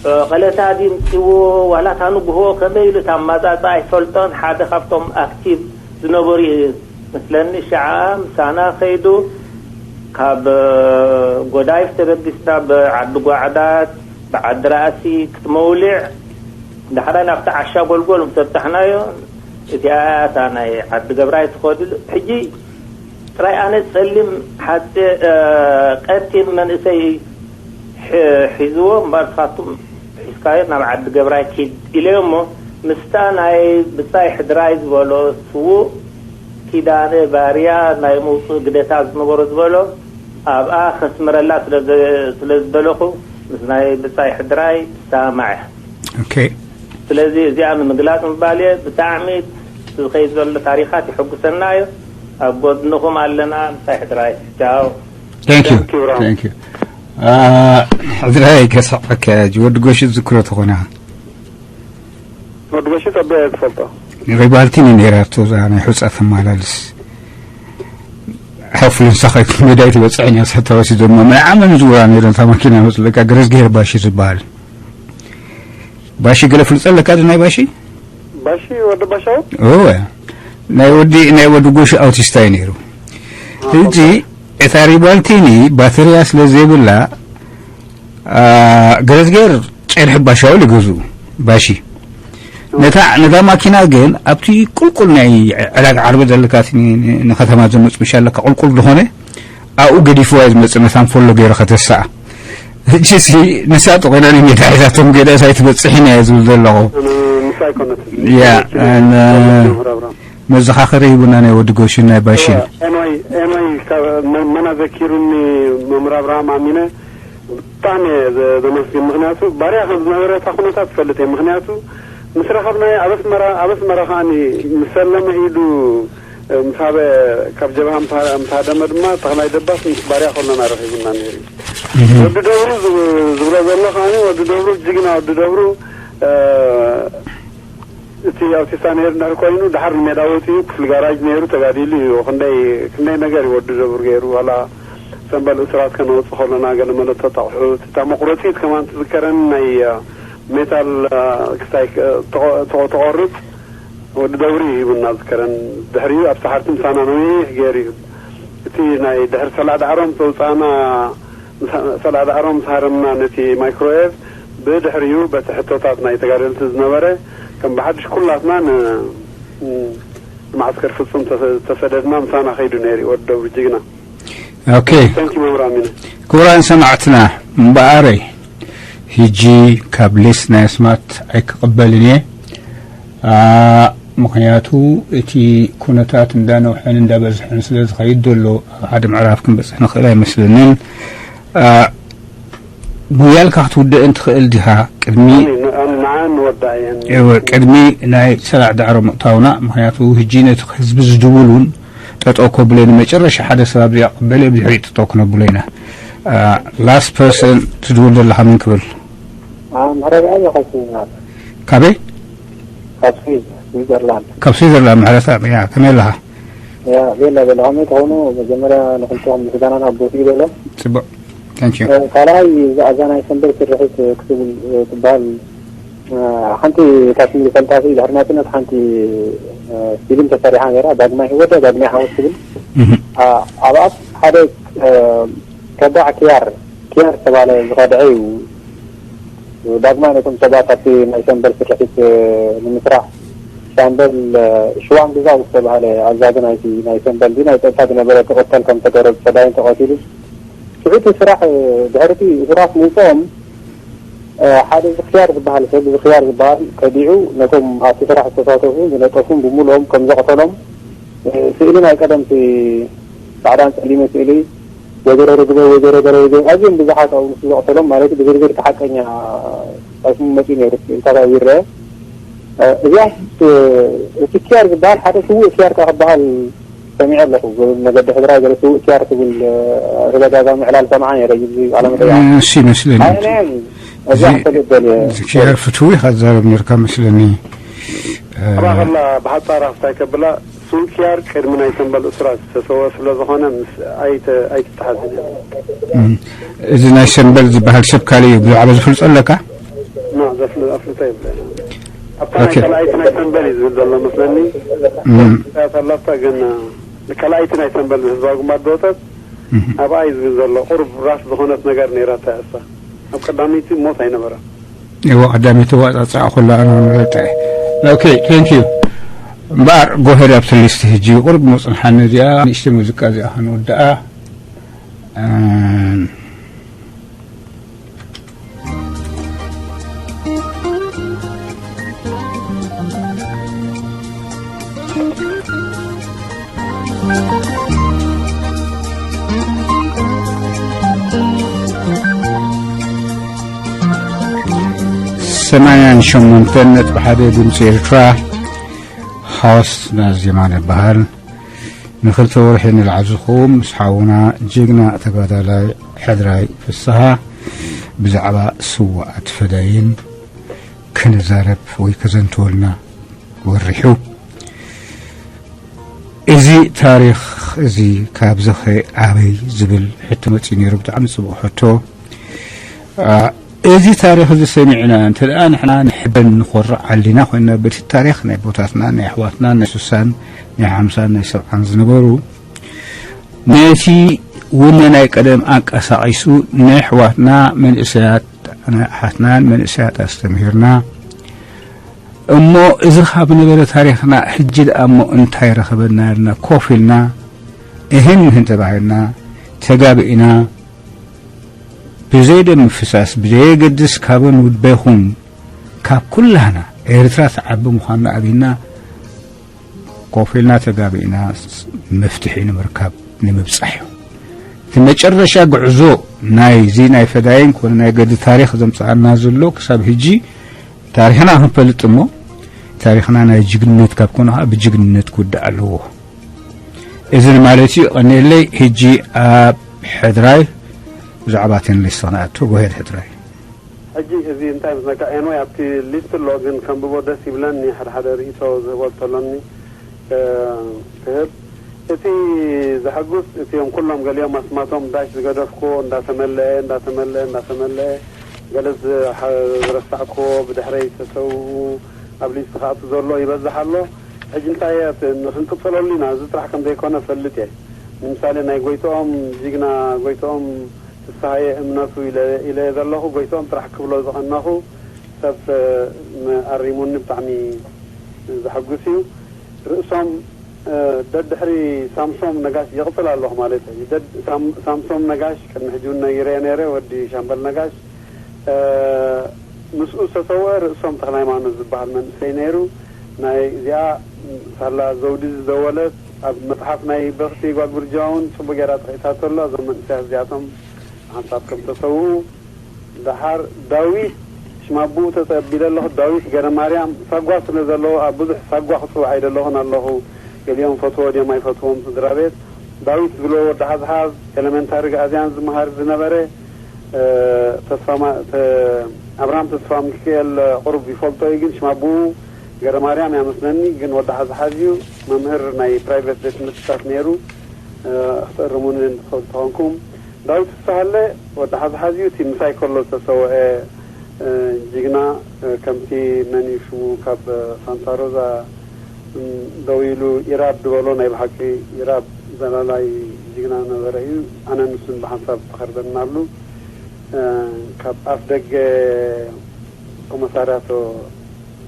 እ፣ ቐለታ ድዩ ምፅዎ፣ ዋላ እታ ንግሆ ከመይ ኢሉ እታ ኣማፃፅኣ ኣይፈልጦን። ሓደ ካብቶም ኣክቲቭ ዝነበሩ እዩ መስለኒ። ሸዓ ምሳና ኸይዱ፣ ካብ፣ እ፣ ጎዳይፍ ተበጊስና ብዓዲ ጓዕዳት፣ ብዓዲ ራእሲ ክትመውሊዕ፣ ዳሕራይ ናብቲ ዓሻ ጎልጎል ምስ በጻሕናዮ፣ እቲኣ እታ ናይ ዓዲ ገብራይ ትኸድሉ። ሕጂ ጥራይ ኣነ ጸሊም ሓጺ-፣ እ፣ ቀጢን መንእሰይ ሒ-፣ ሒዝዎ፣ እምበኣር ንስኻትኩም ሒዝካዮ ናብ ዓዲ ገብራይ ኪድ ኢለዮ እሞ፣ ምስታ ናይ ብጻይ ሕድራይ ዝበሎ ስዉእ ኪዳነ ባርያ ናይ ምውጽእ ግደታ ዝነበሮ ዝበሎ፣ ኣብኣ ከስምረላ ስለ ዘ-፣ ስለ ዝደለኹ፣ ምስ ናይ ብጻይ ሕድራይ እሰማማዕ። ኦኬ። ስለዚ እዚኣ ንምግላጽ ምባል እየ። ብጣዕሚ ዝኸይድ ዘሎ ታሪኻት የሐጉሰና እዩ። ኣብ ጎድንኹም ኣለና። ብጻይ ሕድራይ። ቻው። Thank you። Thank you፣ ብራቮ። Thank you። አ፣ ሕድራይ ከስሕቀካ እየ። ወዲ ጎሽ ዝክሮ ተኾነ። ወዲ ጎሽ ጸበ እየ ዝፈልጦ። ሪባልቲን እዩ ነይራ እቶ እዛ ናይ ሑጻ ተመላልስ። ሓፍሉ ንሳ ከይት ሜዳ ኣይትበጽሕን እያ፣ ሰተወሲ ድማ ናይ ዓመን ዝውራ ነይሩ። እታ ማኪና መጽለካ ገረዝግሄር ባሺ ዝበሃል። ባሺ ገለ ፍልጠት ኣለካ፣ እዚ ናይ ባሺ? ባሺ፣ ወዲ ባሻው? እወ። ናይ ወዲ፣ ናይ ወዲ ጎሽ ኣውቲስታ እዩ ነይሩ። አ፣ ሕጂ ኦኬ። እታ ሪባልቲኒ ባተሪያ ስለ ዘይብላ፣ አ፣ ገረዝጌር ጨርሒ ባሻው ይገዝኡ፣ ባሺ። ነታ፣ ነታ ማኪና ግን ኣብቲ ቁልቁል ናይ ዕዳጋ ዓርቢ ዘለካ፣ እቲ ን-፣ ን-፣ ንከተማ ዘመጽ ምሻ ኣለካ፣ ቁልቁል ዝኾነ ኣብኡ ገዲፍዋ እዩ ዝመጽእ፣ ነታ ኣንፎሎ ገይሩ ከተስኣ። ሕጂ ሲ ንሳ ጥቑና ናይ ሜዳ ሒዛቶም ገዳስ ኣይትበጽሕን እያ ዝብል ዘለኹ። እ፣ ንሳ ኣይኮነትን። ያ፣ እ፣ መዘኻኸሪ ሂቡና ናይ ወዲ ጎሽን ናይ ባሽን። ኤኖይ፣ ኤኖይ፣ ካብ መ-፣ መና ዘኪሩኒ መምህር ኣብርሃም ኣሚነ ብጣዕሚ እየ ዘ-፣ ዘመስግን። ምኽንያቱ ባርያ ከም ዝነበረ እታ ኩነታት ትፈልጥ እየ። ምኽንያቱ ምስ ረኸብናዮ ኣብ ኣስመራ፣ ኣብ ኣስመራ ከዓኒ ምስ ሰለመ ኢዱ፣ እ፣ ምስ ሃበ፣ ካብ ጀብሃ ምስ ሃ-፣ ምስ ሃደመ ድማ ተኽላይ ደባስ ምስ ባርያ ከሎና ረኺቡና ነይሩ እዩ። እህ። ወዲ ደብሩ ዝብ-፣ ዝብሎ ዘሎ ከዓኒ ወዲ ደብሩ ጅግና ወዲ ደብሩ፣ እ፣ እቲ ኣውቲስታ ነይሩ እንድሕር ኮይኑ፣ ድሓር ንሜዳ ወፂኡ ክፍሊ ጋራጅ ነይሩ ተጋዲሉ እዩ። ክንደይ፣ ክንደይ ነገር እዩ ወዲ ደብሩ ገይሩ። ዋላ ሰንበል እሱራት ከነወፅእ ከሎና ገለ መለ ተጣቕሑ። እታ መቁረፂት ከማን ትዝከረኒ፣ ናይ፣ እ፣ ሜታል፣ እ፣ ክስታይ፣ እ፣ ተቆ-፣ ተቆ-፣ ተቆርፅ ወዲ ደብሩ እዩ ሂቡና ዝከረን። ድሕሪኡ ኣብ ሰሓርቲ ምሳና ነዊሕ ገይሩ እዩ። እቲ ናይ ድሕሪ ሰላዕ ዳዕሮ ምስ ኣውፃእና፣ ምስ-፣ ሰላዕ ዳዕሮ ምስ ሃረምና ነቲ ማይክሮዌቭ፣ ብድሕሪኡ በቲ ሕቶታት ናይ ተጋደልቲ ዝነበረ ከም ብሓድሽ ኩላትና ን-፣ ን-፣ ንማዕስከር ፍጹም ተሰ-፣ ተሰደድና፣ ምሳና ከይዱ ነይሩ እዩ ወዲ ደብሩ ጅግና። ኦኬ። Thank you መምህር ኣሚነ። ክቡራን ሰማዕትና፣ እምበኣረይ፣ ሕጂ ካብ ሌስ ናይ ኣስማት ኣይክቕበልን እየ። ኣ፣ ምኽንያቱ እቲ ኩነታት እንዳነውሐን እንዳበዝሐን ስለ ዝኸይድ ዘሎ፣ ኣብ ሓደ ምዕራፍ ክንበጽሕ ንኽእል ኣይመስለንን። ኣ፣ ጉያልካ ክትውደእን ትኽእል ዲኻ? ቅድሚ ኣነ ን-፣ ኣነ ንዓን ንወዳእ እየን። እወ፣ ቅድሚ ናይ ሰላዕ ዳዕሮ ምእታውና፣ ምኽንያቱ ሕጂ ነቲ ህዝቢ ዝድውል እውን ጠጠው ከብሎ፣ ንመጨረሻ ሓደ ሰብ ኣብዚ ኣቐበለ፣ ብድሕሪኡ ጠጠው ክነብሎ ኢና። ኣ፣ ላስት ፐርሰን ትድውል ዘለኻ መን ክብል? ኣ፣ ምሕረተኣብ እየ ካብ ስዊዘርላንድ። ካበይ? ካብ ስዊዝ፣ ስዊዘርላንድ። ካብ ስዊዘርላንድ ምሕረተኣብ፣ ያ፣ ከመይ ኣለኻ? ያ፣ ቤላ፣ ቤላ፣ ከመይ ትኾኑ? መጀመርያ ንኽልተኹም ምስጋናን ኣብ ቦትኡ ይበሎም። ጽቡቕ። Thank you። እ፣ ካልኣይ፣ እዛ፣ እዛ ናይ ሰንበል ስርሒት ክትብል፣ እ፣ ትበሃል፣ እ፣ ሓንቲ እታ ስም ዝፈልጣ፣ ድሕሪ ናጽነት ሓንቲ፣ እ፣ ፊልም ተሰሪሓ ነይራ፣ ዳግማይ ህይወት፣ ዳግማይ ዓወት ትብል። እህ። ኣ-፣ ኣብኣ ሓደ፣ እ፣ ከዳዕ ኪያር፣ ኪያር ዝተባህለ ዝኸድዐ እዩ። ዳግማይ ነቶም ሰባት ኣብቲ ናይ ሰንበል ስርሒት፣ እ፣ ንምስራሕ ሻምበል፣ እ፣ ሽዋን ግዛው ዝተባህለ ኣዛዚ ናይቲ ናይ ሰንበል ድዩ ናይ ጸጥታ ዝነበረ ክቕተል ከም ተገይሩ፣ ፈዳይን ተቐቲሉ። ሽዑ እቲ ስራሕ፣ እ፣ ድሕሪ እቲ እሱራት ምውጽኦም፣ እ፣ ሓደ ዝኽያር ዝበሃል ሰብ፣ ዝኽያር ዝበሃል ከዲዑ ነቶም ኣብቲ ስራሕ ዝተሳተፉን ዝነጠፉን ብምሉኦም ከም ዘቕተሎም ስእሊ ናይ ቀደምቲ ጻዕዳን ጸሊምን ስእሊ ወይዘሮ ርግበ፣ ወይዘሮ በረ፣ ወይዘሮ ኣዝዮም ብዙሓት ኣብኡ ምስ ዝቕተሎም ማለት ብዝርዝር እቲ ሓቀኛ ኣብ ስሙ መጺኡ ነይሩ ስእልታት ኣብኡ ይረአ። እዚኣ እቲ ኪያር ዝበሃል ሓደ ስዉእ ኪያር ከ ክበሃል ሰሚዐ ኣለኹ። መገዲ ሕድራ ገለ ስዉእ ኪያር ትብል ተደጋጋሚ ዕላል ሰማዓ ነይረ። እዚ ቃለ መጠይቕ እሺ ይመስለኒ። ኣይነን እዚኣ እዚ ክፈልጥ ደልየ። እዚ ኪያር ፍትዊ ኢኻ ትዛረብ ነርካ መስለኒ። ኣብኣ ከላ ብሓጻር ኣፍታይ ከብላ ስውኪያር ቅድሚ ናይ ሰምበል እስራ ዝተሰወ ስለ ዝኾነ ምስ ኣይተ ኣይትተሓዝን እያ። እም፣ እዚ ናይ ሰምበል ዝበሃል ሰብ ካልእ እዩ ብዛዕባ ዝፍልጦ ኣለካ? ና ዘፍል ኣፍልጦ የብለ። ኣብታ ናይ ኦኬ። ካልኣይቲ ናይ ሰምበል እዩ ዝብል ዘሎ መስለኒ። እም። እታ ኣላታ ግን ካልኣይቲ ናይ ሰምበል ህዝባዊ ግንባር ዝወፀት እም። ኣብኣ እዩ ዝብል ዘሎ። ቁሩብ ራስ ዝኾነት ነገር ነይራ እታ እሳ። ኣብ ቀዳመይቲ ሞት ኣይነበረን። እዎ ቀዳመይቲ ዋፃፃ ኩላ ኣነ መረጠ። ኦኬ፣ ቴንክ ዩ። እምበኣር ጎሄድ ኣብቲ ሊስት ህጂ ቁሩብ መፅንሓኒ እዚኣ ንእሽተይ ሙዚቃ እዚኣ ክንወድኣ። እም፣ ሰማንያን ሸሞንተን ነጥቢ ሓደ ድምፂ ኤርትራ። ሃወስትና ዜማ ንበሃል። ንክልተ ወርሒ ንላዕሊ ዝኸውን ምስ ሓውና ጅግና ተጋዳላይ ሕድራይ ፍስሃ ብዛዕባ ስዋኣት ፈዳይን ክንዛረብ ወይ ከዘንትወልና ወሪሑ። እዚ ታሪኽ እዚ ካብዚ ኸ ኣበይ ዝብል ሕቶ መፂኡ ነይሩ። ብጣዕሚ ፅቡቕ ሕቶ። አ፣ እዚ ታሪኽ እዚ ሰሚዕና እንተ ደኣ ንሕና ንሕበን ንኾርዕ ኣሊና ኮይንና በቲ ታሪኽ ናይ ኣቦታትና፣ ናይ ኣሕዋትና፣ ናይ ስሳን ናይ ሓምሳን ናይ ሰብዓን ዝነበሩ ነቲ ውነ ናይ ቀደም ኣንቀሳቒሱ ናይ ኣሕዋትና መንእሰያት፣ ናይ ኣሓትናን መንእሰያት ኣስተምሂርና እሞ እዚ ካብ ነበረ ታሪኽና ሕጂ ደኣ እሞ እንታይ ረኸበና ኢልና ኮፍ ኢልና እህን ምህን ተባሂልና ተጋቢእና ብዘይ ደም ምፍሳስ ብዘየገድስ ካብን ውድበይኹም ካብ ኩላህና ኤርትራ ትዓቢ ምዃንና ኣብይና ኮፍ ኢልና ተጋቢእና መፍትሒ ንምርካብ ንምብጻሕ እዩ። እቲ መጨረሻ ጉዕዞ ናይዚ ናይ ፈዳይን ኮነ ናይ ገድሊ ታሪኽ ዘምጽኣና ዘሎ ክሳብ ሕጂ ታሪኽና ክንፈልጥ እሞ ታሪኽና ናይ ጅግንነት ካብ ኮነ ከዓ ብጅግንነት ክውዳእ ኣለዎ። እዚ ንማለት እዩ። ቀኒለይ ሕጂ ኣብ ሕድራይ ብዛዕባ ቴን ሊስት ክንኣቱ። ጎሄድ ሕድራይ። ሕጂ እዚ እንታይ ምስ ነካ ኤንወይ ኣብቲ ሊስት ኣሎ ግን ከንብቦ ደስ ይብለኒ። ሓደ ሓደ ርእይቶ ዝህቦ እንተሎኒ እ፣ ክህብ። እቲ ዘሐጉስ እቲኦም ኩሎም ገሊኦም ኣስማቶም ዳሽ ዝገደፍክዎ እንዳተመለአ እንዳተመለአ እንዳተመለአ ገለ ዝሓ- ዝረሳዕክዎ ብድሕረይ ዝተሰውኡ ኣብ ሊስት ክኣቱ ዘሎ ይበዝሕ ኣሎ። ሕጂ እንታይ እየ እቲ ንክንቅፅለሉ ኢና። እዚ ጥራሕ ከም ዘይኮነ ፈልጥ እየ። ንምሳሌ ናይ ጎይትኦም ጅግና ጎይትኦም ፍስሃየ እምነቱ ኢለ ኢለ ዘለኹ። ጎይትኦም ጥራሕ ክብሎ ዝቐነኹ ሰብ ኣሪሙኒ። ብጣዕሚ ዘሐጉስ እዩ። ርእሶም ደድሕሪ ሳምሶም ነጋሽ ይቕፅል ኣለኹ ማለት እዩ። ደድ ሳም- ሳምሶም ነጋሽ ቅድሚ ሕጂ እውን ነጊረዮ ነይረ። ወዲ ሻምበል ነጋሽ ምስኡ ዝተሰወአ ርእሶም ተኽለ ሃይማኖት ዝበሃል መንእሰይ ነይሩ። ናይ እዚኣ ሳላ ዘውዲ ዝደወለት ኣብ መፅሓፍ ናይ በኽቲ ጓል ብርጃ እውን ፅቡቅ ጌራ ጠቂሳቶ ኣላ። እዞም መንእሰያት እዚኣቶም ሓንሳብ ከም ተሰውኡ። ደሓር ዳዊት ሽማቡኡ ተፀቢለ ኣለኹ። ዳዊት ገረ ማርያም ሳጓ ስለ ዘለዎ ኣብ ብዙሕ ሳጓ ክፅውዕ ኣይደለኹን ኣለኹ። ገሊኦም ፈትዎ ድዮም ኣይፈትዎም ስድራ ቤት። ዳዊት ዝብሎ ወዲ ሓዝሓዝ ኤሌመንታሪ ግኣዝያን ዝመሃር ዝነበረ ተስፋ ማ- ተ- ኣብርሃም ተስፋ ሚካኤል ቁሩብ ይፈልጦ እዩ ግን ሽማቡኡ ገረ ማርያም ያመስለኒ ግን ወዲ ሓዝሓዝ እዩ። መምህር ናይ ፕራይቬት ቤት ትምህርትታት ነይሩ። ክተእርሙኒ ትኽእሉ ተኾንኩም። ዳዊት ፍስሃለ ወዲ ሓዝሓዝ እዩ። እቲ ምሳይ ከሎ ዝተሰወአ ጅግና ከምቲ መን እዩ ሽሙ ካብ ሳንታ ሮዛ ደው ኢሉ ኢራብ ዝበሎ ናይ ብሓቂ ኢራብ ዘላላይ ጅግና ነበረ እዩ። ኣነ ንሱን ብሓንሳብ ተኸርበናሉ። ካብ ኣፍ ደገ ኮመሳርያቶ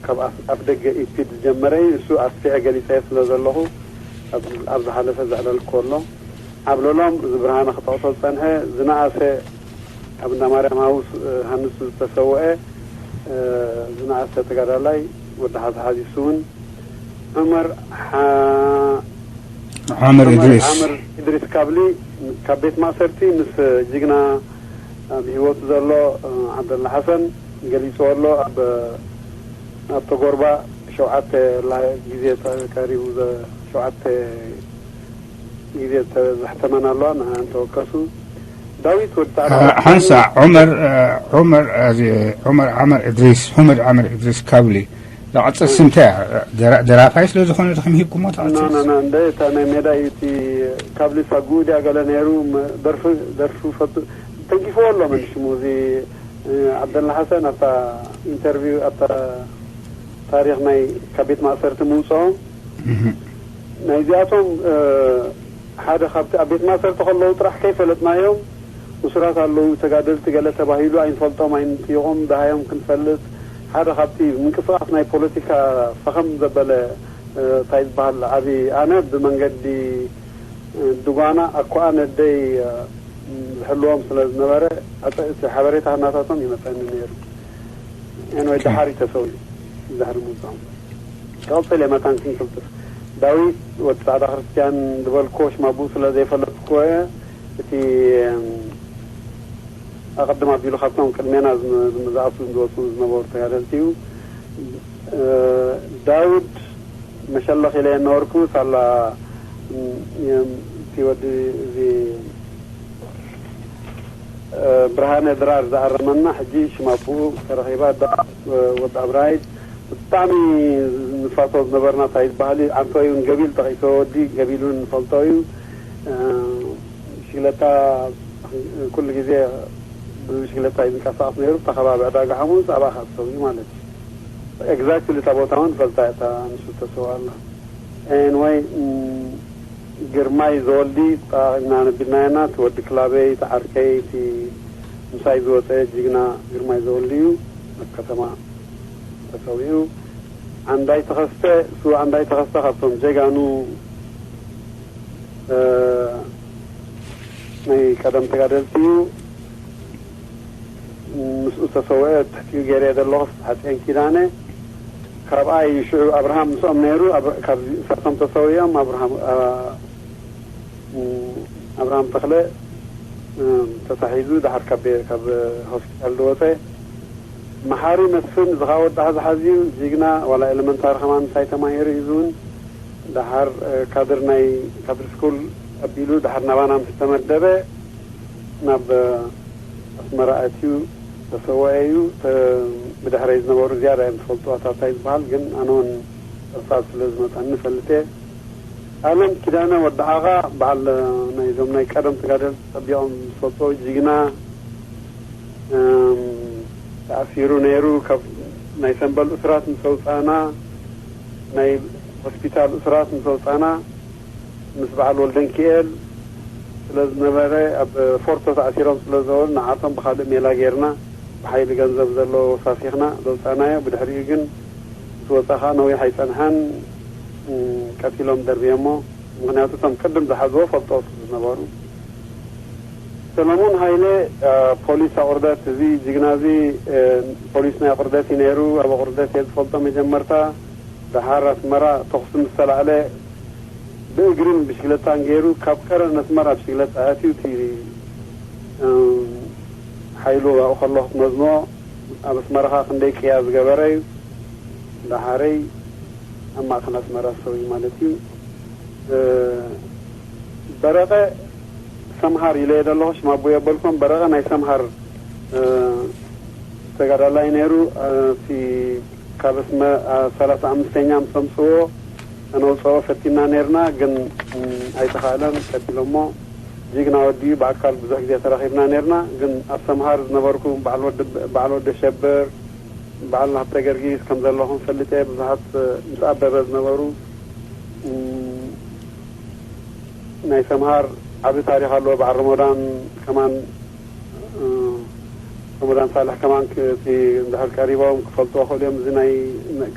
ካብ ኣፍ ደገ ኢፒድ ዝጀመረ እዩ። እሱ ኣስፊሐ ገሊፀዮ ስለ ዘለኹ ኣብ ዝሓለፈ ዘዕለልክዎ ኣሎ። ዓብለሎም እዚ ብርሃነ ክጠቕሶ ዝጸንሐ ዝነኣሰ ኣብ እንዳ ማርያም ሃውስ ሃንሱ ዝተሰወአ ዝነኣሰ ተጋዳላይ ወዲ ሓዚ ሓዚ እሱ እውን ዑመር ሓ- ዓመር ኢድሪስ። ዓመር ኢድሪስ ካብሊ ካብ ቤት ማእሰርቲ ምስ ጅግና ኣብ ህይወቱ ዘሎ ዓብደላ ሓሰን ገሊፅዎ ኣሎ። ኣብ ኣብ ተጎርባ ሸውዓተ ግዜ ተቀሪቡ ሸውዓተ ግዜ ተዘሕተመን ኣለዋ። ንዓን ተወከሱ። ዳዊት ወዲ ጻዕዳ ሓንሳ ዑመር ዑመር ዑመር ዓመር እድሪስ ሑመድ ዓመር እድሪስ ካብሊ። ዝቐጽል ስም እንታይ እያ? ደራፋይ ስለ ዝኾነ ድኹም ሂብኩሞ ትቐጽል። እንደ እታ ናይ ሜዳ እዩ። እቲ ካብ ሊሳ ጉኡ ድያ ገለ ነይሩ። ደርፊ ደርፊ ፈቱ ተንኪፍዎ ኣሎ። መን ሽሙ እዚ ዓብደላ ሓሰን ኣብታ ኢንተርቪው ኣብታ ታሪኽ ናይ ካብ ቤት ማእሰርቲ ምውፅኦም ናይዚኣቶም ሓደ ካብቲ ኣብ ቤት ማእሰርቲ ከለዉ ጥራሕ ከይፈለጥናዮም እሱራት ኣለዉ፣ ተጋደልቲ ገለ ተባሂሉ ኣይንፈልጦም ኣይንጥይቖም፣ ደሃዮም ክንፈልጥ ሓደ ካብቲ ምንቅስቃስ ናይ ፖለቲካ ፈኸም ዘበለ እንታይ ዝበሃል ዓቢ ኣነ ብመንገዲ ድጓና ኣኳኣ ነደይ ዝሕልዎም ስለ ዝነበረ እቲ ሓበሬታ ናታቶም ይመፀኒ ነይሩ። ወይ ደሓር ተሰውዩ ድሕሪ ምውፅኦም ቀፅል የመታን ክንክልጥፍ ዳዊት ወዲ ፃዕዳ ክርስትያን ዝበልክዎ ሽማቡ ስለ ዘይፈለጥክዎ እየ። እቲ ኣቐድም ኣቢሉ ካብቶም ቅድሜና ዝኣቱ ዝወፁ ዝነበሩ ተጋደልቲ እዩ። ዳውድ መሸለኽ ኢለ የነበርኩ ሳላ እቲ ወዲ እዚ ብርሃነ ድራር ዝኣረመና ሕጂ ሽማብኡ ተረኺባ ወዲ ኣብራይድ ብጣዕሚ ንፋቶ ዝነበርና እንታይ ዝበሃል እዩ። ዓንቶ እዩ ገቢል ጠቂሶ ወዲ ገቢሉ ንፈልጦ እዩ። ብሽግለታ ኩሉ ግዜ ብብሽግለታ እዩ ዝንቀሳቀስ ነይሩ። እታ ከባቢ ዕዳጋ ሓሙስ ኣብኣ ካብ ሰው እዩ ማለት እዩ። ኤግዛክትሊ እታ ቦታ እውን ፈልጣ እታ ንሱ ተሰው ኣላ። ኤንወይ ግርማይ ዘወልዲ ጠቃቂምና ነቢልናየና እቲ ወዲ ክላበይ እቲ ዓርከይ እቲ ምሳይ ዝወፀ ጅግና ግርማይ ዘወልዲ እዩ ኣብ ከተማ ተሰዊኡ። ዓንዳይ ተኸስተ እሱ ዓንዳይ ተኸስተ ካብቶም ጀጋኑ ናይ ቀደም ተጋደልቲ እዩ። ምስኡ ዝተሰወአ ትሕቲኡ ገይረ ዘለኹ ሓፂን ኪዳነ ካብኣ እዩ ሽዑ ኣብርሃም ምስኦም ነይሩ። ካብዚ እሳቶም ተሰዊኦም ኣብርሃም ኣብርሃም ተኽለ ተታሒዙ ድሓር ካብ ካብ ሆስፒታል ዝወፀ መሓሪ መስፍን ዝኻ ወዲ ሓዝሓዝ እዩ ጅግና ዋላ ኤለመንታሪ ከማን ምሳይ ተማሂሩ እዩ እውን ድሓር ካድር ናይ ካድር ስኩል ኣቢሉ ድሓር ናባና ምስ ተመደበ ናብ ኣስመራ ኣትዩ ተሰወአ እዩ። ብድሕረይ ዝነበሩ ዝያዳ እዮም ዝፈልጡ ኣታታይ ዝበሃል ግን ኣነ እውን ርሳት ስለ ዝመፀኒ ፈልጠ። ኣለም ኪዳነ ወዲ ዓቓ በዓል ናይዞም ናይ ቀደም ተጋደልቲ ፀቢቖም ዝፈልጦ ጅግና ተኣሲሩ ነይሩ። ካብ ናይ ሰንበል እሱራት ምስ ኣውፃእና ናይ ሆስፒታል እሱራት ምስ ኣውፃእና ምስ በዓል ወልደንኪኤል ስለ ዝነበረ ኣብ ፎርቶ ተኣሲሮም ስለ ዝነበሩ ንዓቶም ብካልእ ሜላ ጌርና ብሓይሊ ገንዘብ ዘለዎ ወሳሲኽና ዘውፃእናዮ። ብድሕሪኡ ግን ምስ ወፃ ከዓ ነዊሕ ኣይፀንሐን ቀቲሎም ደርብዮሞ። ምክንያቱ እቶም ቅድም ዝሓዝዎ ፈልጦ ስለ ዝነበሩ ሰለሙን ሃይለ ፖሊስ ኣቁርደት እዚ ጅግና እዚ ፖሊስ ናይ ኣቁርደት እዩ ነይሩ። ኣብ ኣቁርደት እየ ዝፈልጦ መጀመርታ። ደሓር ኣስመራ ተኩሲ ምስ ተላዕለ ብእግርን ብሽግለታን ገይሩ ካብ ቀረን ኣስመራ ብሽግለታ ኣትዩ እቲ ሓይሉ ኣብኡ ከሎ ክትመዝኖ ኣብ ኣስመራ ከዓ ክንደይ ቅያ ዝገበረ እዩ። ደሓረይ ኣብ ማእከል ኣስመራ ሰው እዩ ማለት እዩ። በረቐ ሰምሃር ኢለ ዘለኹ ሽማቡ የበልኩም። በረቐ ናይ ሰምሃር ተጋዳላይ ነይሩ። እቲ ካብ እስመ ሰላሳ ኣምስተኛ ምስ ኣምፅዎ ከነውፅኦ ፈቲና ነይርና፣ ግን ኣይተኻእለን ቀቲሎሞ። ጅግና ወዲ እዩ። ብኣካል ብዙሕ ግዜ ተራኺብና ነይርና፣ ግን ኣብ ሰምሃር ዝነበርኩ በዓል ወዲ ኣሸብር፣ በዓል ሃብተ ገርጊስ ከም ዘለኹም ፈልጠ። ብዙሓት ምስ ኣበበ ዝነበሩ ናይ ሰምሃር ዓቢ ታሪኽ ኣለዎ። በዓል ረመዳን ከማን ረመዳን ሳልሕ ከማን እቲ እንድሕር ቀሪቦም ክፈልጥዎ ክእሉ እዮም። እዚ ናይ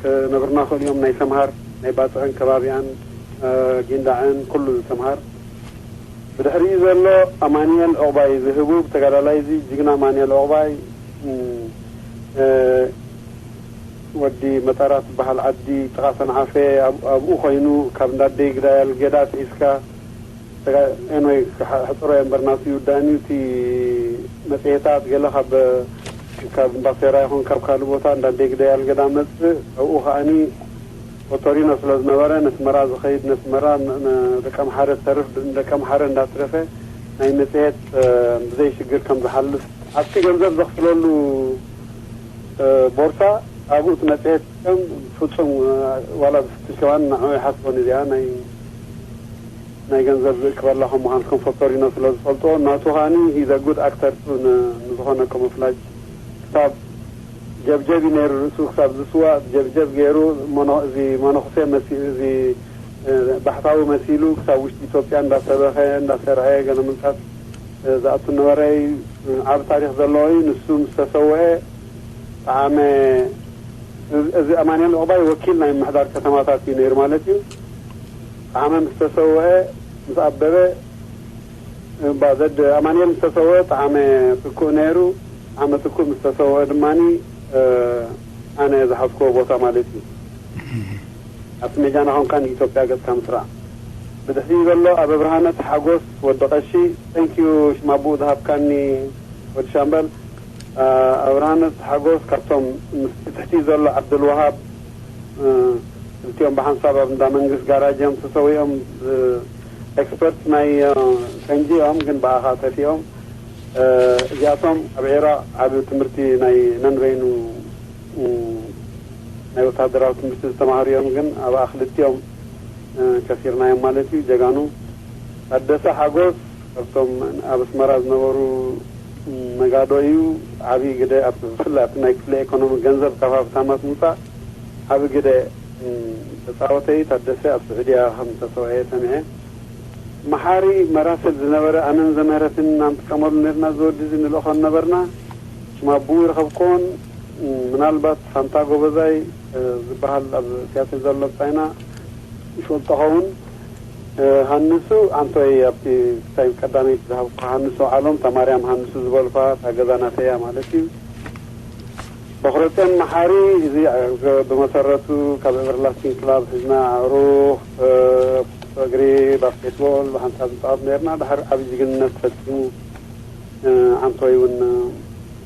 ክነብርና ክእሉ እዮም። ናይ ሰምሃር ናይ ባፅዕን ከባቢኣን ጊንዳዕን ኩሉ ሰምሃር ብድሕሪኡ ዘሎ ኣማንኤል ዑቕባይ ዝህቡ ተጋዳላይ እዚ ጅግና ኣማንኤል ዑቕባይ ወዲ መጠራ ትበሃል ዓዲ ጥቓ ሰንዓፈ ኣብ- ኣብኡ ኮይኑ ካብ እንዳደይ ግዳይ ኣልገዳ ትሒዝካ ኤንወይ ሕፅሮ እምበር ናቱ ይውዳእን እዩ። እቲ መፅሄታት ገለ ካብ ካብ ባሴራ ይኹን ካብ ካልእ ቦታ እንዳደይ ግዳይ ኣልገዳ መፅእ ኣብኡ ከዓኒ ኦቶሪኖ ስለ ዝነበረ ነስመራ ዝኸይድ ነስመራ ደቀምሓረ ዝተርፍ ደቀምሓረ እንዳትረፈ ናይ መፅሄት ብዘይ ሽግር ከም ዝሓልፍ ኣብቲ ገንዘብ ዘኽፍለሉ ቦርሳ ኣብኡ እቲ መፅሄት ከም ፍፁም ዋላ ብፍትሽ ከማን ንዕኡ ይሓስቦን እዚኣ ናይ ናይ ገንዘብ ዝእክበላ ከም ምዃኑ ከም ፈቶሪኖ ስለ ዝፈልጦ ናቱ ከዓኒ he's a good actor ንዝኾነ ኮሞፍላጅ ክሳብ ጀብጀብ እዩ ነይሩ ርእሱ ክሳብ ዝስዋእ ጀብጀብ ገይሩ እዚ መነኩሴ መሲሉ እዚ ባሕታዊ መሲሉ ክሳብ ውሽጢ ኢትዮጵያ እንዳሰበኸ እንዳሰርዐ ገለ ምንታት ዝኣቱ ነበረ። ዓብ ታሪኽ ዘለዎ እዩ። ንሱ ምስ ተሰውአ ጠዓመ እዚ ኣማንኤል ዑቕባይ ወኪል ናይ ምምሕዳር ከተማታት እዩ ነይሩ ማለት እዩ። ጠዓመ ምስ ተሰውአ ምስ ኣበበ ባዘድ ኣማንኤል ምስ ተሰውአ ጠዓመ ትኩእ ነይሩ። ጠዓመ ትኩእ ምስ ተሰውአ ድማ ኣነ ዝሓዝክዎ ቦታ ማለት እዩ። ኣብቲ ሜጃና ኮንካ ንኢትዮጵያ ገጽካ ምስራዕ። ብድሕሪኡ ዘሎ ኣበብርሃነት ሓጎስ ወዲ ቀሺ፣ thank you ሽማቡኡ ዝሃብካኒ ወዲ ሻምበል። ኣበብርሃነት ሓጎስ ካብቶም ምስቲ ትሕቲ ዘሎ ዓብዱልዋሃብ ክልቲኦም ብሓንሳብ ኣብ እንዳ መንግስት ጋራጅ እዮም ተሰዊኦም። ኤክስፐርት ናይ ፈንጂ እዮም ግን ብኣኻ ጠፊኦም። እዚኣቶም ኣብ ዒራቕ ዓብ ትምህርቲ ናይ ነንበይኑ ናይ ወታደራዊ ትምህርቲ ዝተማሃሩ እዮም ግን ኣብኣ ክልቲኦም ከሲርናዮም ማለት እዩ። ጀጋኑ ታደሰ ሓጎስ ካብቶም ኣብ ኣስመራ ዝነበሩ ነጋዶ እዩ። ዓብዪ ግደ ኣብቲ ብፍላይ ኣብቲ ናይ ክፍለ ኢኮኖሚ ገንዘብ ካብ ሃብታማት ምውፃእ ዓብዪ ግደ ተፃወተ እዩ። ታደሰ ኣብ ስዑድያ ከም ዝተሰውአ ሰሚዐ። መሓሪ መራስል ዝነበረ ኣነን ዘምህረትን ኣንጥቀመሉ ነርና ዝወዲ እዚ ንልእኾ ነበርና። ሽም ኣቡኡ ይረኸብኮን ምናልባት ሳንታ ጎበዛይ ዝበሃል ኣብ ትያትር ዘሎ ብፃይና ይፈልጦ ኸውን። ሃንሱ ኣንቶይ ኣብቲ ክሳይ ቀዳመይቲ ዝሃብኩ ሃንሱ ዓሎም ታማርያም ሃንሱ ዝበልኳ እታ ገዛ ናተያ ማለት እዩ። በኽረፅዮን መሓሪ እዚ ብመሰረቱ ካብ ኤቨርላስቲንግ ክላብ ሒዝና ኣዕሩኽ እግሪ ባስኬትቦል ብሓንሳብ ንፃወት ነርና ድሓር ዓብ ጅግንነት ፈፂሙ ዓንቶይ እውን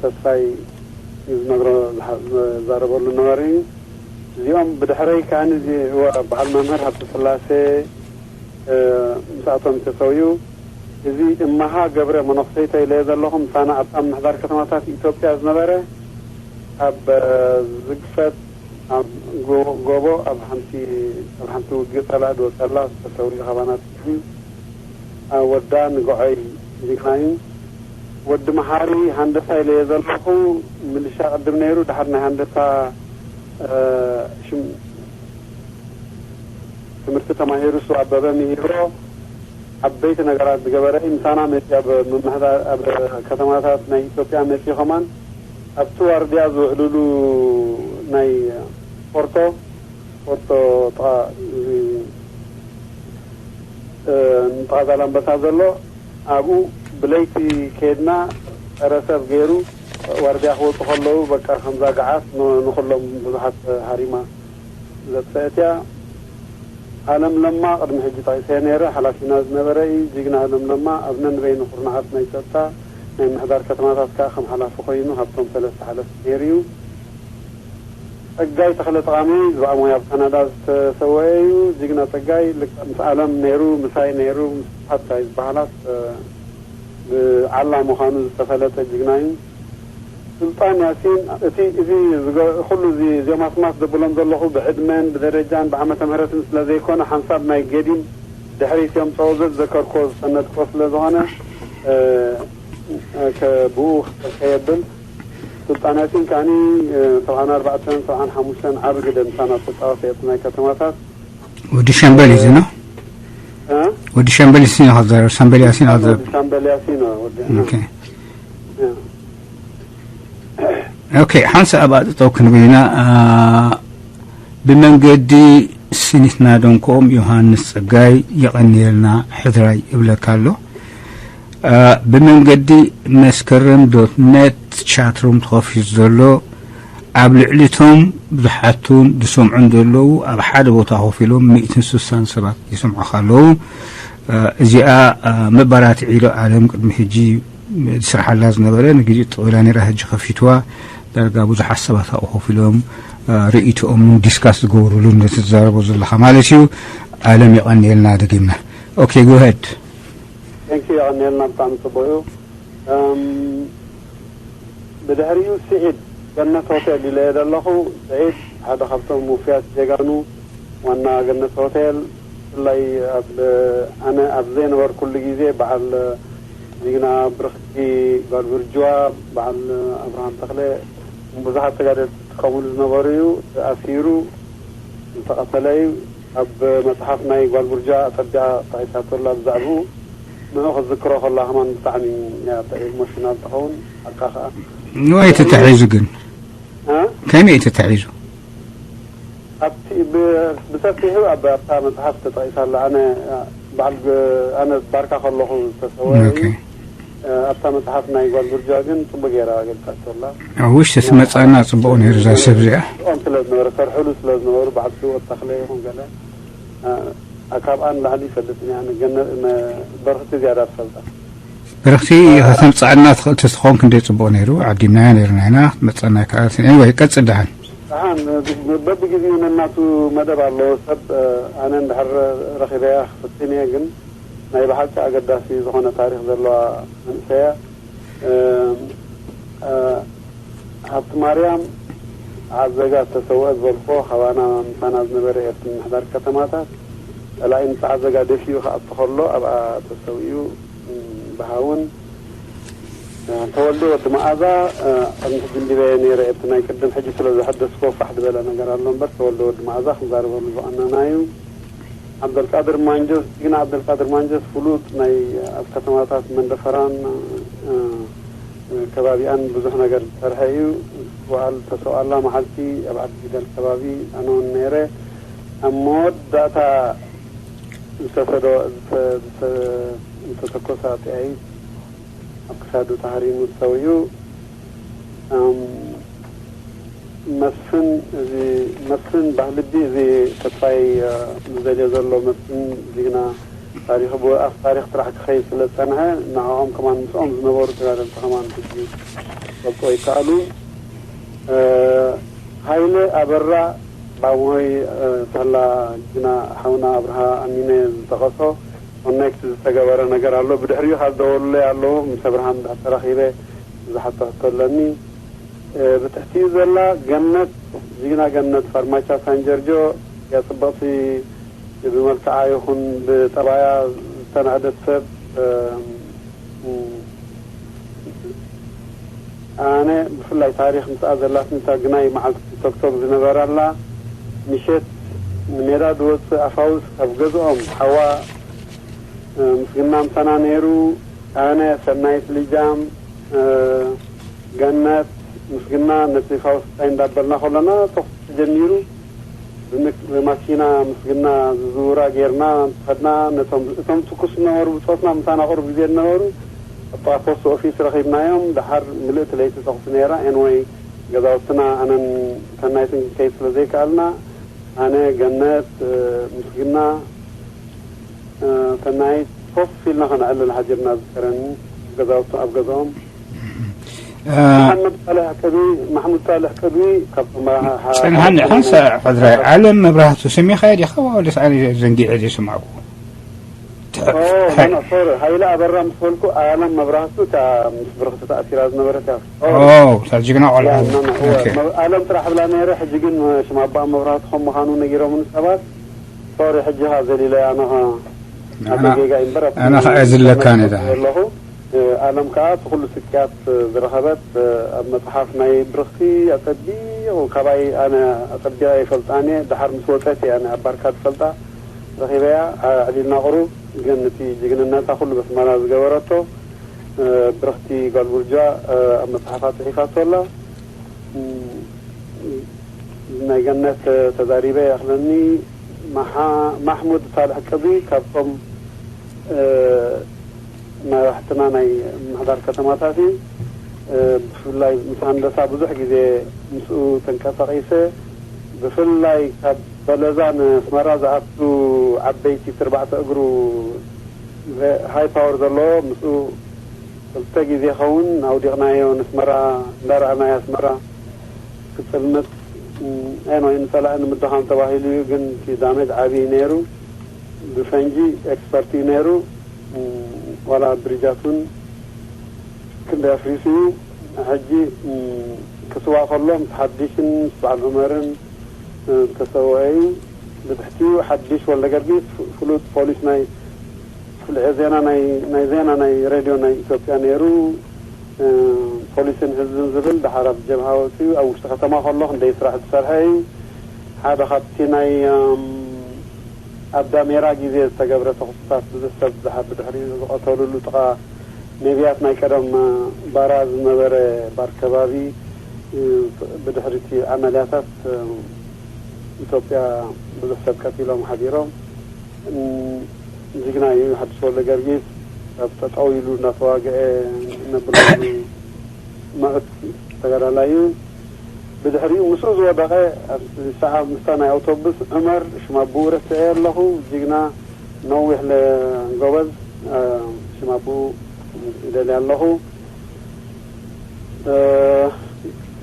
ተስፋይ ዝነግሮ ዝዛረበሉ ነበረ እዩ። እዚኦም ብድሕረይ ከዓኒ በዓል መምህር ሃብተስላሴ ምስኣቶም ተሰውዩ እዚ እማሃ ገብረ መነኩሰይ ተይለየ ዘለኹ ምሳና ኣብታ ምምሕዳር ከተማታት ኢትዮጵያ ዝነበረ ኣብ ዝግፈት ኣብ ጎቦ ኣብ ሓንቲ ኣብ ሓንቲ ውግእ ጸላእ ድወጸላ ዝተሰውዩ ካባና ትሕቲ ወዳ ንግዖይ ጅግና እዩ። ወዲ መሓሪ ሃንደሳ ኢለየ ዘለኹ ምልሻ ቅድም ነይሩ ድሓር ናይ ሃንደሳ ሽም ትምህርቲ ተማሂሩ እሱ ኣበበ ምሂሮ ዓበይቲ ነገራት ዝገበረ እዩ። ምሳና መፂ ኣብ ምምሕዳር ኣብ ከተማታት ናይ ኢትዮጵያ መፂ ከማን ኣብቲ ዋርድያ ዝውዕልሉ ናይ ፖርቶ ፖርቶ ጥቓ እዚ ንጥቓ ዛላምበሳ ዘሎ ኣብኡ ብለይቲ ከድና ፀረ ሰብ ገይሩ ዋርድያ ክወፁ ከለዉ በቃ ከምዛ ገዓት ንኩሎም ብዙሓት ሃሪማ ዘጥፈአት እያ። ኣለም ለማ ቅድሚ ሕጂ ጠቂሰ ነይረ ሓላፊና ዝነበረ እዩ። ጅግና ኣለም ለማ ኣብ ነንበይኑ ኩርናዓት ናይ ፀጥታ ናይ ምሕዳር ከተማታት ከዓ ከም ሓላፊ ኮይኑ ካብቶም ሰለስተ ሓለፍቲ ነይሩ እዩ። ፀጋይ ተኽለ ጠቓሚ ዝብኣ ሞያ ኣብ ካናዳ ዝተሰወአ እዩ። ጅግና ፀጋይ ልክዕ ምስ ኣለም ነይሩ ምሳይ ነይሩ ምስ ሓታይ ዝበሃላስ ብዓላ ምዃኑ ዝተፈለጠ ጅግና እዩ። ስልጣን ያሲን እቲ እዚ ዝገ- ኩሉ እዚ እዚኦም ኣስማት ዘብሎም ዘለኹ ብዕድመን ብደረጃን ብዓመተ ምህረትን ስለ ዘይኮነ ሓንሳብ ናይ ገዲም ድሕሪት እዮም ፀወዘ ዝዘከርኮ ዝሰነድኮ ስለ ዝኾነ እ፣ እ፣ ከ- ብኡ ከየብል ስልጣን ያሲን ከዓኒ እ፣ ሰብዓን ኣርባዕተን ሰብዓን ሓሙሽተን ዓቢ ግደ ምሳና ተፃወተ እቲ ናይ ከተማታት ወዲ ሸምበል እዩ ዝና እ? ወዲ ሸምበል ይስኒ ኸዘር ሸምበል ያሲን ኸዘር ወዲ ሻምበል ያሲን ወዲ ኦኬ እ። ኦኬ ሓንሳእ ኣብኣ ጠጠው ክንብል ኢና። ብመንገዲ ስኒትና ደንቆም ዮሃንስ ጸጋይ የቐንየልና ሕድራይ እብለካ ኣሎ። ብመንገዲ መስከረም ዶት ነት ቻትሩም ተኸፊቱ ዘሎ ኣብ ልዕሊ እቶም ብዙሓቱን ዝሰምዑን ዘለዉ ኣብ ሓደ ቦታ ኮፍ ኢሎም ሚእትን ስሳን ሰባት ይሰምዑኻ ኣለዉ። እዚኣ መባራትዒ ኢሉ ዓለም ቅድሚ ሕጂ ዝስርሓላ ዝነበረ ንግዜ ጠቕ ኢላ ነይራ፣ ሕጂ ከፊትዋ። ዳርጋ ብዙሓት ሰባት ኣብኡ ኮፍ ኢሎም ርእይቶኦምን ዲስካስ ዝገብሩሉን ነቲ ትዛረቦ ዘለኻ ማለት እዩ። ዓለም የቐንየልና። ደጊምና። ኦኬ፣ ጎ ሄድ። Thank you፣ የቐንየልና። ብጣዕሚ ጽቡቕ እዩ። ብድሕሪኡ ስዒድ ገነት ሆቴል ኢለዮ ዘለኹ። ስዒድ ሓደ ካብቶም ውፍያት ጀጋኑ ዋና ገነት ሆቴል፣ ብፍላይ ኣብ ኣነ ኣብ ዘይነበርኩሉ ግዜ በዓል ጅግና ብርኽቲ ጓል ብርጅዋ፣ በዓል ኣብርሃም ተኽለ፣ ብዙሓት ተጋደልቲ ዝጥቀሙሉ ዝነበሩ እዩ። ተኣሲሩ ዝተቐተለ እዩ። ኣብ መጽሓፍ ናይ ጓል ብርጅዋ ኣጸቢቓ ጠቒሳቶ ኣላ ብዛዕባኡ። ንዑ ክትዝክሮ ከላ ከማን ብጣዕሚ እያ ኢሞሽናል ትኸውን። ሓቃ ከኣ። ንዋይ ተታሒዙ ግን እ? ከመይ እዩ ተታሒዙ? ኣብቲ ብ- ብሰፊሑ ኣብ ኣብታ መጽሓፍ ተጠቒሳ ኣላ። ኣነ በዓል ግ- ኣነ ባርካ ከለኹ ዝተሰወ እዩ። ኦኬ። ኣብታ መጽሓፍ ናይ ጓል ብርጅዋ ግን ጽቡቅ ገይራ ገልጻቶ ኣላ። ኣብ ውሽጢ እቲ መጻና ጽቡቕ ነይሩ እዛ ሰብ እዚኣ። ኦም ስለ ዝነበረ ሰርሕሉ ስለ ዝነበሩ በዓል ስውኦት ተኽለ ይኹን ገለ እ፣ ካብኣ ንላዕሊ ይፈልጥ እያ። ኣነ ገነ- መ- በርኽቲ ዝያዳ ትፈልጣ። ብርኽቲ ከተምጽኣና ትኽእል ተትኸውን ክንደይ ጽቡቕ ነይሩ። ዓዲምናያ ነይርና ኢና ክትመጽኣና ኣይከኣለትን። ኤኒወይ ቀጽል ደሓን። ደሓን በብግዜኡ ነናቱ መደብ ኣለዎ ሰብ። ኣነ እንድሕር ረኺበያ ክፍትን እየ፣ ግን ናይ ብሓቂ ኣገዳሲ ዝኾነ ታሪኽ ዘለዋ መንእሰያ። ሃብቲ ማርያም ዓዘጋ ዝተሰውአ ዝበልክዎ ካባና ምሳና ዝነበረ ኤርትራ ምሕዳር ከተማታት ጸላኢ ምስ ዓዘጋ ደፊኡ ክኣቱ ከሎ ኣብኣ ተሰዊኡ። ብሃውን ተወልደ ወዲ መኣዛ ቅድሚ ሕጂ እንዲበየ ነይረ። እቲ ናይ ቅድም ሕጂ ስለ ዘሐደስኮ ፋሕ ዝበለ ነገር ኣሎ እምበር ተወልደ ወዲ መኣዛ ክንዛረበሉ ዝቐነና እዩ። ዓብደልቃድር ማንጀስ፣ ጅግና ዓብደልቃድር ማንጀስ ፍሉጥ ናይ ኣብ ከተማታት መንደፈራን ከባቢኣን ብዙሕ ነገር ዝሰርሐ እዩ። በዓል ተሰውኣላ መዓልቲ ኣብ ዓዲ ፊደል ከባቢ ኣነ እውን ነይረ። ኣብ መወዳእታ ዝተሰዶ ዝተተኮሳ ጥያይት ኣብ ክሳዱ ተሃሪሙ ተሰዊኡ። መስፍን እዚ መስፍን ባህልቢ እዚ ተስፋይ ዝደልዮ ዘሎ መስፍን ጅግና ታሪኽ ብኣፍ ታሪኽ ጥራሕ ክኸይድ ስለ ዝጸንሐ ንዕኦም ከማን ምስኦም ዝነበሩ ተጋደልቲ ከማን ሕጂ ፈልጦ ይከኣሉ። ሃይለ ኣበራ ባሞይ ሳላ ጅግና ሓውና ኣብርሃ ኣሚነ ዝጠቐሶ ኮኔክት ዝተገበረ ነገር ኣሎ። ብድሕሪኡ ካብ ደወሉለይ ኣለዉ ምስ ኣብርሃም ድሕር ተራኺበ ዝሓቶ ሕቶ ኣለኒ። ብትሕቲኡ ዘላ ገነት ጅግና ገነት ፋርማቻ ሳን ጀርጆ እያ ጽብቕቲ ብመልክዓ ይኹን ብጠባያ ዝተናዕደት ሰብ። ኣነ ብፍላይ ታሪኽ ምስኣ ዘላትኒ እታ ግናይ መዓልቲ ቶክቶክ ዝነበራላ ምሸት ንሜዳ ዝወፅእ ኣፋውስ ካብ ገዝኦም ሓዋ ምስግና ምሳና ነይሩ። ኣነ ሰናይት ልጃም ገነት ምስግና ነቲ ፋውስታይ እንዳበልና ከለና ተኩስ ተጀሚሩ። ብማኪና ምስግና ዝዝውራ ጌርና እንተኸድና ነቶም እቶም ትኩስ ዝነበሩ ብፆትና ምሳና ቅሩብ ግዜ ዝነበሩ ኣብታ ፖስት ኦፊስ ረኺብናዮም። ደሓር ምልእቲ ለይቲ ተኹሲ ነይራ። ኤንወይ ገዛውትና ኣነን ሰናይትን ክንከይድ ስለ ዘይከኣልና ኣነ ገነት ምስግና ሰናይት ኮፍ ኢልና ከነዕልል ሓዲርና ዝከረኒ ገዛውቲ ኣብ ገዛኦም። መሓመድ ሳልሕ ቅድሚ ማሕሙድ ሳልሕ ቅድሚ ካብቶም መራሓ ጽንሓኒ ሓንሳ ሕድራይ ዓለም መብራህቱ ሰሚኻ ዲኻ ወለስ ኣነ ዘንጊዐ ዘይሰማዕኩ? ኖ ኖ ሶሪ ሃይለ ኣበራ ምስ በልኩ ኣለም መብራህቱ እታ ምስ ብርኽቲ ተኣሲራ ዝነበረት እያ። ኦ እታ ጅግና ቆልዓ። ኣለም ጥራሕ ብላ ነይረ። ሕጂ ግን ሽም ኣባ መብራህቱ ከም ምዃኑ ነጊሮምኒ ሰባት። ሶሪ ሕጂ ኻ ዘሊለ ኣነ ኻ ኣነ ጌጋ እምበር ኣነ ኸዓ ዝለካ ነዳ ኣለኹ። ኣለም ከዓ እቲ ኩሉ ስቅያት ዝረኸበት ኣብ መፅሓፍ ናይ ብርኽቲ ኣፀቢቑ ካባይ ኣነ ኣፀቢቐ ይፈልጣን እየ። ደሓር ምስ ወፀት እየ ኣነ ኣብ ባርካ ዝፈልጣ ረኺበያ። ኣዕሊልና ቁሩብ ግን እቲ ጅግንነታ ኩሉ በስማና ዝገበረቶ ብርኽቲ ጓል ቡርጃ ኣብ መፅሓፋ ፅሒፋቶ ኣላ። ናይ ገነት ተዛሪበ ይኣኽለኒ። ማሕሙድ ሳልሕ ቅዲ ካብቶም መራሕትና ናይ ምሕዳር ከተማታት እዩ። ብፍላይ ምስ ሃንደሳ ብዙሕ ግዜ ምስኡ ተንቀሳቒሰ። ብፍላይ ካብ በለዛ ንኣስመራ ዝኣቱ ዓበይቲ ትርባዕተ እግሩ ሃይ ፓወር ዘለዎ ምስኡ ክልተ ግዜ ኸውን ኣውዲቕናዮ። ንኣስመራ እንዳረኣናዮ ኣስመራ ክጽልምት ኤኖ ንጸላኢ ንምድኻም ተባሂሉ እዩ። ግን እቲ ዳሜጅ ዓብዪ ነይሩ። ብፈንጂ ኤክስፐርት እዩ ነይሩ። ዋላ ብሪጃት እውን ክንደይ ኣፍሪሱ እዩ። ሕጂ ክስዋእ ከሎ ምስ ሓድሽን ምስ በዓል ዑመርን ዝተሰወአ እዩ። ብትሕቲኡ ሓድሽ ወልደ ገርጊስ ፍሉጥ ፖሊስ ናይ ክፍሊ ዜና ናይ ዜና ናይ ሬድዮ ናይ ኢትዮጵያ ነይሩ። ፖሊስን ህዝብን ዝብል ድሓር ኣብ ጀብሃ ወፂኡ ኣብ ውሽጢ ከተማ ከሎ ክንደይ ስራሕ ዝሰርሐ እዩ። ሓደ ካብቲ ናይ ኣብ ዳሜራ ግዜ ዝተገብረ ተኽስታት ብዙሕ ሰብ ድሓር ብድሕሪኡ ዝቐተሉሉ ጥቓ ነቢያት ናይ ቀደም ባራ ዝነበረ ባር ከባቢ ብድሕሪቲ ዓመልያታት ኢትዮጵያ ብዙሕ ሰብ ቀቲሎም ሓዲሮም። ጅግና እዩ ሓድሽ ወልደ ገርጊስ። ኣብ ጠጠው ኢሉ እናተዋግአ ነብለሉ ምዑት ተጋዳላይ እዩ። ብድሕሪኡ ምስኡ ዝወደቐ ሰዓ ምስታ ናይ ኣውቶቡስ ዑመር ሽማብኡ ረስዐ ኣለኹ። ጅግና ነዊሕ ጎበዝ ሽማብኡ ይደልያ ኣለኹ።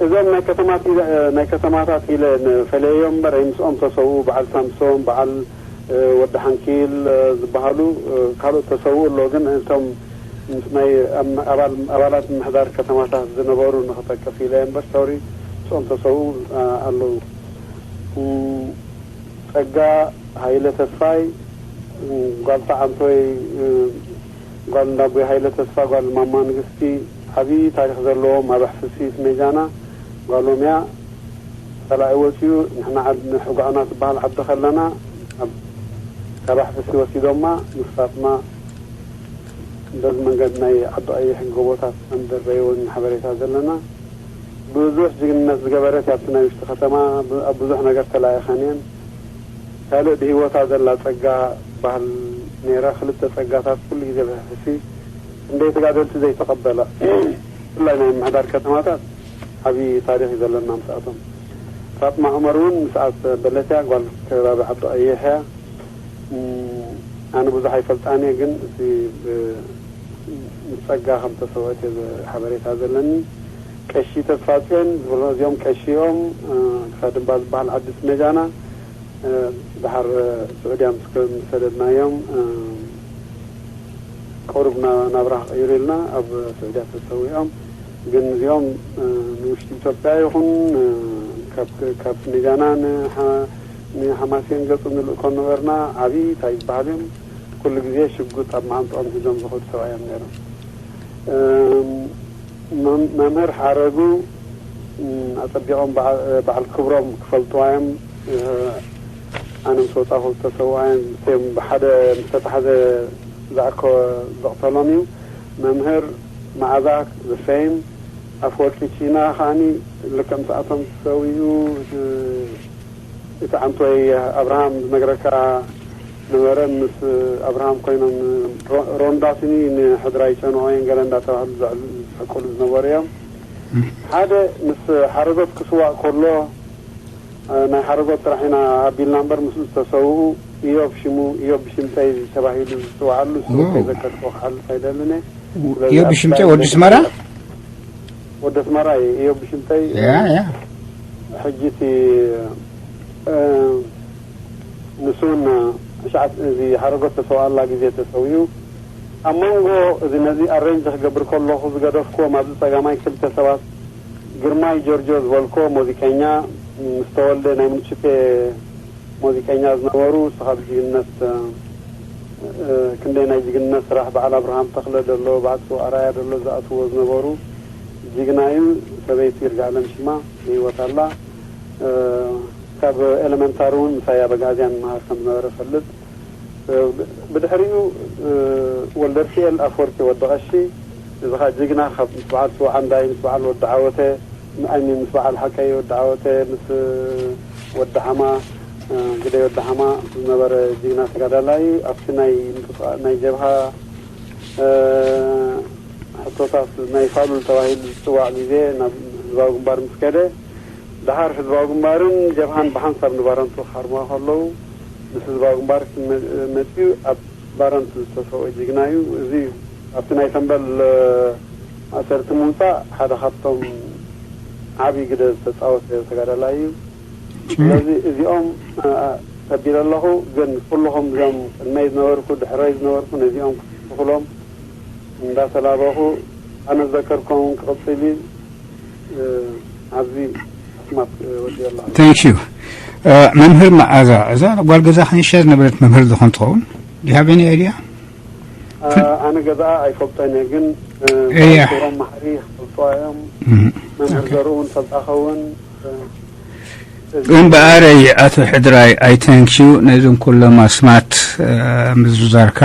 እዞም ናይ ከተማት ናይ ከተማታት ኢለ ንፈለዮም እምበር ምስኦም ተሰውኡ በዓል ሳምሶም በዓል ወዲ ሓንኪል ዝበሃሉ ካልኦት ተሰውኡ ኣሎ። ግን እቶም ምስ ናይ ኣባላት ምምሕዳር ከተማታት ዝነበሩ ንክጠቅስ ኢለ እምበር ሶሪ ምስኦም ተሰውኡ ኣለዉ። ጸጋ ሃይለ ተስፋይ ጓል ተዓንቶይ ጓል እንዳቦይ ሃይለ ተስፋ ጓል ማማ ንግስቲ ዓብዪ ታሪኽ ዘለዎም ኣብ ኣሕፍሲት ሜጃና ጓሎም እያ። ጸላኢ ወጺኡ ንሕና ዓድ ንሕጓዕና ትበሃል ዓዲ ከለና ካብ ኣሕፍሲ ወሲዶማ ምስ ፋጥማ በዚ መንገዲ ናይ ዓዲ ቀይሕ ጎቦታት ከም ደረይወን ሓበሬታ ዘለና ብዙሕ ጅግንነት ዝገበረት ኣብቲ ናይ ውሽጢ ከተማ ኣብ ብዙሕ ነገር ተላኢኸን እየን። ካልእ ብህይወታ ዘላ ጸጋ ትበሃል ነይራ። ክልተ ጸጋታት ኩሉ ግዜ ብሕፍሲ ክንደይ ተጋደልቲ ዘይተቐበላ ብፍላይ ናይ ምምሕዳር ከተማታት ዓብዪ ታሪኽ እዩ ዘለና ምስኣቶም። ፋጥማ ዑመር እውን ምስኣት በለትያ ጓል ከባቢ ዓዲ ቀይሕ እያ። ኣነ ብዙሕ ኣይፈልጣን እየ፣ ግን እቲ ምስ ጸጋ ከም ተሰውአት እየ ሓበሬታ ዘለኒ። ቀሺ ተስፋጽዮን ዝበሎ እዚኦም ቀሺ እዮም። ክሳድምባ ዝበሃል ዓዲ ስመጃና ድሓር ስዑድያ ምስ ሰደድናዮም ቁሩብ ናብራ ክቕይሩ ኢልና ኣብ ስዑድያ ተሰዊኦም። ግን እዚኦም ንውሽጢ ኢትዮጵያ ይኹን ካብ ስመጃና ንሓማሴን ገጹ ንልእኮ ነበርና። ዓብዪ እንታይ ዝበሃል እዮም። ኩሉ ግዜ ሽጉጥ ኣብ መዓንጥኦም ሒዞም ዝኸዱ ሰብኣይ እዮም ነይሮም። መምህር ሓረጉ ኣጸቢቖም በዓል ክብሮም ክፈልጥዋ እዮም። ኣነ ምስ ወጻኹ ዝተሰውኣዮም እቶም ብሓደ ምስ ተታሕዘ ዝኣኮ ዘቕተሎም እዩ። መምህር መዓዛ ዝፈይም ኣፍወርቂ ቺና ከዓኒ ልክዕ ምስኣቶም ተሰዊኡ እቲ ዓንቶይ ኣብርሃም ዝነግረካ ነበረ። ምስ ኣብርሃም ኮይኖም ሮንዳ ስኒ ንሕድራ ይጨንቆ እየን ገለ እንዳተባህሉ ዝስሕቁሉ ዝነበሩ እዮም። ሓደ ምስ ሓረጎት ክስዋእ ከሎ ናይ ሓረጎት ጥራሕ ኢና ኣቢልና እምበር ምስኡ ዝተሰውኡ ኢዮብ ሽሙ ኢዮብ ብሽምተይ ተባሂሉ ዝፅዋዓሉ እሱ ከይዘከርኩ ክሓልፍ ኣይደልን እየ። ኢዮብ ብሽምተይ ወዲ ስመራ ወዲ ኣስመራ እዩ። እዮብ ብሽምተይ ያ ያ ሕጂ እቲ ንሱን ሻዓት እዚ ሓረጎት ተሰውኣላ ግዜ ተሰውዩ ኣብ መንጎ እዚ ነዚ ኣሬንጅ ክገብር ከለኹ ዝገደፍኩዎም ኣብዚ ጸጋማይ ክልተ ሰባት ግርማይ ጆርጆ ዝበልኮ ሙዚቀኛ ምስ ተወልደ ናይ ምንችቴ ሙዚቀኛ ዝነበሩ ንስኻ ብጅግንነት ክንደይ ናይ ጅግንነት ስራሕ በዓል ኣብርሃም ተኽለ ደሎ በዓል ኣርኣያ ደሎ ዝኣትዎ ዝነበሩ ጅግና እዩ። ሰበይቱ ይርጋኣለም ሽማ ብህይወት ኣላ። ካብ ኤለመንታሪ እውን ምሳይ ኣበጋዝያ ንመሃር ከም ዝነበረ ፈልጥ። ብድሕሪኡ ወልደርሲኤል ኣፈወርቂ ወዲ ቀሺ እዚ ኸዓ ጅግና ካብ ምስ በዓል ስውዓ እንዳይ ምስ በዓል ወዲ ዓወተ ኣይኒ ምስ በዓል ሓቀይ ወዲ ዓወተ ምስ ወዲ ሓማ ግደይ ወዲ ሓማ ዝነበረ ጅግና ተጋዳላይ ኣብቲ ናይ ምጥፋእ ናይ ጀብሃ ሕቶታት ናይ ፋሉል ተባሂሉ ዝፅዋዕ ግዜ ናብ ህዝባዊ ግንባር ምስ ከደ፣ ደሓር ህዝባዊ ግንባርን ጀብሃን ብሓንሳብ ንባረንቱ ክሃርማ ከለዉ፣ ምስ ህዝባዊ ግንባር ክመ-፣ መፂኡ ኣብ ባረንቱ ዝተሰውአ ጅግና እዩ። እዚ እዩ ኣብቲ ናይ ሰምበል፣ እ፣ ማእሰርቲ ምውፃእ ሓደ ካብቶም ዓብዪ ግደ ዝተፃወተ ተጋዳላይ እዩ። ስለዚ እዚኦም፣ እ፣ ተቢለ ኣለኹ፣ ግን ኩልኹም እዚኦም ቅድመይ ዝነበርኩ፣ ድሕረይ ዝነበርኩ ነዚኦም ክትስኩሎም እንዳተላበኹ ኣነ ዝዘከርኩም ክቕፅል እዩ። እ፣ ኣብዚ ኣስማት፣ እ፣ ወዲኦ ኣለኹ። Thank you። እ፣ መምህር መዓዛ፣ እዛ ጓል ገዛ ከኒሻ ዝነበረት መምህር ዝኾን ትኸውን? Do you have any idea? እ፣ ኣነ ገዛኣ ኣይፈልጦን እየ፣ ግን፣ እ፣ እያ። ክብሮም መሓሪ ክፈልጥዋ እዮም። እም፣ መምህር ኦኬ። ዘርኡ እውን ፈልጣ ኸውን። እ፣ እዚ እምበኣረይ ኣቶ ሕድራይ፣ I thank you ነዞም ኩሎም ኣስማት፣ እ፣ ምዝርዛርካ።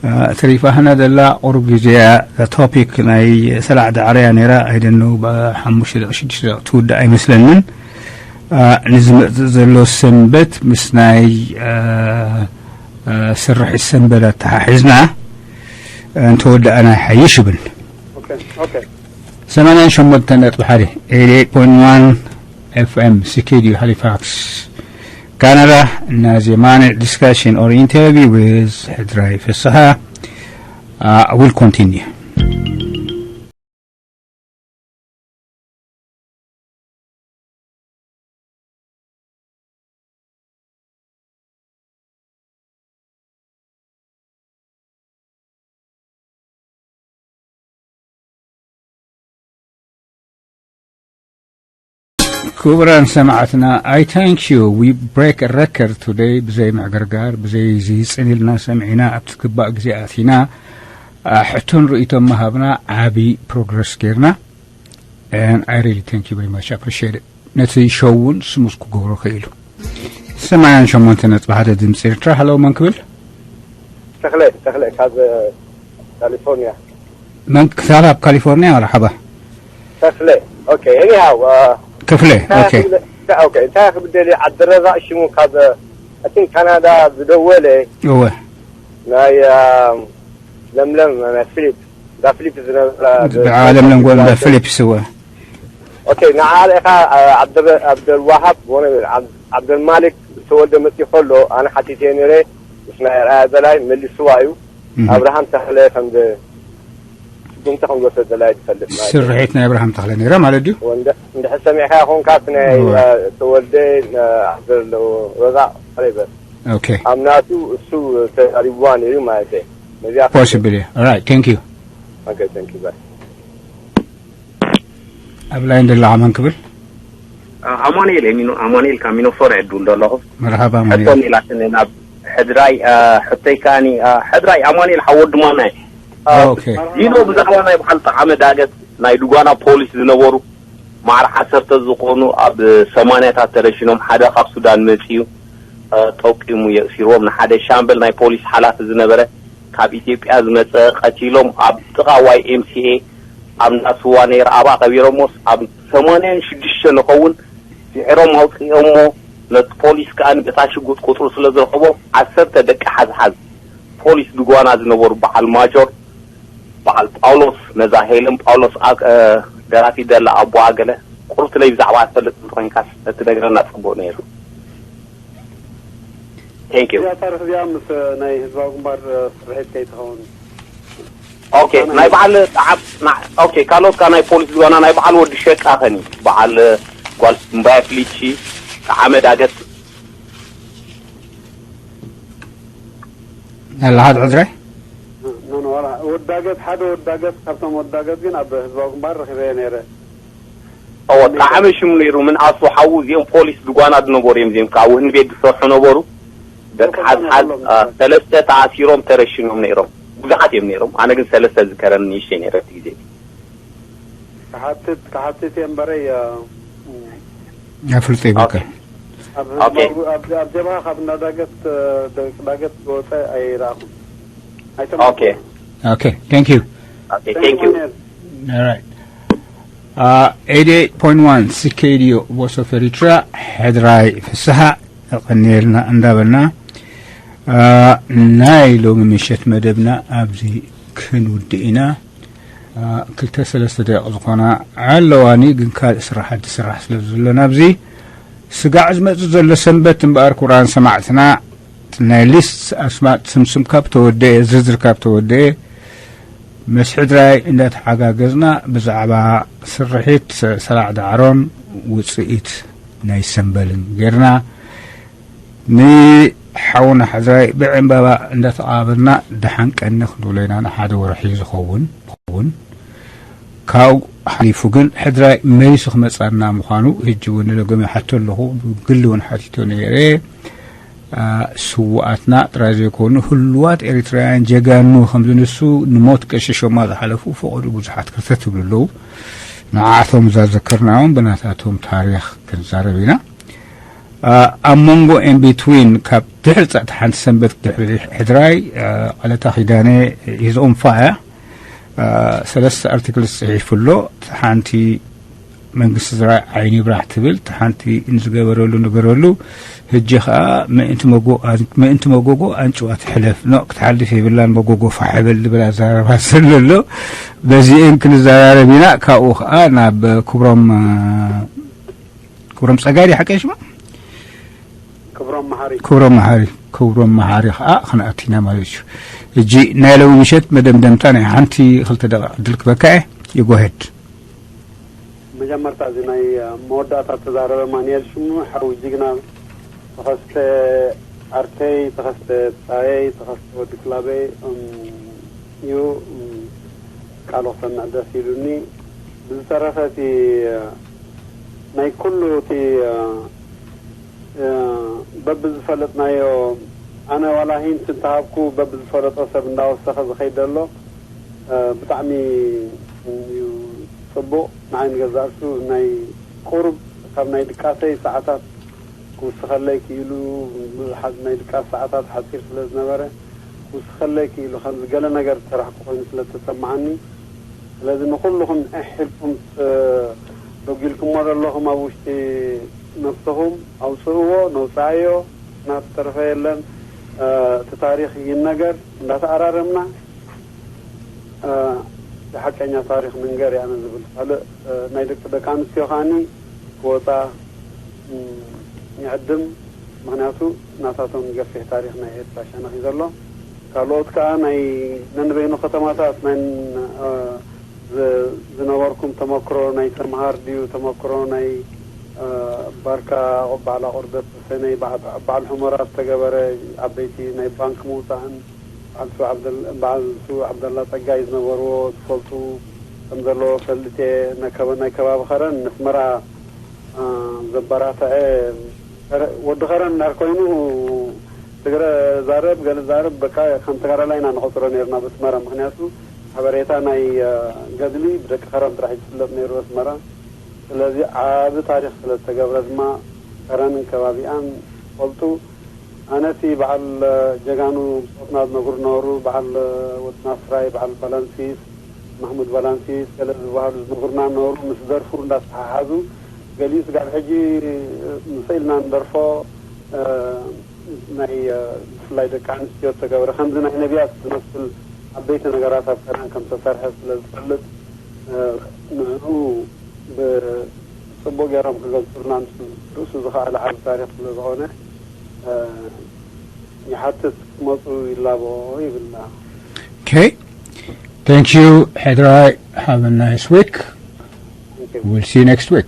እ፣ ተሪፋህና ዘላ ቁሩብ ግዜ እያ። እዛ ቶፒክ ናይ ሰላዕ ዳዕሮ እያ ነይራ። I don't know፣ ብሓሙሽተ ደቂ ሽዱሽተ ደቂ ትውዳእ ኣይመስለንን። እ፣ ንዝመጽእ ዘሎ ሰንበት ምስ ናይ፣ እ፣ እ፣ ስርሒት ሰንበት ኣተሓሒዝና፣ እ፣ እንተወዳእና ይሓይሽ ይብል። ኦኬ፣ ኦኬ። ሰማንያን ሸሞንተን ነጥቢ ሓደ፣ eighty-eight point one F M C K D U ሃሊፋክስ ካናዳ። ናዚ ማኒ ዲስካሽን ኦር ኢንተርቪው ዊዝ ሕድራይ ፍስሓ። Uh, we'll continue. ክቡራን ሰማዕትና፣ I thank you. We break a record today. ብዘይ ምዕግርጋር፣ ብዘይ እዚ ጽን ኢልና ሰሚዕና፣ ኣብቲ ዝግባእ ግዜ ኣቲና፣ አ፣ ሕቶን ርእይቶን ምሃብና፣ ዓቢ ፕሮግረስ ጌርና። And I really thank you very much. Appreciate it. ነቲ ሾው እውን ስሙዝ ክገብሮ ክኢሉ። ሰማንያን ሸሞንተ ነጥቢ ሓደ ድምፂ ኤርትራ። ሃሎ፣ መን ክብል? ተኽለ፣ ተኽለ ካብ ካሊፎርኒያ። መን ክሳብ ኣብ ካሊፎርኒያ? መርሓባ። ተኽለ። ኦኬ፣ anyhow፣ አ፣ ክፍለ፣ እንታይ ኦኬ። ክብል፣ እንታይ፣ ኦኬ፣ እንታይ ክብል ደልየ፣ ዓብደረዛቅ ሽሙ ካብ፣ I think ካናዳ ዝደወለ እወ። ናይ፣ አ፣ ለምለም፣ ናይ ፊሊፕ፣ እዛ ፊሊፕ ዝነበራ ብዓ ለምለም ጎ-፣ እንዳ ፊሊፕስ እወ። ኦኬ፣ ንዓ ኢኻ፣ አ፣ ዓብደል-፣ ዓብደልዋሃብ፣ ወነ-፣ ዓብ-፣ ዓብደልማሊክ ዝተወልደ መፂኡ ከሎ፣ ኣነ ሓቲተ ነይረ፣ ምስ ናይ ኣርኣያ በላይ መሊስዋ እዩ። እህ። ኣብርሃም ተኽለ ከም ዝ-፣ ስጉምቲ ከም ዝወሰድ ዘላ እዩ ዝፈልጥ ማለት እዩ። ስርሒት ናይ ኣብርሃም ተኽለ ነይራ ማለት ድዩ? ወንደ-፣ እንድሕር ሰሚዕካ ይኹንካ፣ እቲ ናይ፣ እወ። አ፣ ተወልደ፣ አ፣ ዓብደል ረዛቅ፣ ሬቨር። ኦኬ። ኣብ ናቱ እሱ ተዛሪብዋ ነይሩ ማለት እዩ። ነዚኣ ፖሲብል እዩ። ኦራይት፣ ቴንክ ዩ። ኦኬ፣ ቴንክ ዩ፣ ባይ። ኣብ ላይን ደለኻ መን ክብል? ኣማኑኤል እየ፣ ሚኖ-፣ ኣማኑኤል ካብ ሚኖሶታ እየ ድውል ዘለኹ። መርሓባ ኣማኑኤል። ሕቶ ኔላትኒ ናብ ሕድራይ፣ አ፣ ሕቶይ ከኣኒ፣ አ፣ ሕድራይ ኣማኑኤል ሓወ ድማ ናይ፣ አ፣ ኦኬ። ሊኖ ብዛዕባ ናይ በዓል ጠዓመ ዳገት ናይ ድጓና ፖሊስ ዝነበሩ ማዕረ ዓሰርተ ዝኾኑ ኣብ ሰማንያታት ተረሽኖም ሓደ ካብ ሱዳን መጺኡ፣ አ፣ ጠቂሙ የእሲርዎም። ንሓደ ሻምበል ናይ ፖሊስ ሓላፊ ዝነበረ ካብ ኢትዮጵያ ዝመጸ ቀቲሎም ኣብ ጥቓ ዋይ ኤም ሲ ኤ ኣብ እንዳ ስዋ ነይረ ኣብኣ ቀቢሮሞስ ኣብ ሰማንያን ሽዱሽተ ንኸውን ስዒሮም ኣውፂኦሞ ነቲ ፖሊስ ከኣ በታ ሽጉጥ ቁፅሩ ስለ ዝረኸቦ ዓሰርተ ደቂ ሓዝሓዝ ፖሊስ ድጓና ዝነበሩ በዓል ማጆር በዓል ጳውሎስ ነዛ ሄለን ጳውሎስ ኣ-፣ እ፣ ደራፊት ደላ ኣቦኣ ገለ ቁርብቲ ለይ ብዛዕባ ትፈልጥ እንተኾይንካስ እትነግረና ጽቡቕ ነይሩ። Thank you። እዚኣ ታሪኽ እዚኣ ምስ ናይ ህዝባዊ ግንባር ስርሒት ከይትኸውን። ኦኬ፣ ናይ በዓል ጣዓብ-፣ ና-፣ ኦኬ፣ ካልኦት ከኣ ናይ ፖሊስ ዝኮና ናይ በዓል ወዲ ሸቃ ኸኒ፣ በዓል ጓል እምባየ ፍሊቺ፣ ጠዓመ ዳገት። ኣለኻ ትሕዝረ? ኖ፣ ኖ፣ ዋላ ወዳገት፣ ሓደ ወዳገት ካብቶም ወዳገት ግን ኣብ ህዝባዊ ግንባር ረኺበዮ ነይረ። እወ፣ ጠዓመ ሽሙ ነይሩ፣ ምንኣሱ ሓዉ፣ እዚኦም ፖሊስ ድጓና ዝነበሩ እዮም፣ እዚኦም ከዓ ወህኒ ቤት ዝሰርሑ ነበሩ። ደቂ ሓዝሓዝ፣ አ፣ ሰለስተ ተኣሲሮም ተረሽኖም ነይሮም። ብዙሓት እዮም ነይሮም። ኣነ ግን ሰለስተ ዝከረን ንእሽተይ ነይረ እቲ ግዜ። ክሓትት፣ ክሓትት እየ እምበረይ፣ አ፣ ኣፍልጦ ይብልካ። ኦኬ። ኣብ ኦኬ። ህዝባዊ፣ ኣብ፣ ኣብ ጀብሃ ካብ እንዳ ዳገት፣ አ፣ ደቂ ዳገት ዝወፀ ኣይረኣኹን። ኣይሰማዕኩን። ኦኬ። ኦኬ፣ thank you። ኦኬ፣ thank you። All right. Uh, eighty-eight point one C K D U Voice of Eritrea፣ ሕድራይ ፍስሓ፣ የቐንየልና እንዳበልና፣ uh፣ ናይ ሎሚ ምሸት መደብና ኣብዚ ክንውድእ ኢና። ክልተ ሰለስተ ደቂቕ ዝኾና ኣለዋኒ፣ ግን ካልእ ስራሓት ዝስራሕ ስለ ዘሎ ናብዚ ስጋዕ ዝመጽእ ዘሎ ሰንበት እምበኣር፣ ክቡራን ሰማዕትና፣ ናይ ሊስት ኣስማት ስምስም ካብ ተወደኤ፣ ዝርዝር ካብ ተወደኤ፣ ምስ ሕድራይ እንዳተሓጋገዝና ብዛዕባ ስርሒት ሰላዕ ዳዕሮን ውጽኢት ናይ ሰንበልን ጌርና፣ ንሓውና ሕድራይ ብዕምባባ እንዳተቐባበልና ደሓን ቀኒ ክንብሎ ኢና። ንሓደ ወርሒ ዝኸውን ኸውን ካብኡ ሓሊፉ ግን ሕድራይ መሊሱ ክመጻና ምዃኑ ሕጂ እውን ንደገም ይሓቶ ኣለኹ። ብግሊ እውን ሓቲቶ ነይረ። አ፣ ስውኣትና ጥራይ ዘይኮኑ ህሉዋት ኤሪትራውያን ጀጋኑ ከምዚ ንሱ ንሞት ቀሺሾማ ዝሓለፉ ፈቐዱ ብዙሓት ክርተት ይብሉ ኣለዉ። ንዓቶም እዛ ዘከርናዮም ብናታቶም ታሪኽ ክንዛረብ ኢና። አ፣ ኣብ መንጎ in between ካብ ድሕሪ ጸጥታ ሓንቲ ሰንበት ድሕሪ ሕድራይ፣ አ፣ ቀለታ ኪዳነ is on fire፣ አ፣ ሰለስተ ኣርቲክል ጽሒፉ ኣሎ። እቲ ሓንቲ መንግስቲ ዝራይ ዓይኒ ይብራሕ ትብል፣ እቲ ሓንቲ ንዝገበረሉ ንገረሉ፣ ሕጂ ኸኣ ምእንቲ መጎ-፣ ምእንቲ መጎጎ ኣንጭዋ ትሕለፍ፣ ኖእ ክትሓልፍ የብላን መጎጎ ፋሕ በል ዝብል ኣዘራርባ ዘሎ ኣሎ። በዚኤን ክንዘራረብ ኢና። ካብኡ ኸኣ ናብ ክብሮም፣ አ፣ ክብሮም ጸጋይ ድዩ ሓቀይ ሽሙ? ክብሮም መሓሪ። ክብሮም መሓሪ፣ ክብሮም መሓሪ ኸኣ ክንኣቱ ኢና ማለት እዩ። ሕጂ ናይ ሎሚ ምሸት መደምደምታ ናይ ሓንቲ ክልተ ደቂቕ ዕድል ክበካ እየ። You go ahead። መጀመርታ እዚ ናይ መወዳእታ ተዛረበ ማንኤል ሽሙ ሓዊ ጅግና ተኸስተ ዓርከይ፣ ተኸስተ ጻየይ፣ ተኸስተ ወዲ ክላበይ፣ እም፣ እዩ፣ እም፣ ቃሉ ክሰምዕ ደስ ኢሉኒ። ብዝተረፈ እቲ ናይ ኩሉ እቲ፣ እ፣ እ፣ በብዝፈለጥናዮ፣ ኣነ ዋላ ሂንት እንተሃብኩ በብዝፈለጦ ሰብ እንዳወሰኸ ዝኸይድ ዘሎ፣ እ፣ ብጣዕሚ እዩ ጽቡቕ። ንዓይ ንገዛእ ርእሱ ናይ ቁሩብ ካብ ናይ ድቃሰይ ሰዓታት ክውስኸለይ ክኢሉ፣ ብዙሓት ናይ ድቃስ ሰዓታት ሓጺር ስለ ዝነበረ፣ ክውስኸለይ ክኢሉ፣ ከምዚ ገለ ነገር ዝሰራሕኩ ኮይኑ ስለ ዝተሰማዓኒ፣ ስለዚ ንኹልኹም እሕ ኢልኩም ት-፣ ደጒልኩሞ ዘለኹም ኣብ ውሽጢ ነብስኹም ኣውጽእዎ፣ ነውጽኣዮ፣ ናተርፈ የለን። እ፣ እቲ ታሪኽ ይነገር፣ እንዳተኣራረምና፣ እ፣ እቲ ሓቀኛ ታሪኽ ንንገር እያ ኣነ ዝብል። ካልእ፣ እ፣ ናይ ደቂ፣ ደቂ ኣንስትዮ ከኣኒ ክወጻ፣ እም፣ ይዕድም። ምኽንያቱ ናታቶም ገፊሕ ታሪኽ ናይ ኤርትራ ሸነኽ እዩ ዘሎ። ካልኦት ከኣ ናይ ነንበይኑ ከተማታት ናይ፣ እ፣ ዝ-፣ ዝነበርኩም ተመክሮ ናይ ሰምሃር ድዩ፣ ተመክሮ ናይ፣ እ፣ ባርካ፣ በዓል ኣቑርደት ሰሰነይ፣ በዓ-፣ በዓል ሑመራ ዝተገበረ ዓበይቲ ናይ ባንክ ምውጻእን በዓል ስው ዓብደል-፣ በዓል ስው ዓብደላ ጸጋይ ዝነበርዎ ትፈልጡ ከም ዘለዎ ፈልጥ እየ። ናይ ከበ-፣ ናይ ከባቢ ከረን ነስመራ፣ እ፣ ዘበራትዐ ከረ-፣ ወዲ ከረን እንዳር ኮይኑ ትግረ ዛረብ፣ ገለ ዛረብ፣ በቃ ከም ተጋዳላይ ኢና ንቆጽሮ ነይርና በስመራ። ምኽንያቱ ሓበሬታ ናይ፣ እ፣ ገድሊ ብደቂ ከረን ጥራሕ እዩ ዝፍለጥ ነይሩ በስመራ። ስለዚ ዓቢ ታሪኽ ስለ ዝተገብረ ድማ ከረንን ከባቢኣን ፈልጡ። ኣነሲ በዓል ጀጋኑ ብጾትና ዝነግሩ ነበሩ። በዓል ወዲ ናስራይ፣ በዓል ባላንሲስ፣ ማሕሙድ ባላንሲስ፣ ገለ ዝበሃሉ ዝነግሩና ነበሩ። ምስ ደርፉ እንዳተሓሓዙ፣ ገሊኡ ስጋብ ሕጂ ምስ ኢልና ንደርፎ፣ እ፣ ናይ፣ እ፣ ብፍላይ ደቂ ኣንስትዮ እተገብረ፣ ከምዚ ናይ ነቢያት ዝመስል ዓበይቲ ነገራት ኣብ ከረን ከም ዝተሰርሐ ስለ ዝፈልጥ፣ እ፣ ንዕኡ ብጽቡቕ ገይሮም ክገልጹልና ምስ ርእሱ ዝኸኣለ ዓቢ ታሪኽ ስለ ዝኾነ፣ እ፣ ይሓትት ክትመጹ ይላቦ ይብልና። Okay. Thank you, ሕድራይ. Have a nice week. Thank you. We'll see you next week.